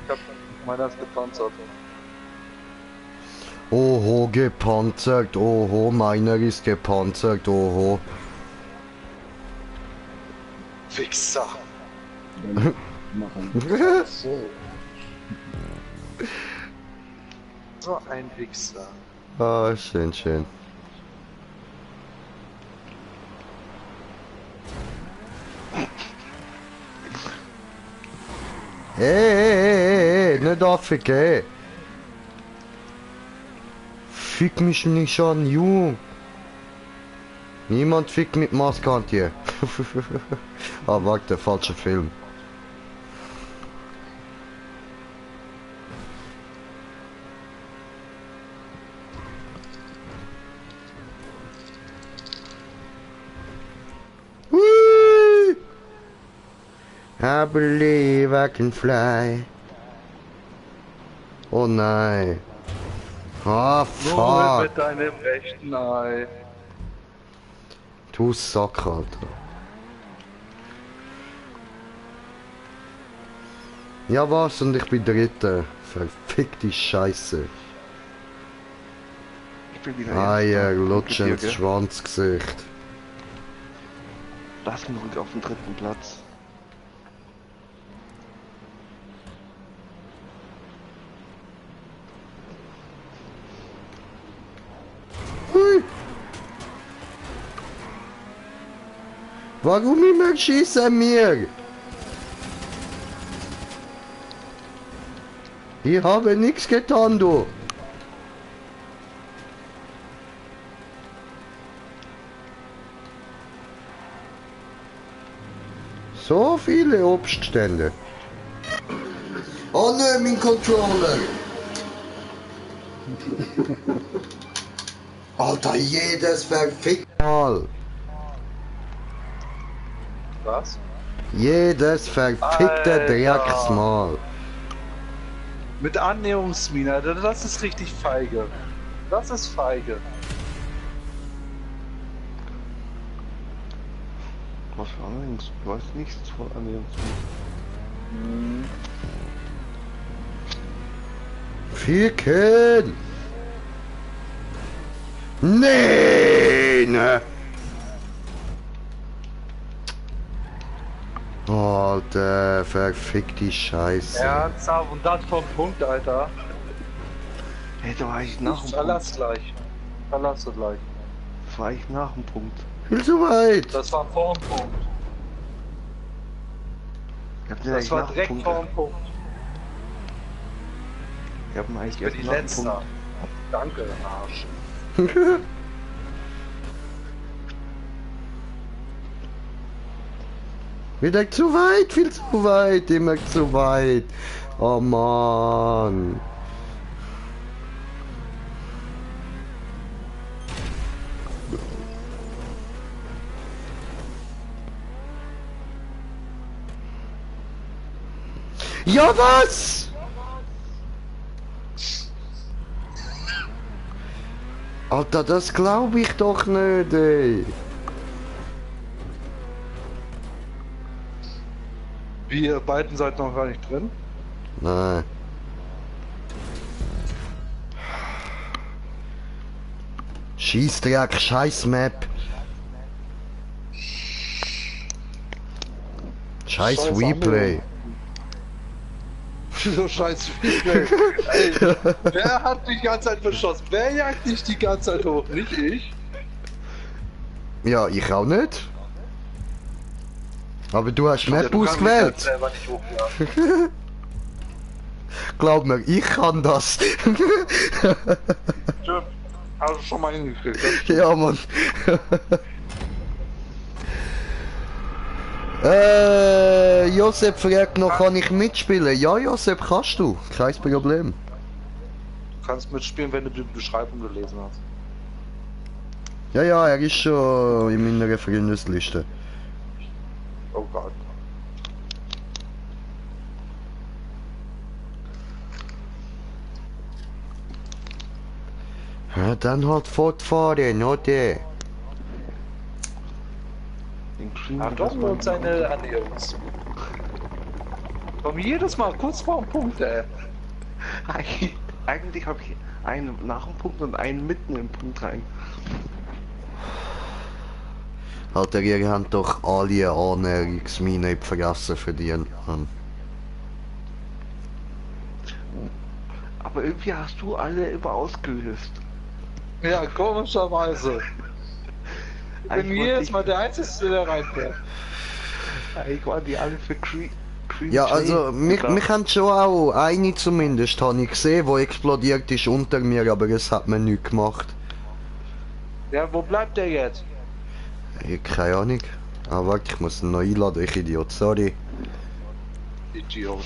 Ich hab meiner ist gepanzert. Oho, gepanzert. Oho, meiner ist gepanzert. Oho. Wichser! Dann machen. So. So ein Wichser. Ah, schön, schön. Hey, nicht aufgehen. Fick mich nicht an, Jung. Niemand fickt mit Maskant hier. Ah, warte, falscher Film. Whee! I believe I can fly. Oh nein. Ah, Nur fuck. mit deinem rechten Ei. Du Sack, Alter. Ja was, und ich bin Dritter. Verfickte Scheiße. Ich bin wieder Eier, Erster. lutsch Danke dir, ins gell? Schwanzgesicht. Lass mich ruhig auf den 3. Platz. Hui. Warum immer schießen mir? Ich habe nichts getan, du. So viele Obststände. Oh ne, mein Controller. Alter, jedes verfickte Mal. Was? Jedes verfickte Alter. Drecksmal. Mit Annäherungsmine, Alter, das ist richtig feige. Das ist feige. Was für Annäherungs... Du weißt nichts von Annäherungsmine. Ficken! Nee, ne? Alter, verfick die Scheiße. Ernsthaft, und das vom Punkt, Alter. Hey, da war ich nach dem Punkt. Verlass gleich. Verlass du gleich. Das war ich nach dem Punkt. Viel zu weit. Das war vor dem Punkt. Ich hab Das war direkt vor dem Punkt. Ich hab ihn eigentlich Ich bin erst die nach dem Letzte. Punkt. Danke, Arsch. Wieder zu weit, viel zu weit, immer zu weit. Oh Mann. Ja was? Alter, das glaube ich doch nicht, ey. Wie, ihr beiden seid noch gar nicht drin? Nein. Scheißdreck, scheiß Map. Scheiß Scheiß Replay. So scheiß Replay. Ey, wer hat dich die ganze Zeit beschossen? Wer jagt dich die ganze Zeit hoch? Nicht ich. Ja, ich auch nicht. Aber du hast Ja, Map du kannst dich ausgewählt. halt selber nicht hochladen. Glaub mir, ich kann das. Stimmt. Hast du schon mal hingekriegt. Ja, Mann. Josep fragt noch, kann ich mitspielen? Ja, Josep, kannst du. Kein Problem. Du kannst mitspielen, wenn du die Beschreibung gelesen hast. Ja, ja, er ist schon in meiner Freundesliste. Oh Gott. Ja, dann halt fortfahren, oder? Den Cream Ach doch, nur seine Ernährungs. Komm jedes Mal kurz vor dem Punkt, ey. Eigentlich habe ich einen nach dem Punkt und einen mitten im Punkt rein. Alter, ihr habt doch alle Ernährungsmine vergessen verdient. Aber irgendwie hast du alle immer ausgelöst. Ja, komischerweise. Ich bin jedes Mal der Einzige, der reinfährt. Ich war die alle für Cream Ja, J also, mich haben schon auch eine zumindest, habe ich gesehen, wo explodiert ist unter mir, aber es hat mir nichts gemacht. Ja, wo bleibt der jetzt? Ich keine Ahnung. Ah, warte, ich muss ihn noch einladen, ich Idiot, sorry. Idiot.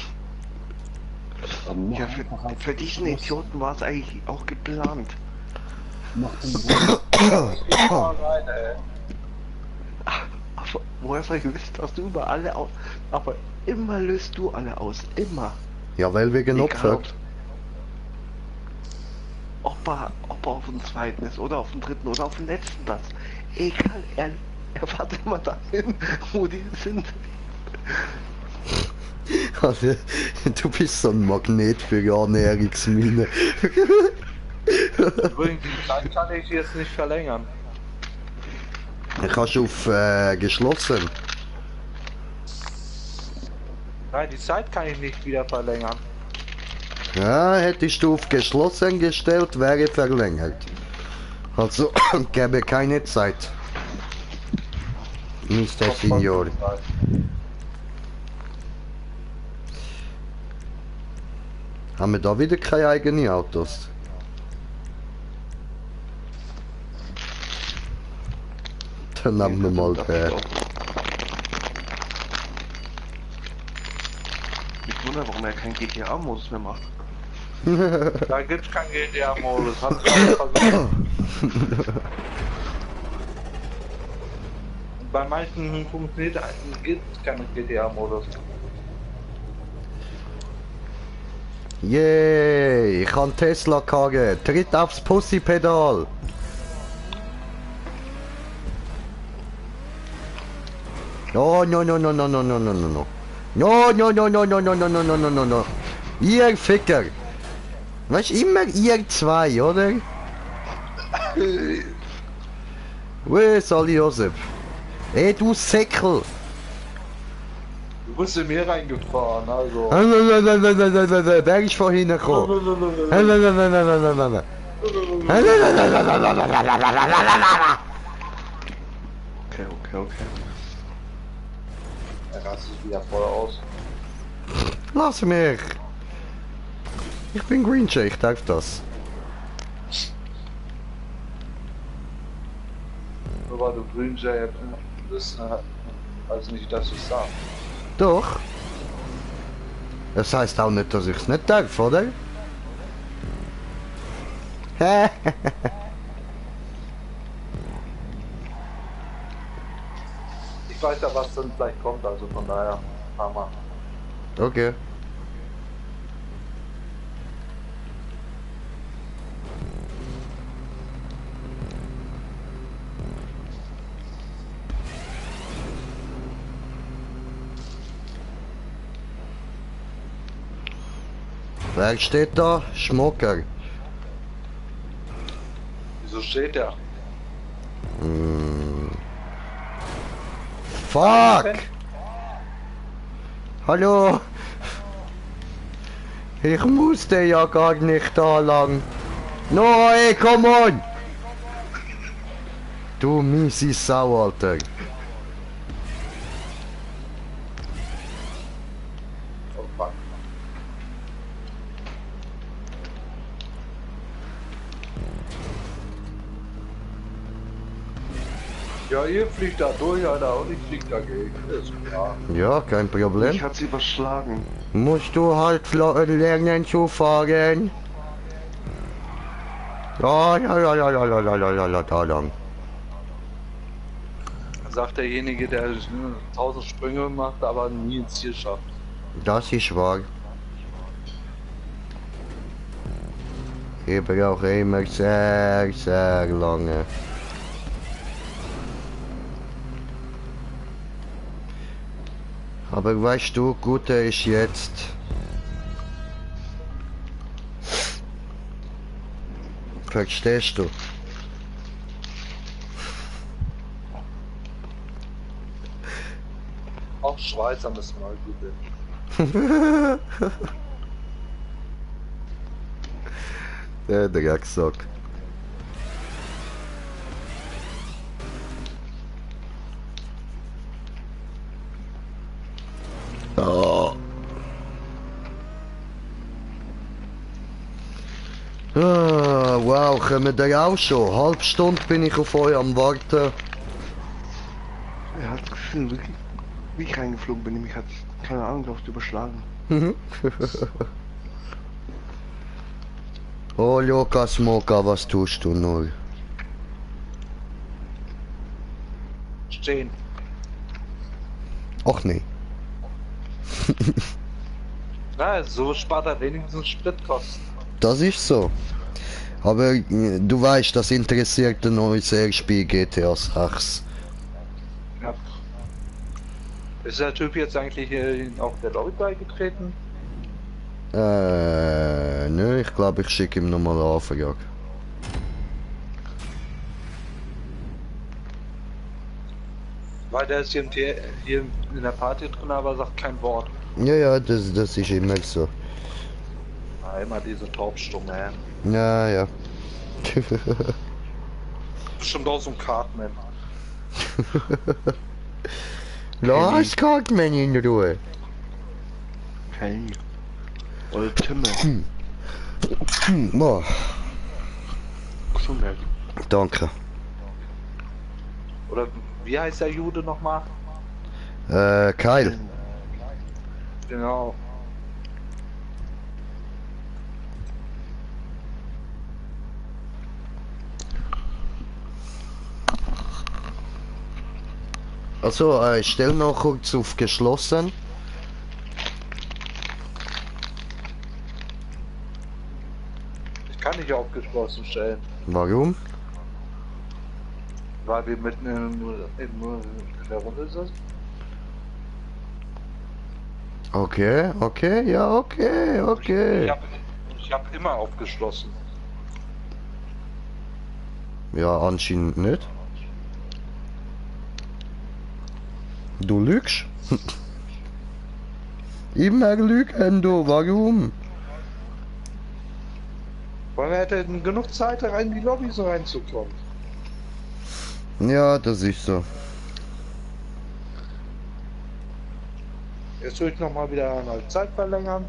Ja, für diesen Idioten war es eigentlich auch geplant. Mach den Mal rein, ey. Aber woher soll ich wissen, dass du über alle aus... Aber immer löst du alle aus. Immer. Ja, weil wegen Egal, Opfer. ob er auf dem zweiten ist oder auf dem dritten oder auf dem letzten Platz. Egal, er fährt immer dahin, wo die sind. Also, du bist so ein Magnet für Ernährungsmine. Übrigens, die Zeit kann ich jetzt nicht verlängern. Kannst du auf geschlossen? Nein, die Zeit kann ich nicht wieder verlängern. Ja, hättest du auf geschlossen gestellt, wäre verlängert. Also, gäbe keine Zeit. Mr. Senior. Haben wir da wieder keine eigenen Autos? Dann nehmen wir mal der. Ich wundere, warum er keinen GTA-Modus mehr macht. Da gibt's kein GTA-Modus. Hab ich auch versucht. Bei manchen funktioniert gibt keinen GTA-Modus. Yay, ich kann Tesla kargen. Tritt aufs Pussy-Pedal. Oh, no, no, no, no, no, no, no, no, no. No, no, no, no, no, no, no, no, no, no, no, no. Ihr Ficker. Weißt immer ihr zwei, oder? Wo ist Ali Josef? Ey, du Säckel. Du bist in mir reingefahren, also. Wer ist vorhin gekommen? Okay. Er rastet wieder voll aus. Lass mich. Ich bin Green Jay, ich darf das. Nur weil du grün Jay bist, also nicht, dass ich sag. Doch. Das heißt auch nicht, dass ich es nicht darf, oder? Ich weiß ja, was dann gleich kommt, also von daher, Hammer. Okay. Wer steht da? Schmucker. Wieso steht der? Fuck! Hallo! Ich musste ja gar nicht da lang. No, ey, come on! Du miese Sau, Alter. Oh fuck. Ja, ihr fliegt da durch, Alter, und ich flieg dagegen. Ist klar. Ja, kein Problem. Ich hat's überschlagen. Musst du halt lernen zu fahren. Ja, ja, ja, ja, ja, ja, ja, ja, ja, ja, da lang. Sagt derjenige, der 1000 Sprünge macht, aber nie ins Ziel schafft. Das ist wahr. Ich brauche immer sehr, sehr lange. Aber weißt du, Gute ist jetzt. Verstehst du? Auch Schweizer müssen mal googeln. Der Drecksack. Oh. Ah, wow, kommen wir auch schon? Halb Stunde bin ich auf euch am Warten. Er hat gesehen, wie ich reingeflogen bin, nämlich hat keine Ahnung, glaubst du, überschlagen. Oh, Lukas Moka, was tust du nur? Stehen. Ach nee. Na, so spart er wenigstens Spritkosten. Das ist so. Aber du weißt, das interessiert uns sehr Spiel GTA 6. Ja. Ist der Typ jetzt eigentlich hier auf der Lobby beigetreten? Nö, ich glaube, ich schicke ihm nochmal eine Anfrage. Weil der ist hier in der Party drin, aber sagt kein Wort. Ja, ja, das ist immer so. Na, immer diese Taubstumme. Ja, ja. Bestimmt auch so ein Cartman. Lass Cartman in Ruhe. Hey. Oder Timme. Oh, Gesundheit. danke. Oder wie heißt der Jude nochmal? Kyle. Genau. Also, stell noch kurz auf geschlossen. Ich kann nicht aufgeschlossen stellen, Warum? weil wir mitten in der Runde sind. Okay, okay, ja, okay, okay. Ich hab immer aufgeschlossen. Ja, anscheinend nicht. Du lügst. Immer lügen du, warum? Weil wir hätten genug Zeit, rein in die Lobbys reinzukommen. Ja, das ist so. Jetzt würde ich noch mal wieder eine Zeit verlängern.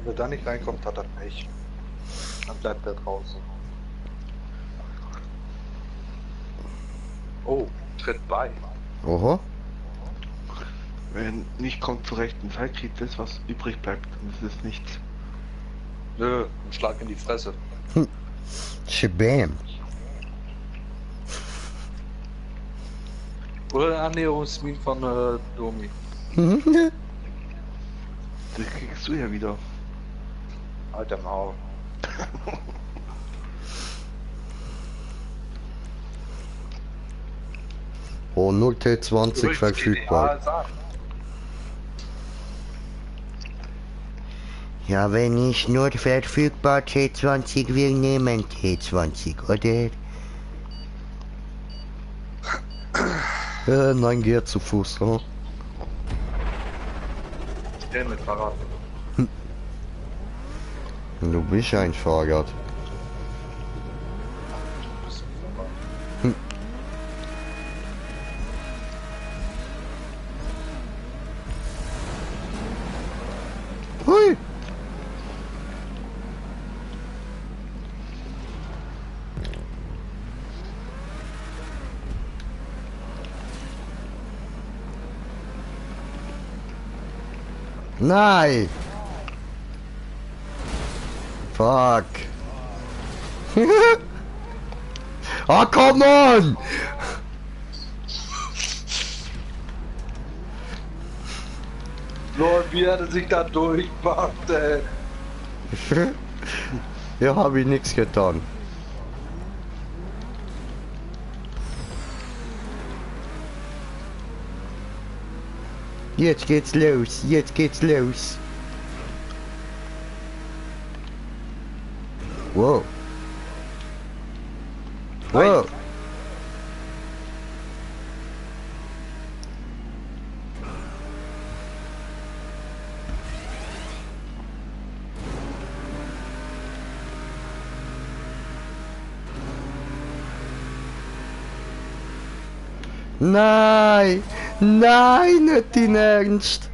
Wenn er da nicht reinkommt, hat er Pech. Dann bleibt er draußen. Oh, tritt bei. Oha. Wer nicht kommt zur rechten Zeit, kriegt das, was übrig bleibt. Und das ist nichts. Nö, ein Schlag in die Fresse. Shabam. Oder ein Annäherungsmin von Domi. Das kriegst du ja wieder. Alter Maul. Oh, 0 T20 verfügbar. Ja, wenn ich nur verfügbar T20 will, nehmen T20, oder? Nein, geht zu Fuß, oh. Der mit Fahrrad. Du bist ein Fahrrad. Hui! Nein! Fuck! Ah, come on! Lord, wie hat er sich da durchgemacht, ey? Ja, habe ich nichts getan. Jetzt geht's los, jetzt geht's los. Wow. Wow. Nein! Nein, nicht in Ernst!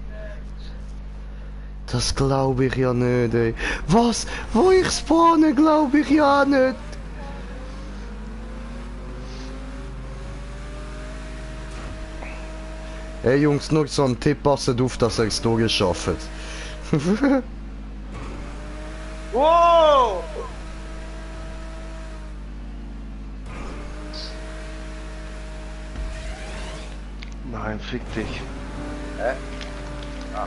Das glaube ich ja nicht, ey. Was? Wo ich spawne, glaube ich ja nicht. Hey Jungs, nur so ein Tipp, passet auf, dass ihr es durchschafft. Wow! Nein, fick dich. Hä? Ah.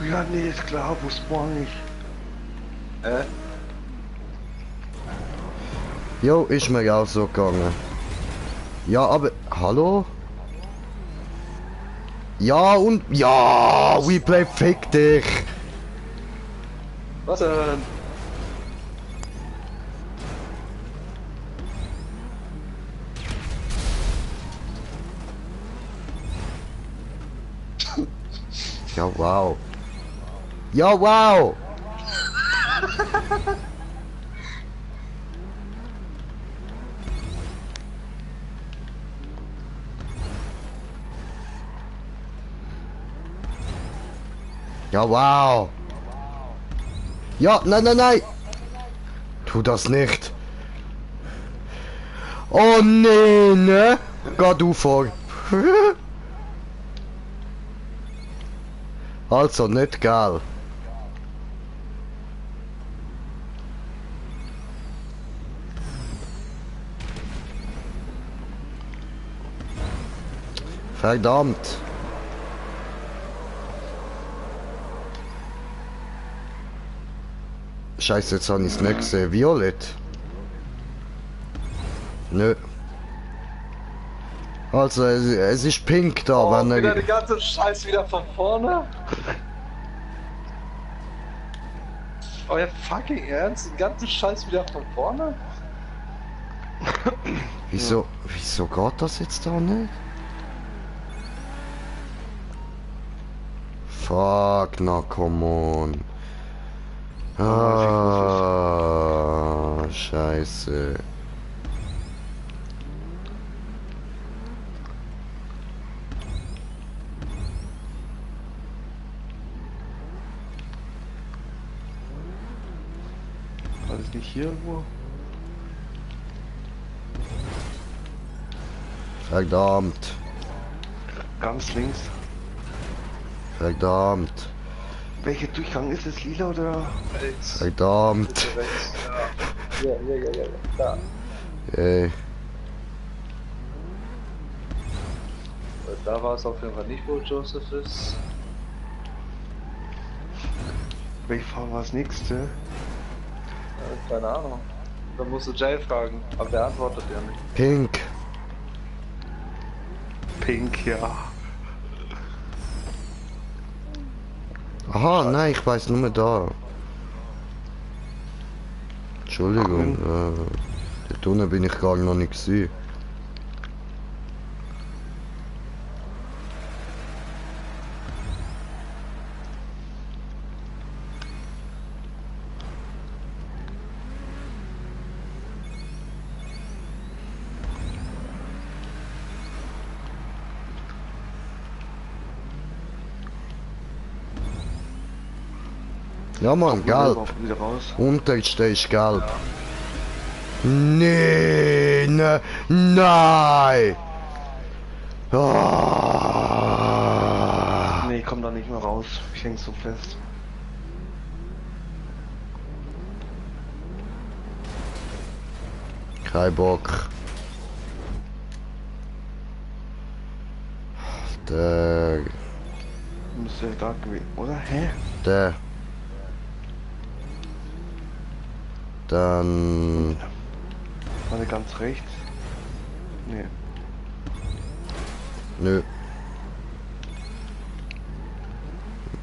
Ja, nee, ist klar, wo spawn ich? Jo, ist mir auch so gegangen. Ja, aber... Hallo? Ja und... Ja! WePlay, fick dich! Was denn? Ja, wow. Ja, wow! Ja, wow! Ja, nein, nein, nein! Tu das nicht! Oh nee, ne? Geh du vor! Also nicht geil. Verdammt. Scheiße, jetzt habe ich es nicht gesehen. Violett. Nö. Also, es ist pink da, Oh, wenn wieder er... den ganzen Scheiß wieder von vorne? Euer fucking Ernst? Den ganzen Scheiß wieder von vorne? Wieso geht das jetzt da nicht? Fuck, na come on. Ah, scheiße. War das nicht hier irgendwo? Verdammt. Ganz links. Verdammt. Welcher Durchgang ist es? Lila oder? Rechts. Verdammt. Rechts, ja. Ja. Da. Ey. Da war es auf jeden Fall nicht, wo Joseph ist. Welche Farbe war das nächste? Ja, keine Ahnung. Da musst du Jay fragen, aber der antwortet ja nicht. Pink. Pink, ja. Aha, nein, ich weiß nur da. Entschuldigung, dort unten bin ich gar noch nicht gewesen. Ja Mann, gelb. Wieder raus. Unterste ist gelb. Nee, ne, nein! Ah. Nee, ich komm da nicht mehr raus. Ich häng so fest. Kein Bock. Der. Müsste ja da gewesen, oder? Hä? Der. Dann. War der ganz rechts? Nee. Nö.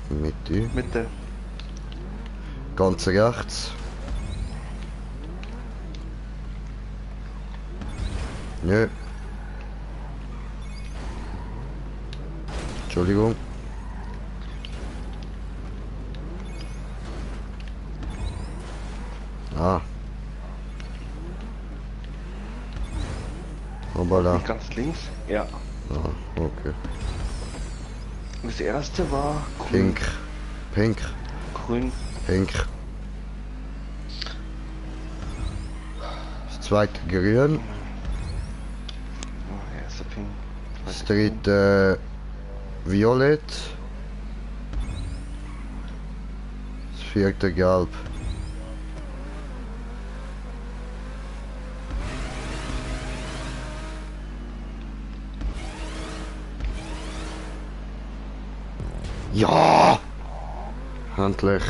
Mitte. Mitte. Ganz rechts. Nö. Entschuldigung. Ah. Hoppala. Nicht ganz links? Ja. Ah, okay. Das erste war grün. Pink. Pink. Grün. Pink. Das zweite grün. Oh, erste Pink. Das dritte violett. Das vierte gelb. Ja! Endlich.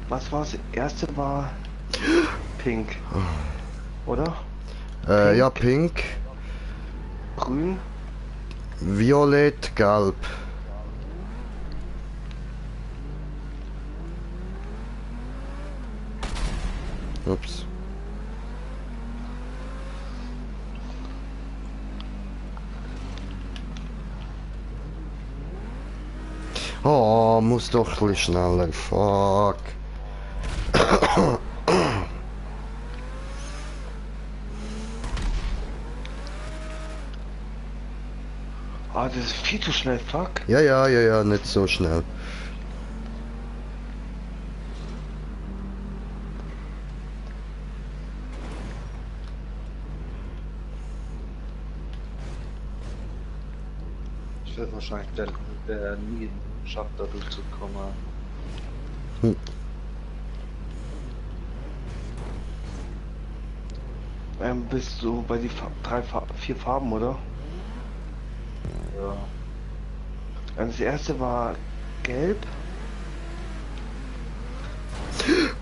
Was war's? Erste war Pink. Oder? Ja, pink, Grün. violett, gelb. Ups. Oh, muss doch ein bisschen schneller. Fuck. Ah, das ist viel zu schnell, fuck. Ja, nicht so schnell. Ich werde wahrscheinlich der nie schafft, da durchzukommen. Bist du bei die vier Farben, oder? Ja. Das erste war gelb.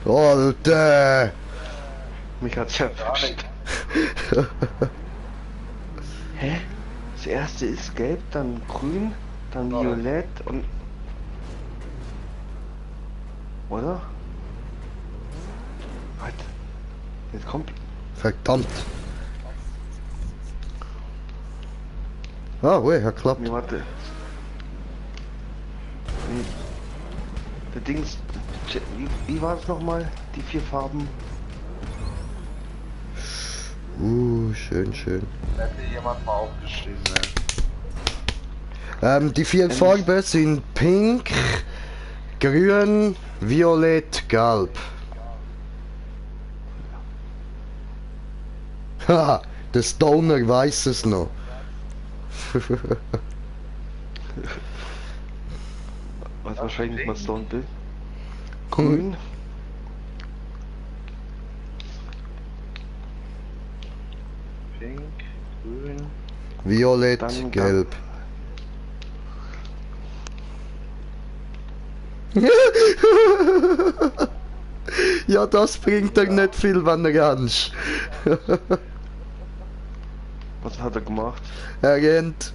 Alter! Mich hat's erwischt. Hä? Das erste ist gelb, dann grün, dann violett und... Oder? Was? Jetzt kommt... Verdammt! Ah, weh, hat klappt. Nee, warte. Nee. Der Dings... Wie war es nochmal? Die vier Farben? Schön, schön. Hätte jemand mal aufgeschrieben, ne? Die vier Farben sind pink, grün, violett, gelb. Haha, der Stoner weiß es noch. Was wahrscheinlich nicht mal Stone will. Grün. Pink, grün. Violett, Dann gelb. Ja, das bringt dir nicht viel, wenn du rennst. Was hat er gemacht? Er rennt.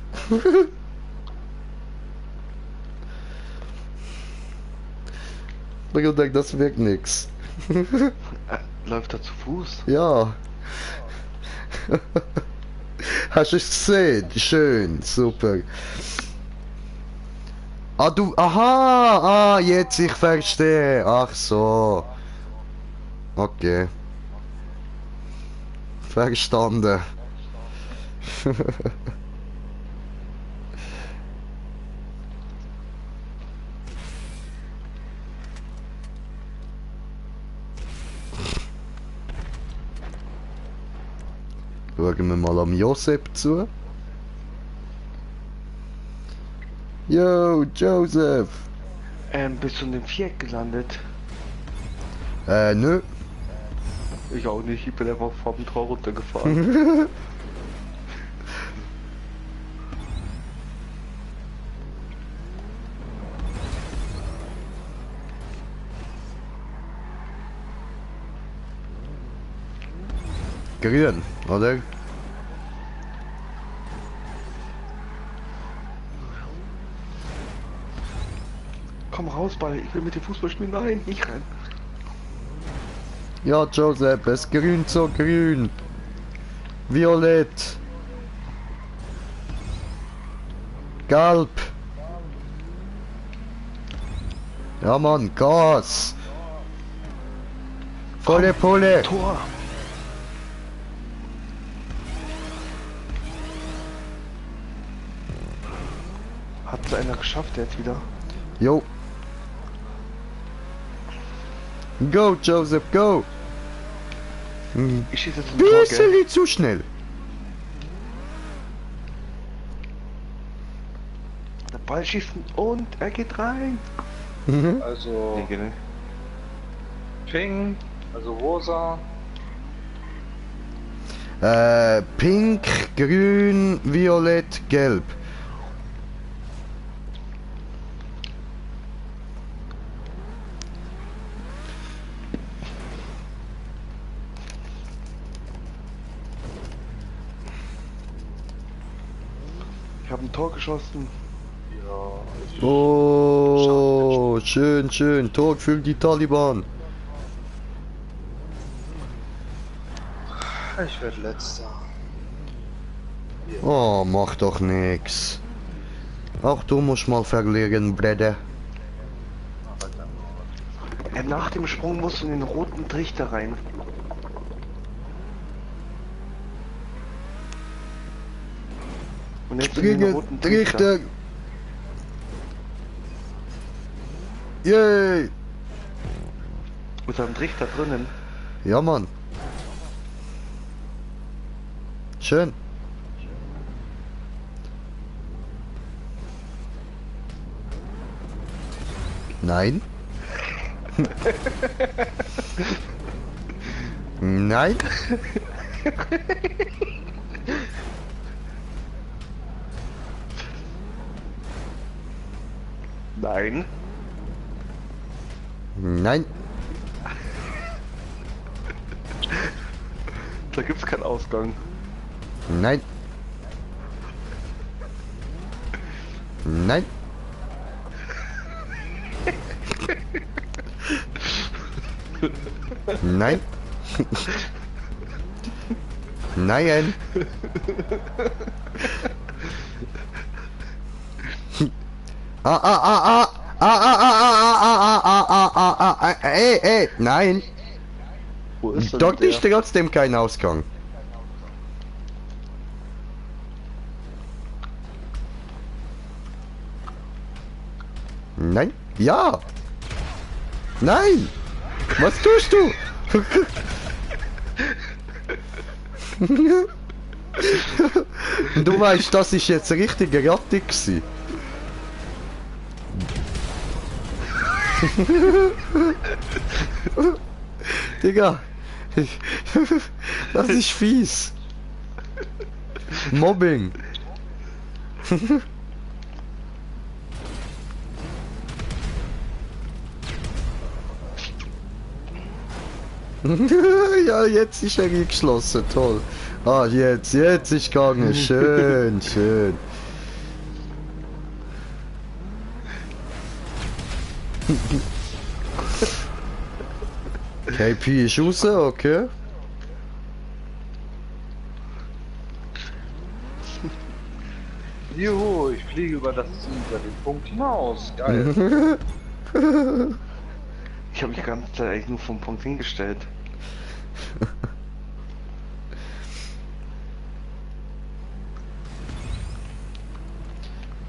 Bruder, das wirkt nix. Läuft er zu Fuß? Ja. Hast du es gesehen? Schön, super. Ah, du. Aha! Ah, jetzt ich verstehe. Ach so. Okay. Verstanden. Schauen wir mal am Josep zu. Yo, Joseph! Bist du in dem Viereck gelandet? Nö. Ich auch nicht, ich bin einfach vom Tor runtergefahren. Grün, oder? Komm raus, Ball, ich will mit dem Fußball spielen. Nein, nicht rein. Ja, Joseph, es grün so grün. Violett. Gelb. Ja, Mann, Gas. Volle Pulle. Tor! Hat's einer geschafft jetzt wieder? Jo. Go, Joseph, go. Ich schieße jetzt ein Tor, gell? Bisschen zu schnell. Der Ball schießt und er geht rein. Also Nee, geht nicht. Ping, also rosa. Pink, grün, violett, gelb. Ich habe ein Tor geschossen. Ja, Oh, schön, schön. Tor für die Taliban. ich werde letzter. Oh, mach doch nix. Auch du musst mal verlieren, Bruder. Nach dem Sprung musst du in den roten Trichter rein. Und jetzt in den Springen, roten Trichter. Trichter. Yay. Mit einem Trichter drinnen. Ja, Mann. Schön. Nein. Nein. Nein. Nein. Da gibt's keinen Ausgang. Nein. Nein. Nein. Nein. Ah, ah, ah, ah. Ah, ah, ah, ah, ah, ah, ah, ah, ah, ah, nein. Wo ist denn Dort der? ist trotzdem kein Ausgang. Nein. Ja. Nein. Was tust du? Du weißt, das ist jetzt richtig rattig gewesen. Digga. Das ist fies. Mobbing. Ja, jetzt ist er geschlossen, toll. Ah, jetzt ist gegangen. Schön, schön. KP ist raus, okay. Juhu, ich fliege über den Punkt hinaus. Geil. Ich habe mich die ganze Zeit eigentlich nur vom Punkt hingestellt.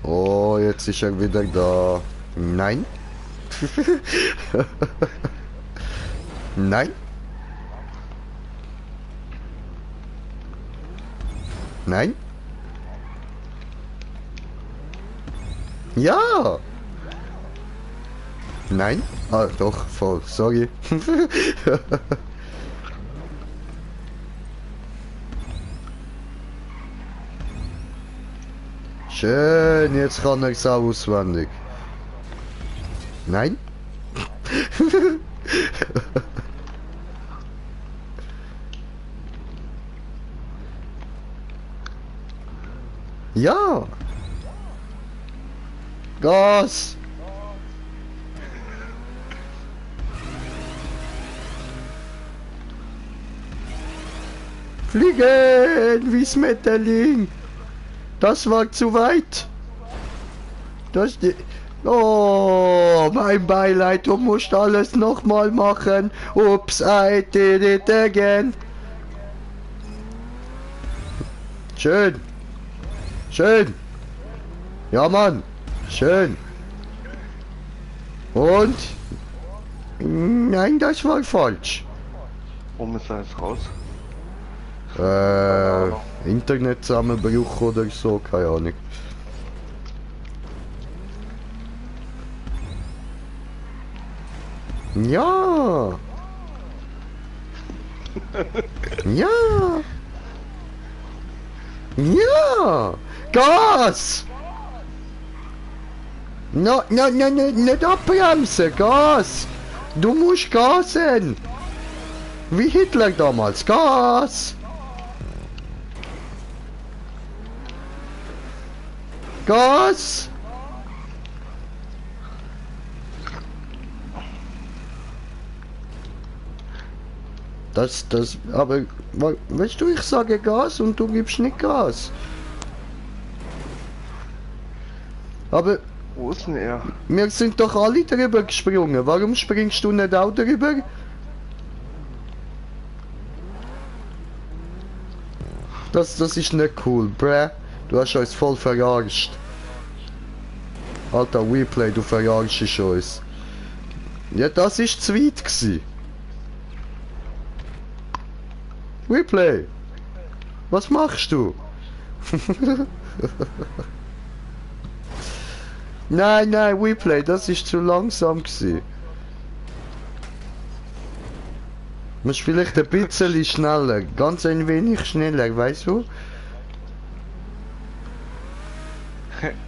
Oh, jetzt ist er wieder da. Nein. Nein. Nein. Ja. Nein. Ah, doch, voll. Sorry. Schön, jetzt kann er es auch auswendig. Nein? Ja! Gas! Fliegen! Wie Schmetterling! Das war zu weit! Das... Oh, mein Beileid, du musst alles nochmal machen. Ups, I did it again. Schön. Schön. Ja, Mann. Schön. Und? Nein, das war falsch. Warum ist er jetzt raus? Internetzusammenbruch oder so, keine Ahnung. Ja. Ja. Ja. Gas. No, no, no, no, nicht abbremsen, Gas. Du musst gasen. Wie Hitler damals, Gas. Gas. Aber, weißt du, ich sage Gas und du gibst nicht Gas. Aber, Wo ist denn er? wir sind doch alle drüber gesprungen. Warum springst du nicht auch drüber? Das ist nicht cool, bruh. Du hast uns voll verarscht. Alter, Replay, du verarschst uns. Ja, das ist zu weit gewesen. Replay! Was machst du? Nein, nein, Replay, das ist zu langsam gewesen. Musst vielleicht ein bisschen schneller, ganz ein wenig schneller, weißt du?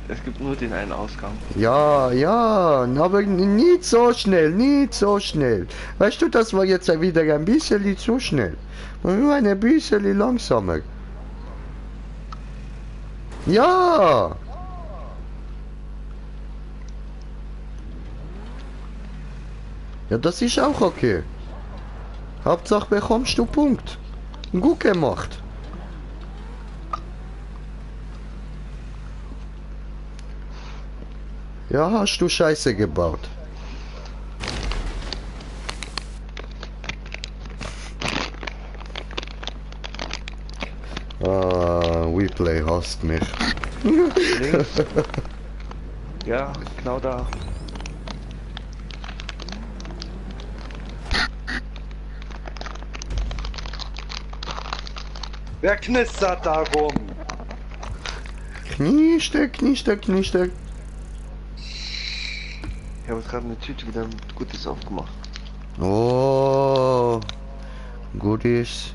Es gibt nur den einen Ausgang. Ja, ja, aber nicht so schnell, nicht so schnell. Weißt du, das war jetzt wieder ein bisschen zu schnell. Nur ein bisschen langsamer. Ja! Ja, das ist auch okay. Hauptsache bekommst du Punkt. Gut gemacht. Ja, hast du Scheiße gebaut. Ah, Replay hasst mich. Links. Ja, genau da. Wer knistert da rum? Knieste, knieste, knieste. Ich habe jetzt gerade eine Tüte wieder mit Gutes aufgemacht. Oh, Goodies.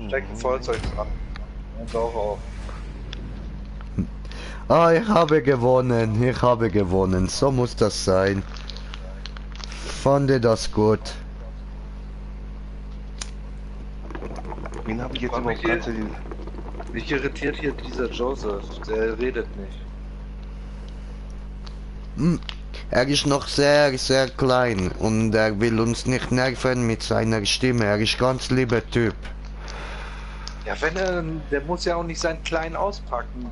Steck ein Feuerzeug dran. Und auch auf. Ah, ich habe gewonnen, ich habe gewonnen. So muss das sein. Fand das gut. Wen habe ich jetzt Komm, überhaupt hier. ganze den... Mich irritiert hier dieser Joseph. Der redet nicht. Er ist noch sehr, sehr klein und er will uns nicht nerven mit seiner Stimme. Er ist ganz lieber Typ. Ja, wenn er. Der muss ja auch nicht sein Klein auspacken.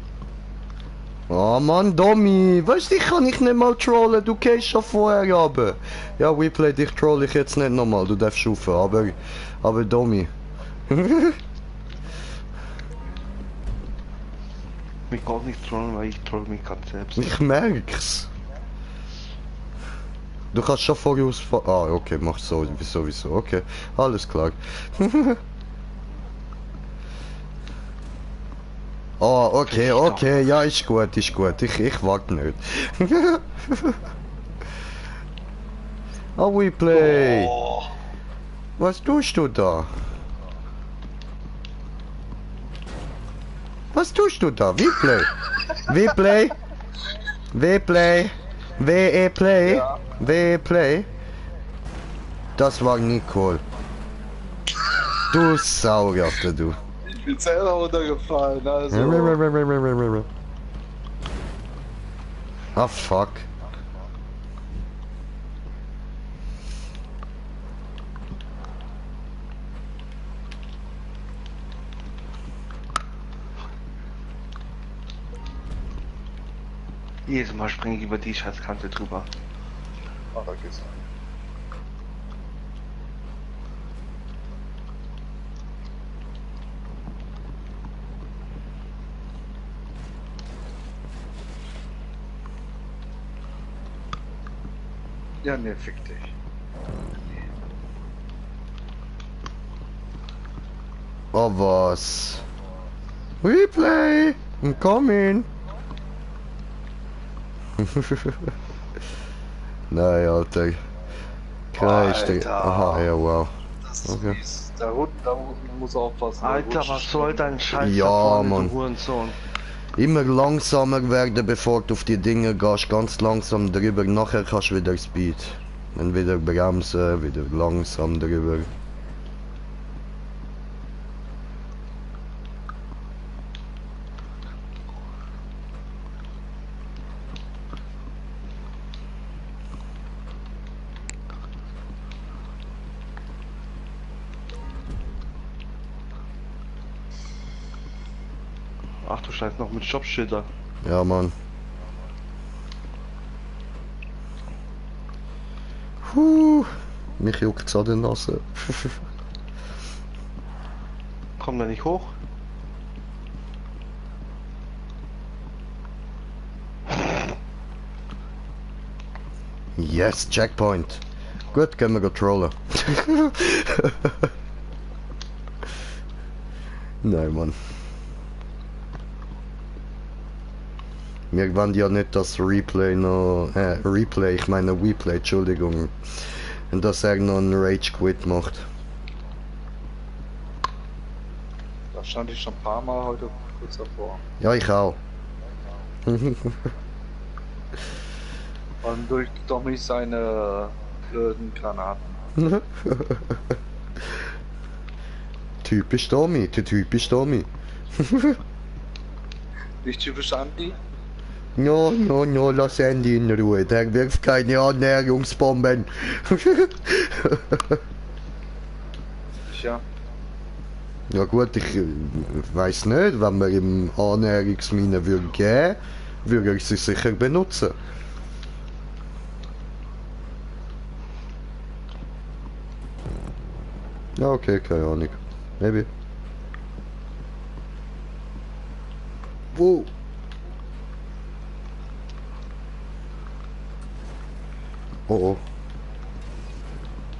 Oh Mann, Domi, weißt du, ich kann nicht mal trollen, du gehst schon vorher runter. Ja, WePlay, dich troll ich jetzt nicht nochmal, du darfst rufen, aber Domi. Mich gar nicht trollen, weil ich troll mich gerade selbst. Ich merk's. Du kannst schon voraus... Ah, okay, mach sowieso, okay. Alles klar. Oh, okay, ja, ist gut. Ich warte nicht. Oh, WePlay. Oh, Was tust du da? Was tust du da? WePlay? WePlay? WePlay? Ja. WePlay? Das war Nicole. Du Saugatte, du. Ich bin selber runtergefallen, also. Ah, fuck. Jedes Mal springe ich über die Scheißkante drüber. Ach, da geht's. Ja, ne, fick dich. Oh, was? Replay! I'm coming! Nein, Alter. Kreis, Alter. aha, ja, wow. Das ist Okay. mies. Der Hund, da muss aufpassen. der Alter, rutscht was soll dein Scheiß Ja, da vorne, Mann. du Hurensohn? Immer langsamer werden, bevor du auf die Dinge gehst, ganz langsam drüber, nachher kannst du wieder Speed. Dann wieder bremsen, wieder langsam drüber. Ach du Scheiß, noch mit Stoppschilder. Ja, Mann. Mich juckt's an der Nase. Komm da nicht hoch. Yes, Checkpoint. Gut, können wir trollen. Nein, Mann. Wir wollen ja nicht das Replay noch... Replay, ich meine Replay, Entschuldigung. Und dass er noch einen Rage Quit macht. Da stand ich schon ein paar Mal heute kurz davor. Ja, ich auch. Und durch Tommy seine blöden Granaten. Typisch Tommy, der typisch Tommy. Nicht typisch Andy? No, no, no, lass Andy in Ruhe, der wirft keine Annäherungsbomben. Ja. Ja gut, ich weiß nicht, wenn man ihm Annäherungsmine würde geben, würde er sie sicher benutzen. Ja, okay, keine Ahnung. Maybe. Wow. Oh oh.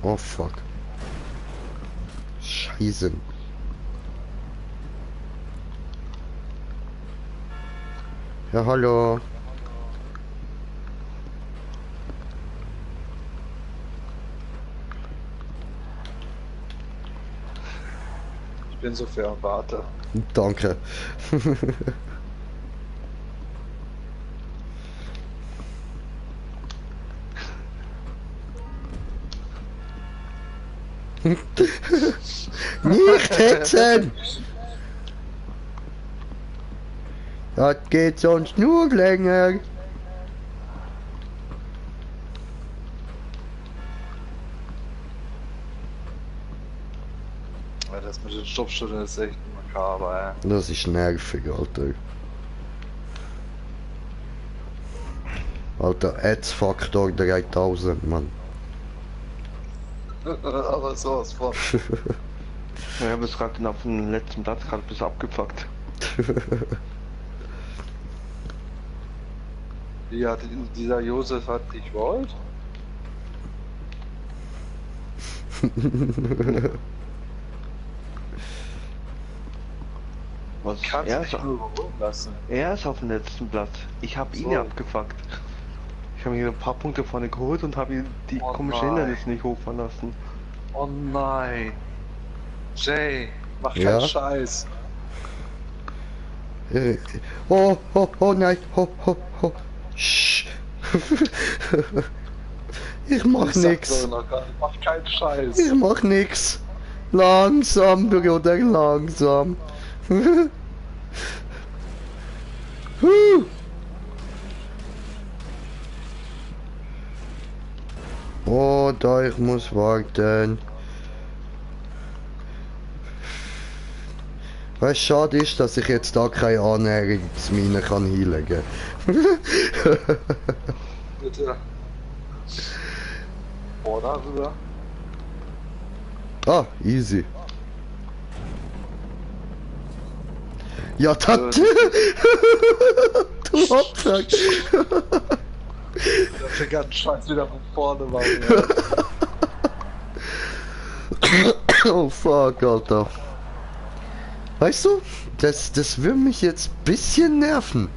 Oh fuck. Scheiße. Ja, hallo. Ich bin so fair und warte. Danke. Nicht hetzen! Das geht sonst nur länger. Ja, das mit den Stoppschildern ist echt makaber, ey. Das ist nervig, Alter. Alter, Ads-Faktor 3000, Mann. Aber sowas von. Ich habe es gerade auf dem letzten Platz gerade bis abgefuckt. Wie hat dieser Josef hat dich wollt? Was? Kannst Er dich ist, nur überholen lassen. er ist auf dem letzten Platz. Ich habe ihn So. abgefuckt. Ich habe mir ein paar Punkte vorne geholt und habe ihn die Oh komische nein. Hindernis nicht hochfahren lassen. Oh nein. Jay, mach Ja? keinen Scheiß. Oh, oh, oh nein, oh, oh, oh. Sch. Ich mach Ich sag nix. so noch gar nicht, mach keinen Scheiß. Ich mach nix. Langsam, Bruder, langsam. Huh. Oh, da, ich muss warten. Was schade ist, dass ich jetzt da keine Annäherungsmine kann hinlegen. Bitte. Boah, darüber. Ah, easy. Ja, das... du Abfuck. Der ganze Scheiß wieder von vorne machen. Ja. Oh fuck, Alter. Weißt du, das würde mich jetzt ein bisschen nerven.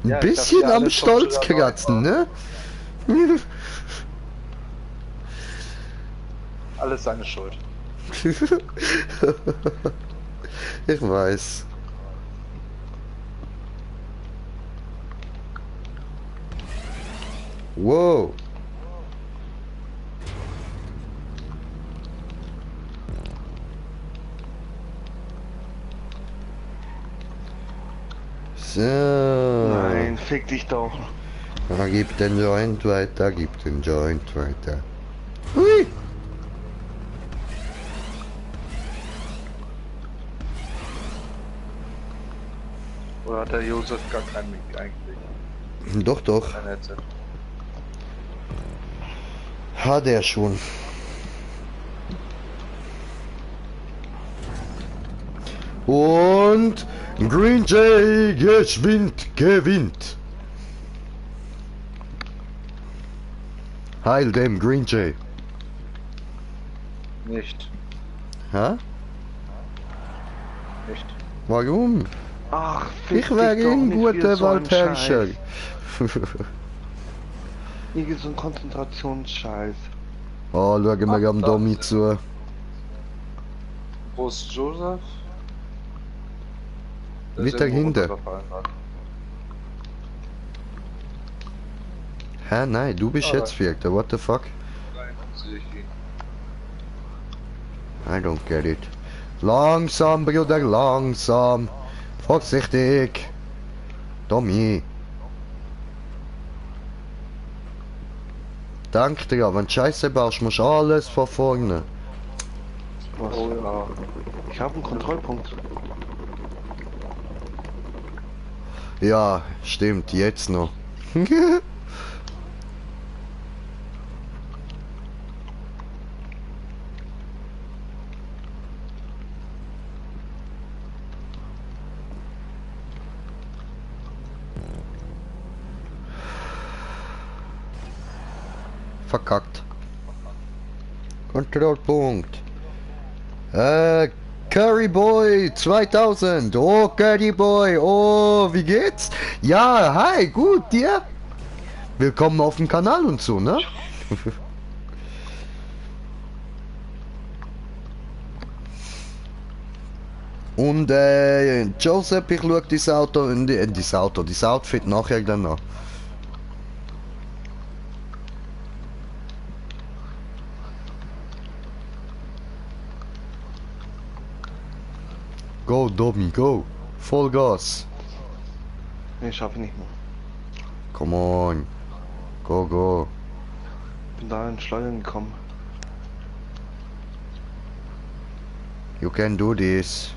Ein Ja, ich bisschen dachte, am alles Stolz kommt wieder kratzen, ne? Alles seine Schuld. Ich weiß. Wow. So. Nein, fick dich doch. Da gibt den Joint weiter, gibt den Joint weiter. Hui. Oder hat der Josef gar keinen Mic eigentlich? Doch, doch. Kein Headset. Hat er schon. Und Green Jay gewinnt. Heil dem Green Jay. Nicht. Hä? Nicht. Warum? Ach, fick Ich wäre dich doch ein nicht guter wieder so ein Waldherrscher. Scheiß. Hier so ein Konzentrationsscheiß. Oh, schauen wir am Domi zu. Wo ist Joseph? Der Mit ist der irgendwo Hinde. runtergefallen gerade. Hä, nein, du bist Ah, jetzt Vierter, what the fuck? Nein, sehe ich ihn. I don't get it. Langsam, Bruder, langsam. Vorsichtig. Tommy. Denk dir, wenn du Scheiße baust, musst du alles von vorne. Was? Oh ja. Ich habe einen Kontrollpunkt. Ja, stimmt, jetzt noch. Verkackt. Kontrollpunkt. Curry Boy 2000. Oh, Curry Boy. Oh, wie geht's? Ja, hi, gut, dir? Willkommen auf dem Kanal und so, ne? Und Joseph, ich schau dieses Auto, dieses Outfit nachher dann an. Go, Domi, go. Vollgas. Nee, schaffe ich nicht mehr. Come on. Go, go. Bin da in Schleudern gekommen. You can do this.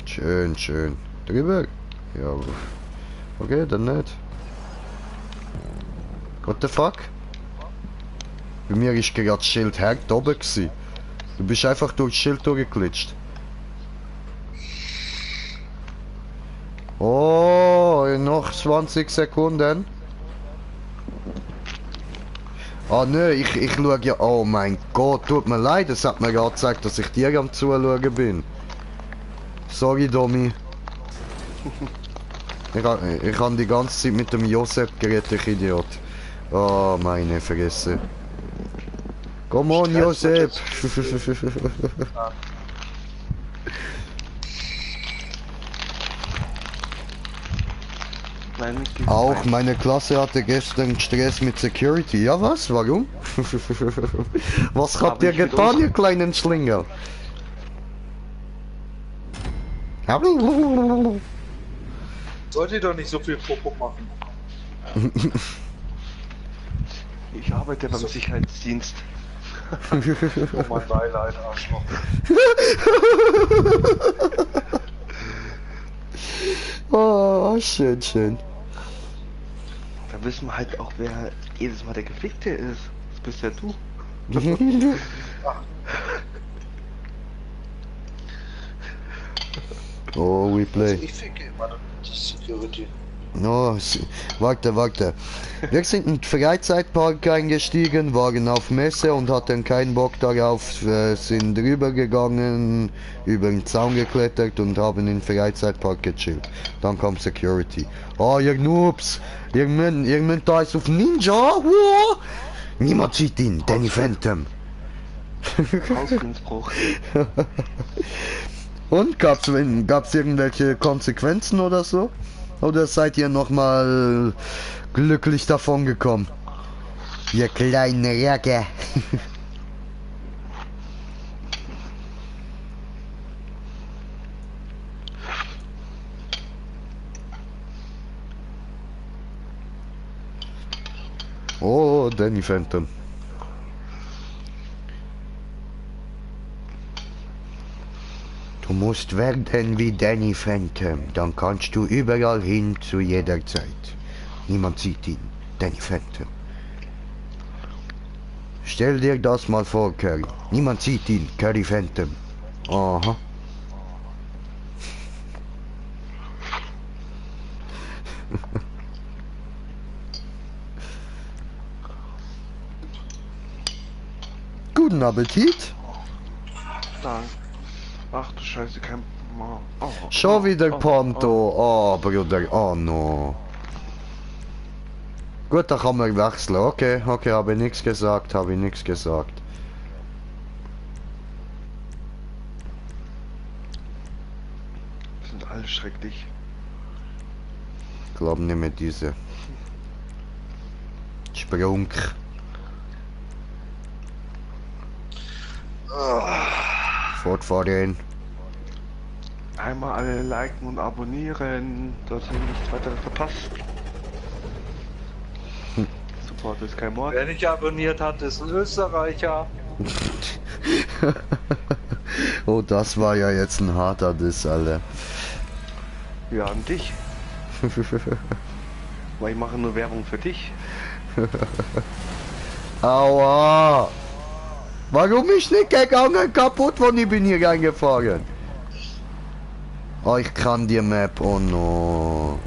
Schön, schön. Drüber? Ja, okay, dann nicht. What the fuck? Bei mir ist gerade das Schild hart oben gewesen. Du bist einfach durch das Schild durchgeglitscht. Oh, noch 20 Sekunden. Ah ne, ich schaue ja. Oh mein Gott, tut mir leid, es hat mir gerade gesagt, dass ich dir am Zuschauen bin. Sorry, Domi. Ich habe die ganze Zeit mit dem Josef geredet, ich Idiot. Oh, meine Fresse. Come on, Josef. Nein, nicht Auch meine Klasse hatte gestern Stress mit Security. Ja, was? Warum? Was habt Aber ihr ich mit getan, uns- ihr kleinen Schlinger? Sollt ihr doch nicht so viel Popo machen. Ich arbeite beim Sicherheitsdienst. Oh mein Beileid, Arschloch. Oh, schön, schön. Da wissen wir halt auch, wer jedes Mal der Gefickte ist. Das bist ja du. Oh, we play. Ich ficke immer die Security. Oh, warte. Wir sind in den Freizeitpark eingestiegen, waren auf Messe und hatten keinen Bock darauf, sind rübergegangen, über den Zaun geklettert und haben in den Freizeitpark gechillt. Dann kam Security. Oh, ihr Noobs, ihr müsst da auf Ninja, wow. Niemand sieht ihn, Danny Phantom. Hausfriedensbruch. Und gab's irgendwelche Konsequenzen oder so? Oder seid ihr nochmal glücklich davon gekommen? Ihr kleine Racke. Oh, Danny Phantom. Du musst werden wie Danny Phantom, dann kannst du überall hin zu jeder Zeit. Niemand sieht ihn, Danny Phantom. Stell dir das mal vor, Curry. Niemand sieht ihn, Curry Phantom. Aha. Guten Appetit. Danke. Ach du Scheiße, kein... Oh, Schon wieder oh, Ponto. Oh, Bruder. Oh no. Gut, da kann man wechseln. Okay, habe ich nichts gesagt, Sind alle schrecklich. Glaub nicht mehr diese. Sprung. Fortfahren. Einmal alle liken und abonnieren, dass ihr nichts weiteres verpasst. Support ist kein Mord. Wer nicht abonniert hat, ist ein Österreicher. Oh, das war ja jetzt ein harter Diss, Alter. Ja, an dich. Weil ich mache nur Werbung für dich. Aua! Warum ist nicht gegangen kaputt, wann ich bin hier reingefahren? Oh, ich kann die Map, oh no.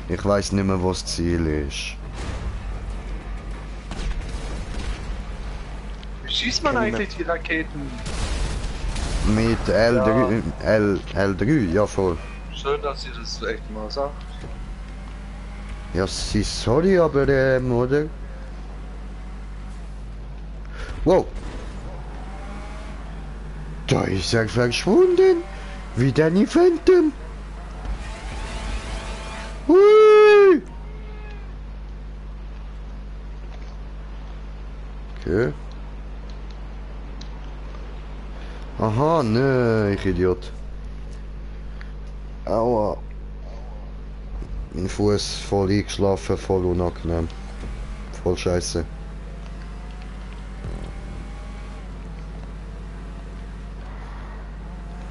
Ich weiß nicht mehr, wo das Ziel ist. Wie schießt man eigentlich die Raketen? Mit L3, L3, ja voll. Schön, dass ihr das echt mal sagt. Ja, sorry, aber oder? Wow. Da ist er verschwunden. Wie Danny Phantom. Hui. Okay. Aha, ne, ich Idiot. Aua. Mein Fuß voll eingeschlafen, voll unangenehm. Voll scheiße.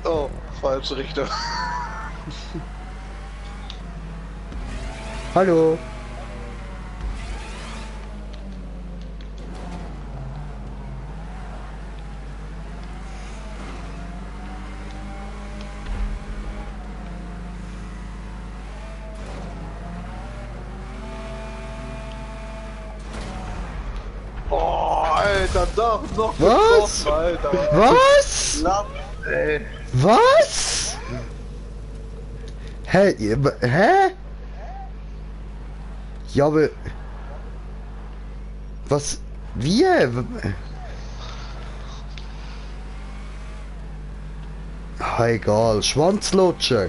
Oh, falsche Richtung. Hallo. Oh, Alter, doch, noch Was? getroffen, Alter. Was? Lapp, ey. Was? Hä? Hä? Ja, aber... Was? Wie? Ah, egal. Schwanzlutscher.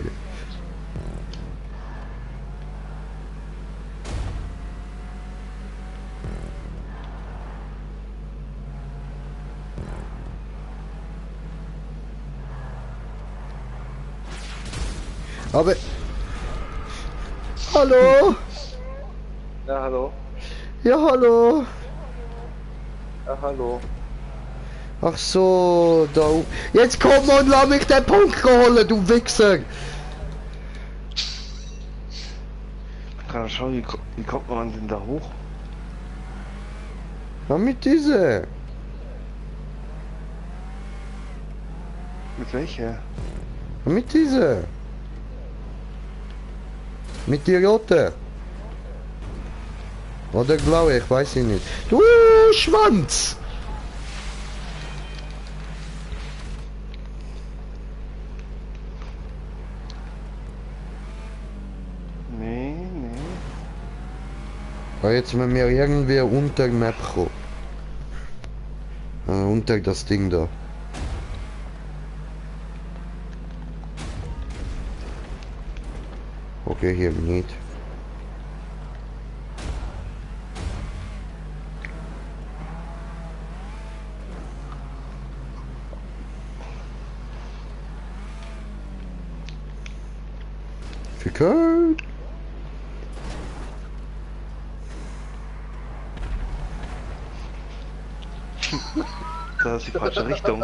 Aber... Hallo? Ja, hallo. Ja, hallo. Ja, hallo. Ach so, da... Jetzt komm und lass mich den Punkt holen, du Wichser. Kann man schauen, wie kommt man denn da hoch? Na, mit diese. Mit welcher? Mit diese. Mit der rote. Oder blaue, ich weiß nicht. Du Schwanz! Nee, nee. Aber jetzt müssen wir irgendwie unter Map kommen. Unter das Ding da. Okay, hier nicht. Ficker. Das ist die falsche Richtung.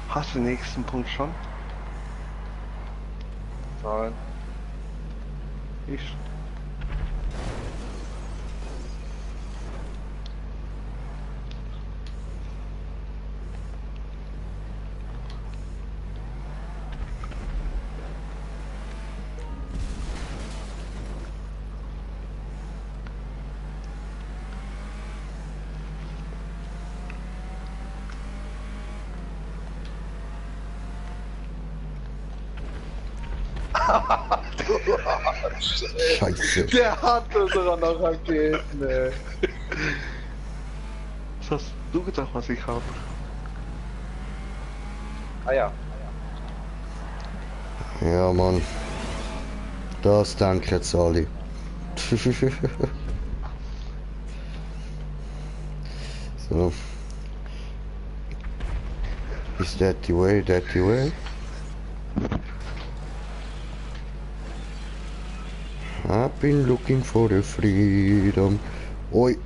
Hast du den nächsten Punkt schon? Nein. Ich. Scheiße. Der hat sogar noch Raketen, ey. Was hast du gedacht, was ich habe? Ah ja. Ja, Mann. Das danke jetzt alle. So. Is that the way? That the way? I've been looking for the freedom. Oi.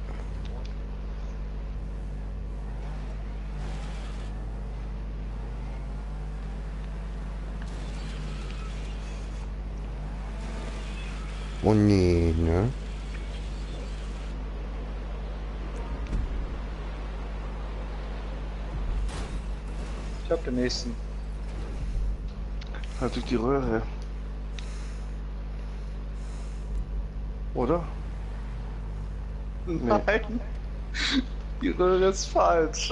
Oh nee, ne? Ich hab den nächsten. Halt durch die Röhre. Oder? Nein. Die Röhre ist falsch.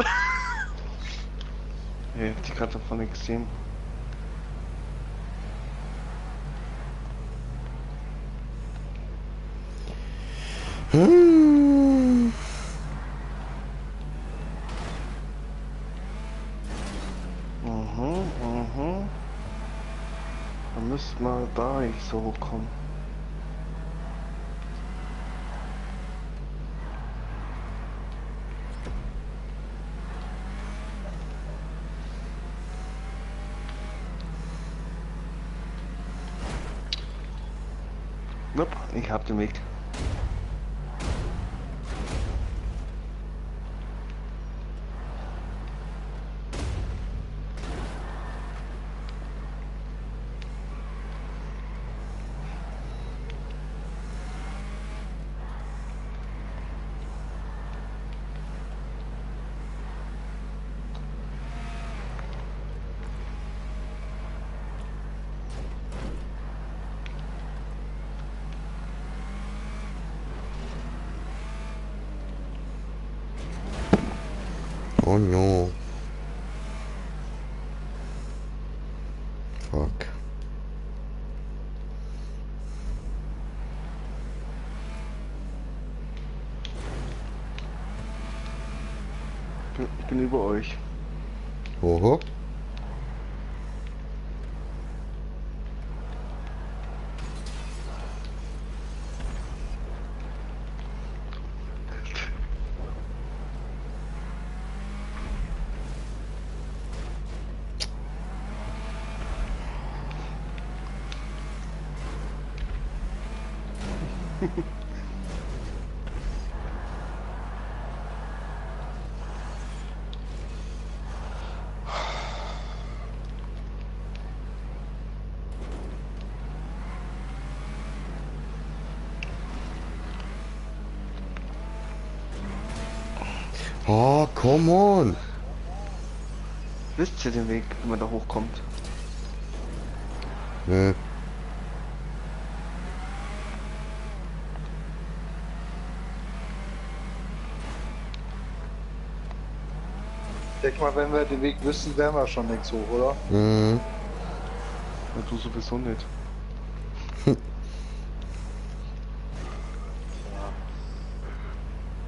Nee, die kann davon nichts sehen. Hm. Dann müsste mal da ich so hochkommen. Nope, ich hab den Weg. Oh no. Fuck. Ich bin über euch. Oho. Oh, come on! Wisst ihr den Weg, wie man da hochkommt? Nö. Ich denke mal, wenn wir den Weg wüssten, wären wir schon längst hoch, oder? Mhm. Ja, du sowieso nicht. Ja.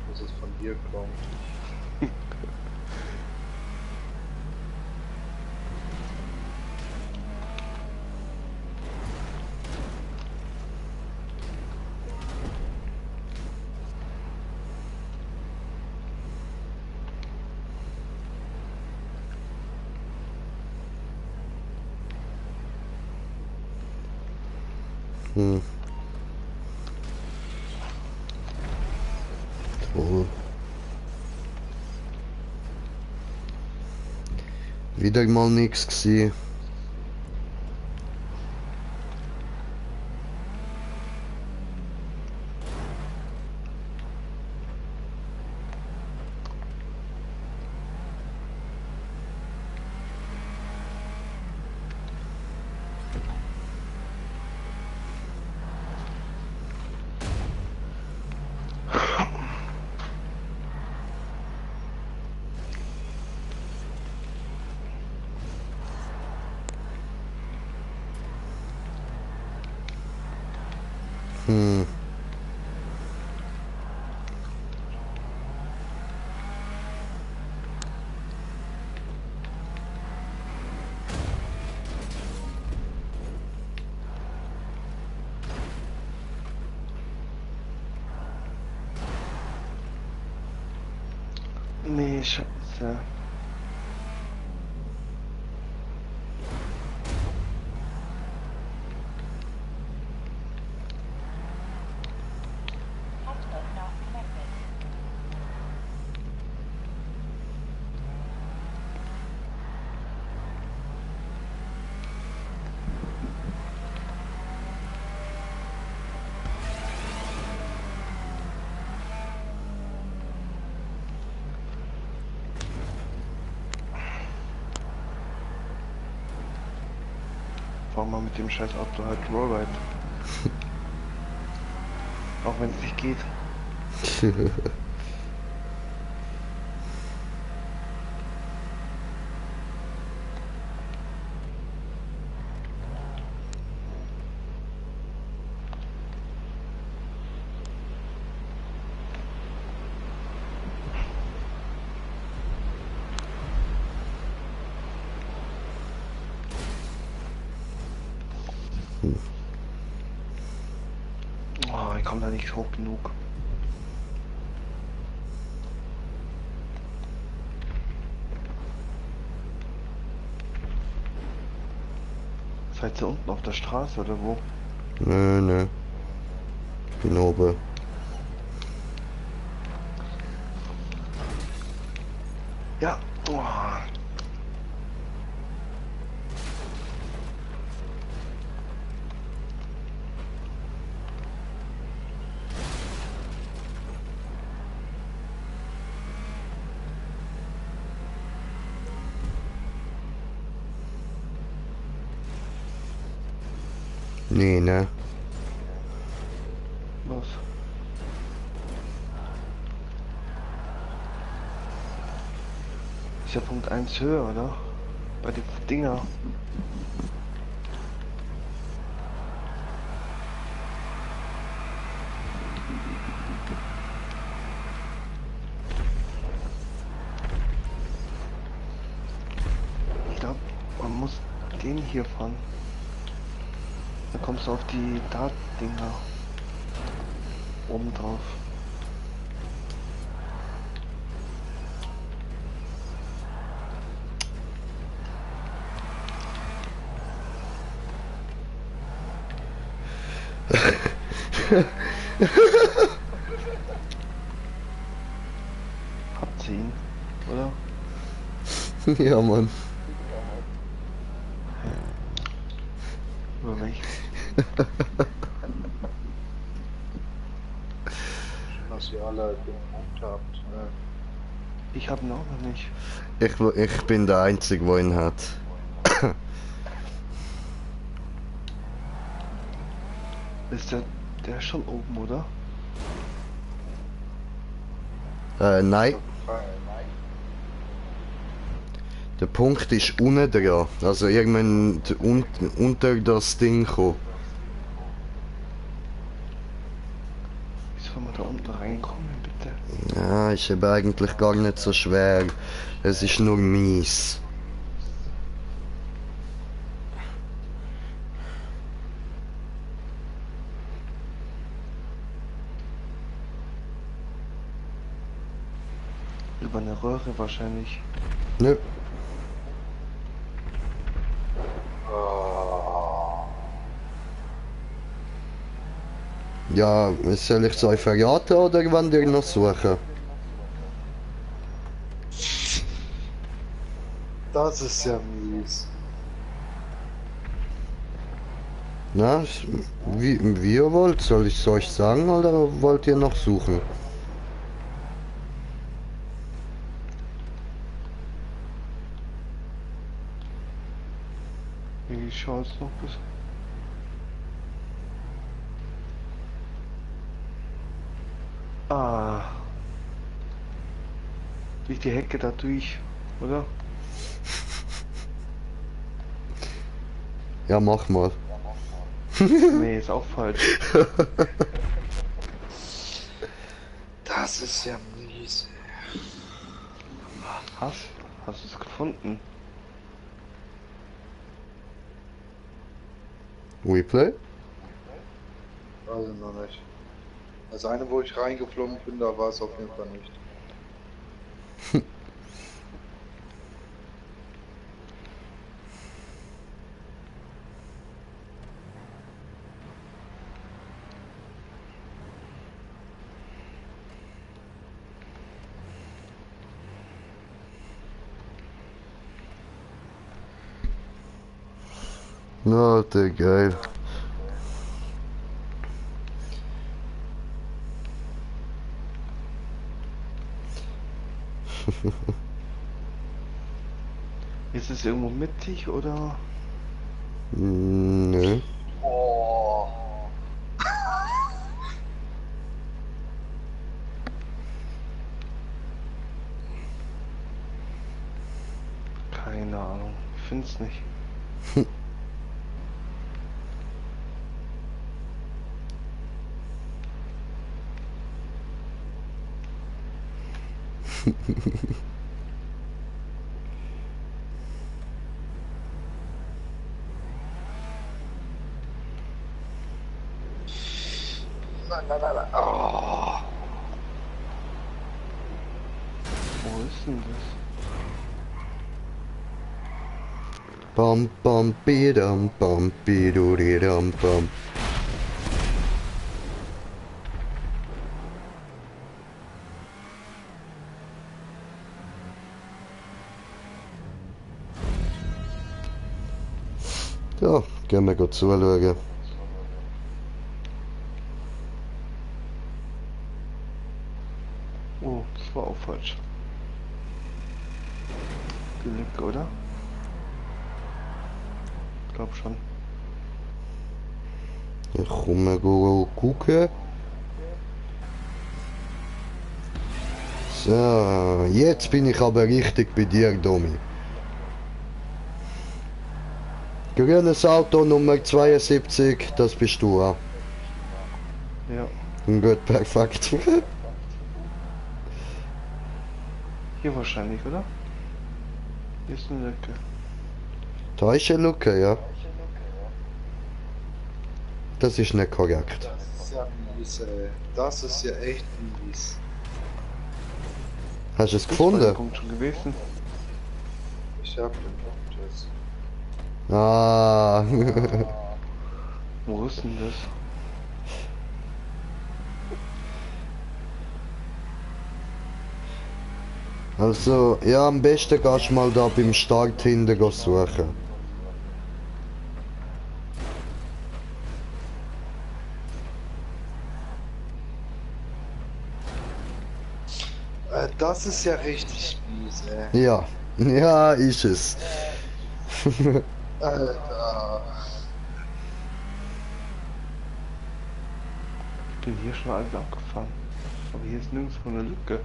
Muss es von dir kommen. Hm. Toll. Wieder mal nichts gesehen. Hm. Nee, scheiße. Fahr mal mit dem scheiß Auto halt Rollride. Auch wenn es nicht geht. Oh, ich komme da nicht hoch genug. Seid ihr unten auf der Straße oder wo? Nö, nö. Bin oben. Ja. Oh. Nee, ne? Was? Ist ja Punkt 1 höher, oder? Bei den Dinger. Ich glaube, man muss den hier fahren. Dann kommst du auf die Dart-Dinger oben drauf. Habt ihr ihn, oder? Ja, Mann. Oder nicht? Dass ihr alle den Punkt habt. Ich hab ihn auch noch nicht. Ich bin der Einzige, der ihn hat. Ist der ist schon oben, oder? Nein. Der Punkt ist unten dran. Also irgendwann unter das Ding kommen. Wie soll man da unten reinkommen, bitte? Ja, ist eben eigentlich gar nicht so schwer. Es ist nur mies. Über eine Röhre wahrscheinlich. Nö. Ja, soll ich es euch verraten oder wollt ihr noch suchen? Das ist ja mies. Na, wie ihr wollt, soll ich es euch sagen oder wollt ihr noch suchen? Wie schaut's noch bis? Ah. Durch die Hecke da durch, oder? Ja, mach mal. Nee, ist auch falsch. Das ist ja mies. Hast du es gefunden? Replay? Also noch nicht. Das eine, wo ich reingeflogen bin, da war es auf jeden Fall nicht. Na, der geil. Ist es irgendwo mittig oder? Nö. Oh. Keine Ahnung. Ich find's nicht. Nein, nein, nein, nein. Oh. Wo ist denn das? Bam bam bidam bam bidudidam bam. Ja, gehen wir gut zuschauen. Oh, das war auch falsch. Die Lücke, oder? Glaub schon. Ich komme gucken. So, jetzt bin ich aber richtig bei dir, Domi. Grünes Auto Nummer 72, das bist du, ja. Ja. Gut, perfekt. Hier wahrscheinlich, oder? Hier ist eine Lücke. Da ist eine Lücke, ja. Das ist nicht korrekt. Das ist ja mies, ey. Das ist ja echt mies. Hast du es Das war der gefunden? Punkt schon gewesen. Ich hab den Punkt jetzt. Ah. Wo ist denn das? Also, ja, am besten gehst du mal da beim Start hinten suchen. Das ist ja richtig mies, ey. Ja, ja, ist es. Alter. Ich bin hier schon alles abgefahren. Aber hier ist nirgendwo eine Lücke.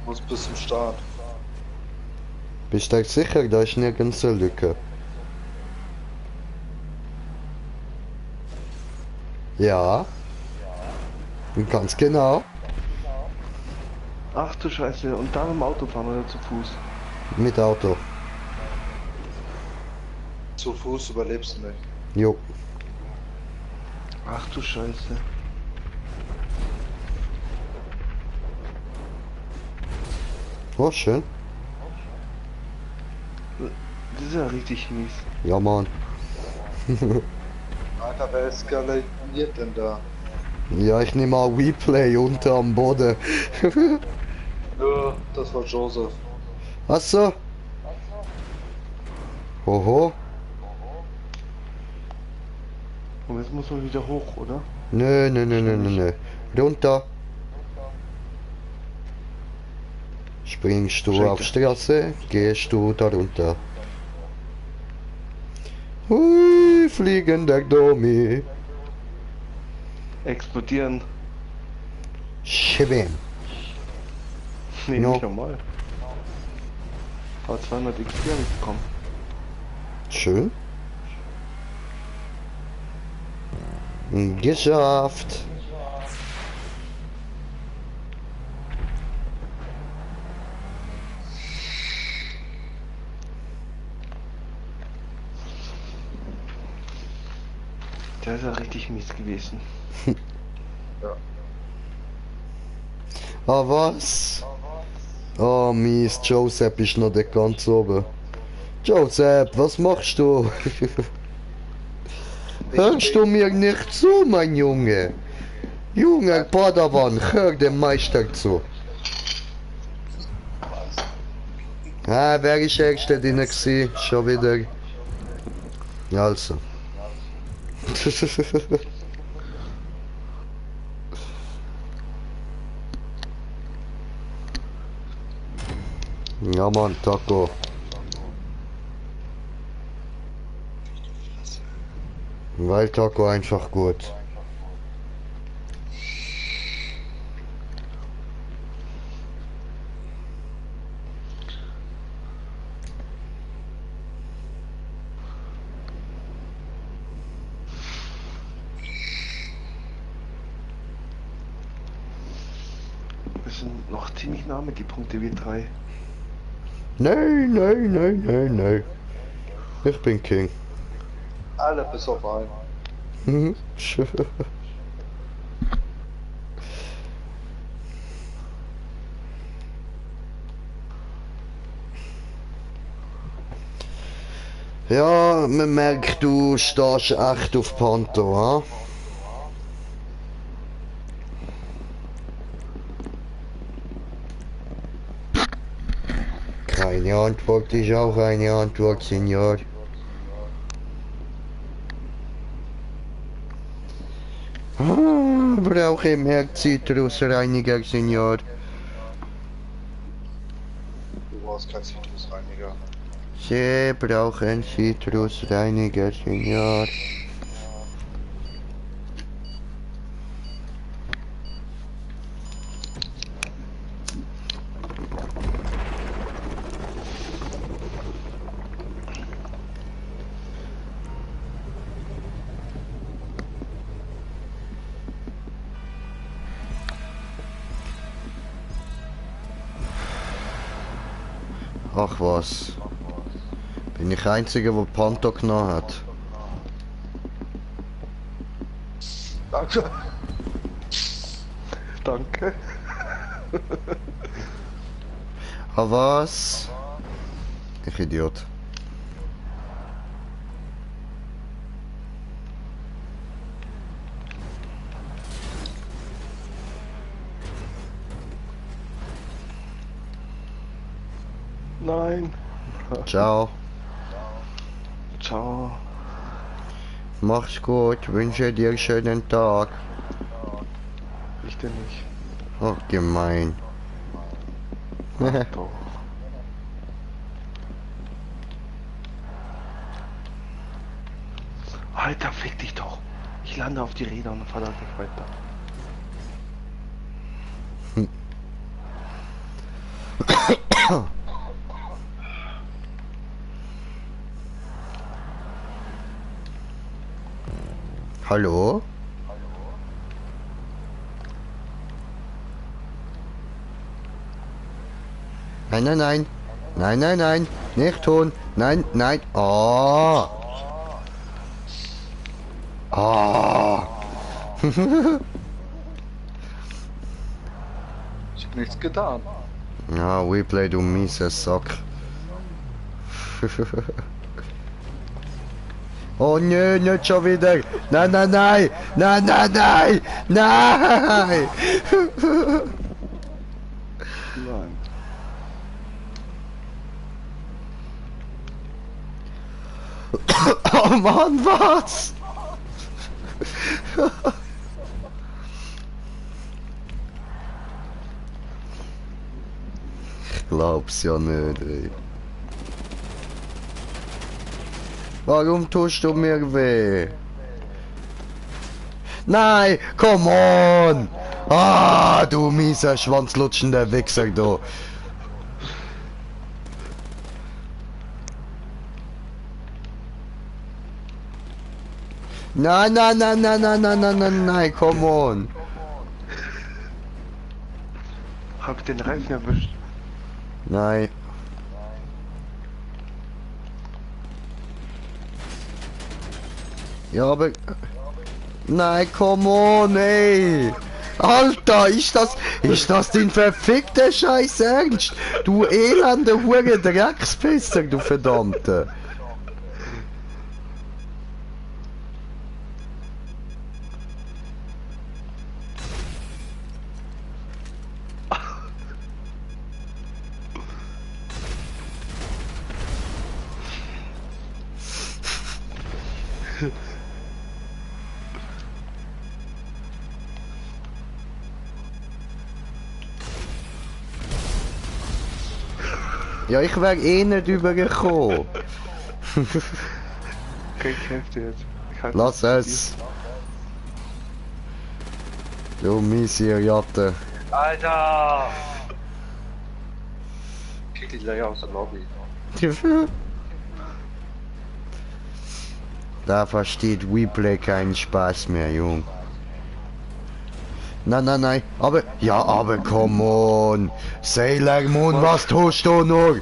Muss bis zum Start. Bist du sicher, da ist nirgends eine Lücke? Ja. Ganz genau. Ach du Scheiße, und da mit dem Auto fahren oder zu Fuß? Mit Auto. Zu Fuß überlebst du nicht. Jo. Ach du Scheiße. Oh, schön. Das ist ja richtig mies. Ja, Mann. Alter, wer eskaliert denn da? Ja, ich nehme mal WePlay unter am Boden. Ja, das war Joseph. Achso. Oho. Und jetzt muss man wieder hoch, oder? Nö, nö, nö, nö, nö, nö. Runter. Springst du Schenke. auf Straße, gehst du da runter. Hui, fliegender Domi. Explodieren. Schwim. Nee, No. nicht normal. Aber 200 XP habe ich bekommen. Schön. Geschafft. Der ist ja richtig mies gewesen. Ah, was? Oh, mies. Joseph ist noch der ganz oben. Joseph, was machst du? Hörst du mir nicht zu, mein Junge? Junge Padawan, hör dem Meister zu. Ah, wer ist Erster drin gewesen? Schon wieder. Also. Ja, Mann, Taco. Weil Taco einfach gut. Wir sind noch ziemlich nah mit die Punkte wie 3. Nein, nein, nein, nein, nein. Ich bin King. Alle bis auf einen. Mhm. Ja, man merkt, du stehst echt auf Panto, ha? Keine Antwort ist auch eine Antwort, Senior. Ah, brauche ich mehr Zitrusreiniger, Senior. Du brauchst keinen Zitrusreiniger. Sie brauchen Zitrusreiniger, Senior. Ach was. Bin ich der Einzige, der Panto genommen hat? Danke. Danke. Ah was? Ich Idiot. Nein. Ciao. Ciao. Mach's gut. Wünsche dir einen schönen Tag. Ich denn nicht. Oh, gemein. Doch. Alter, fick dich doch. Ich lande auf die Räder und fahr da nicht weiter. Hallo? Nein, nein, nein. Nein, nein, nein. Nicht tun. Nein, nein. Oh. Oh. Ich hab nichts getan. Ja, Replay, du mieser Sack. Oh nö, nicht schon wieder. Nein, nein, nein. Nein, nein, nein. Nein. Nein. Oh Mann, was? Ich glaub's ja nicht, ey. Warum tust du mir weh? Nein, come on! Ah, du mieser schwanzlutschender Wichser, du. Nein, nein, nein, nein, nein, nein, nein, nein, nein, come on. Hab ich den Reifen erwischt? Nein. Ja, aber... Nein, come on, ey. Alter, ist das dein verfickter Scheiß Ernst? Du elende Hure Dreckspisser, du Verdammte. Ja, ich wäre eh nicht übergekommen. Okay, ich helfe dir jetzt. Ich halt Lass es. Du Miseriate. Alter! Kick dich gleich aus der Lobby. Da versteht Replay keinen Spaß mehr, Jung. Nein, nein, nein, aber, ja, aber come on. Sailor Moon, was tust du nur?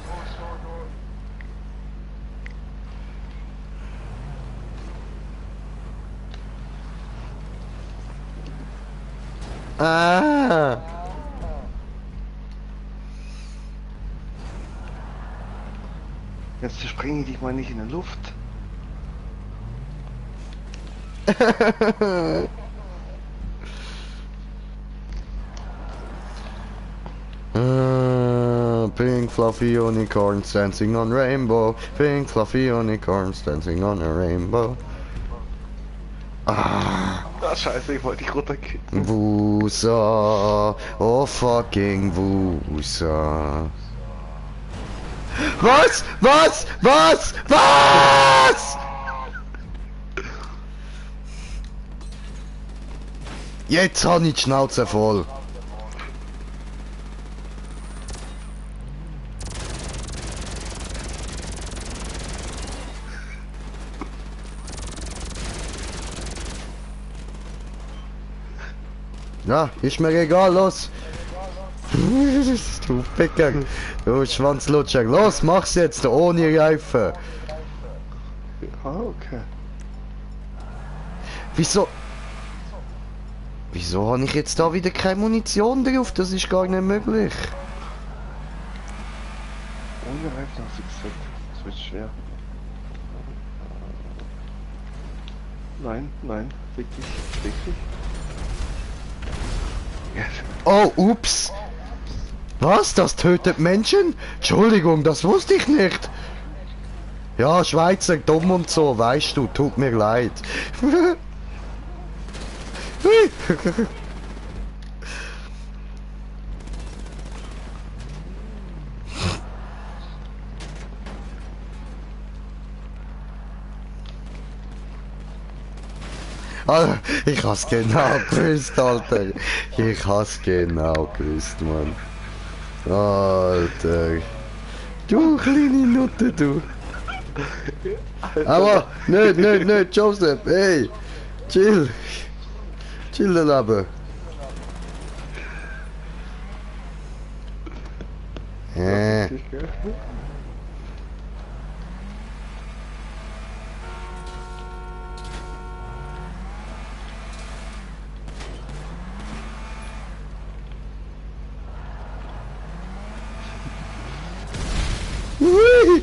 Ah. Jetzt springe ich dich mal nicht in der Luft. Pink fluffy unicorns dancing on rainbow. Pink fluffy unicorns dancing on a rainbow. Ah, Ah, scheiße, ich wollte dich runterkicken. Wusa, oh fucking Wusa. Was? Was? Was? Was? Jetzt habe ich die Schnauze voll. Ja, ist mir egal, los. Du Ficker, du Schwanzlutscher, los, mach's jetzt, ohne Reifen. Ah, okay. Wieso? Wieso habe ich jetzt da wieder keine Munition drauf? Das ist gar nicht möglich. Ohne Reifen hast du gesagt. Das wird schwer. Nein, nein, fick dich, fick dich. Yes. Oh, ups. Was? Das tötet Menschen? Entschuldigung, das wusste ich nicht. Ja, Schweizer, dumm und so, weißt du, tut mir leid. Ah, ich has genau gewusst, Alter. Ich has genau gewusst, Mann. Alter. Du kleine Nutte, du. Aber, nicht, Joseph, hey. Chill. Chill, Leben. Ui.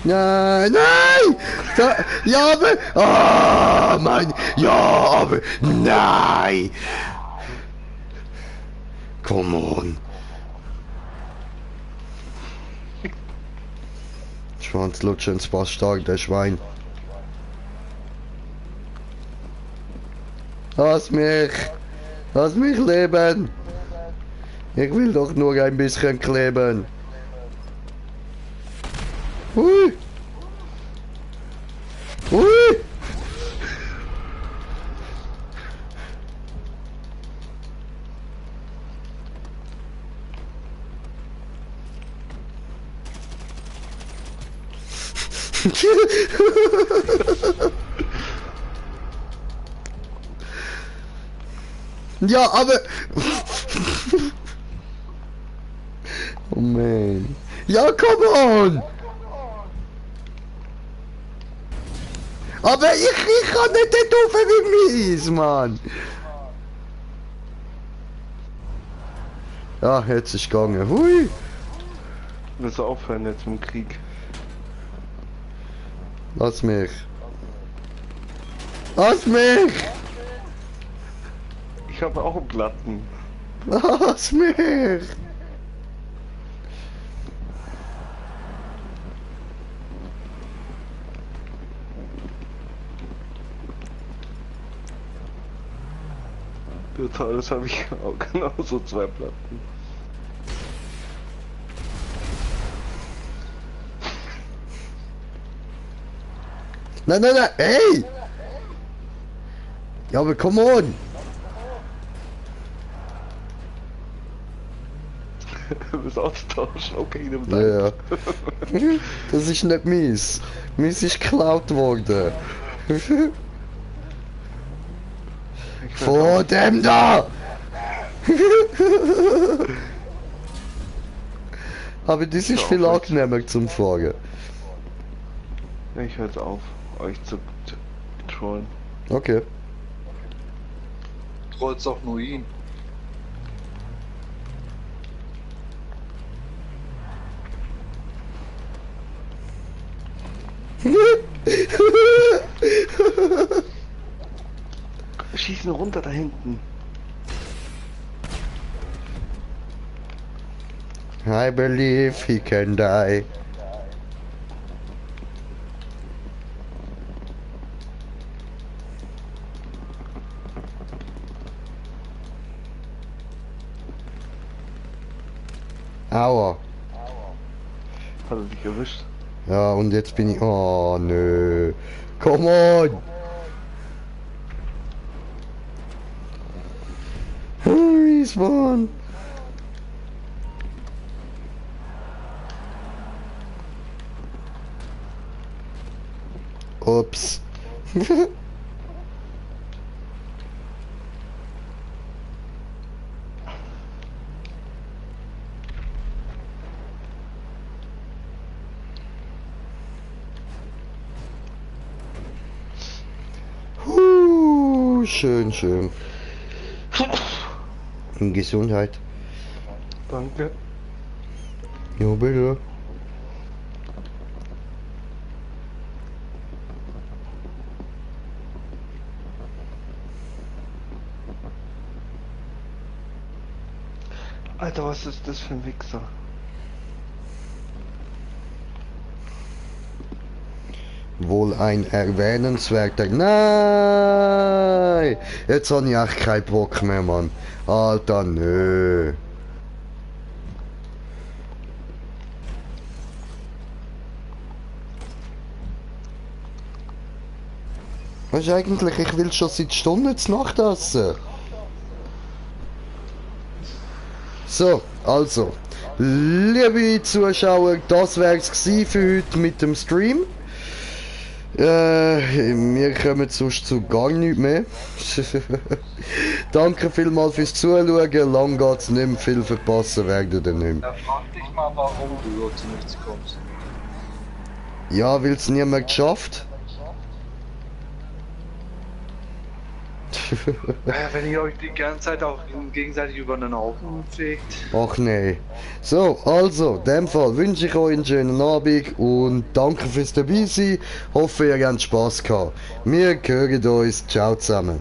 Nein, nein! Da, ja, aber... Ah, mein... Ja, aber... Nein! Come on. Schwanzlutschen, Spaß stark, der Schwein. Lass mich leben. Ich will doch nur ein bisschen kleben. Ui! Ui! Ja, aber... Oh man. Ja, come on! Aber ich kann nicht den Taufe wie mies, Mann! Ja, jetzt ist gegangen. Hui! Willst du aufhören jetzt mit dem Krieg? Lass mich! Lass mich! Ich habe auch einen Platten. Lass mich! Ja, toll, das habe ich auch genauso 2 Platten. Nein, ey! Ja, aber come on! Du bist austauschen, okay, nimm Ja, ja. Das ist nicht mies. Mies ist geklaut worden. Vor dem da! Aber das ist viel angenehmer zum Fahren. Ich höre jetzt auf, euch zu trollen. Okay. Trollst auch nur ihn. Schießen runter da hinten. I believe he can die. Aua. Hat er dich erwischt? Ja, und jetzt bin ich... Oh, nö. Come on! Respawn! Ups. Schön, schön. Gesundheit. Danke. Ja, bitte. Alter, was ist das für ein Wichser? Wohl ein erwähnenswerter... Nein! Jetzt habe ich echt keinen Bock mehr, Mann. Alter, nö. Weißt du eigentlich, ich will schon seit Stunden zu Nacht essen. So, also. Liebe Zuschauer, das wär's gsi für heute mit dem Stream. Wir kommen sonst zu gar nichts mehr. Danke vielmals fürs Zuschauen. Lang geht's nicht mehr, viel verpassen werdet ihr nicht mehr. Da frag dich mal, warum du zu nichts kommst. Ja, weil es niemand geschafft. Wenn ihr euch die ganze Zeit auch gegenseitig über den Haufen fegt. Ach nee. So, also, in dem Fall wünsche ich euch einen schönen Abend und danke fürs dabei sein. Hoffe, ihr habt Spaß gehabt. Wir hören uns. Ciao zusammen.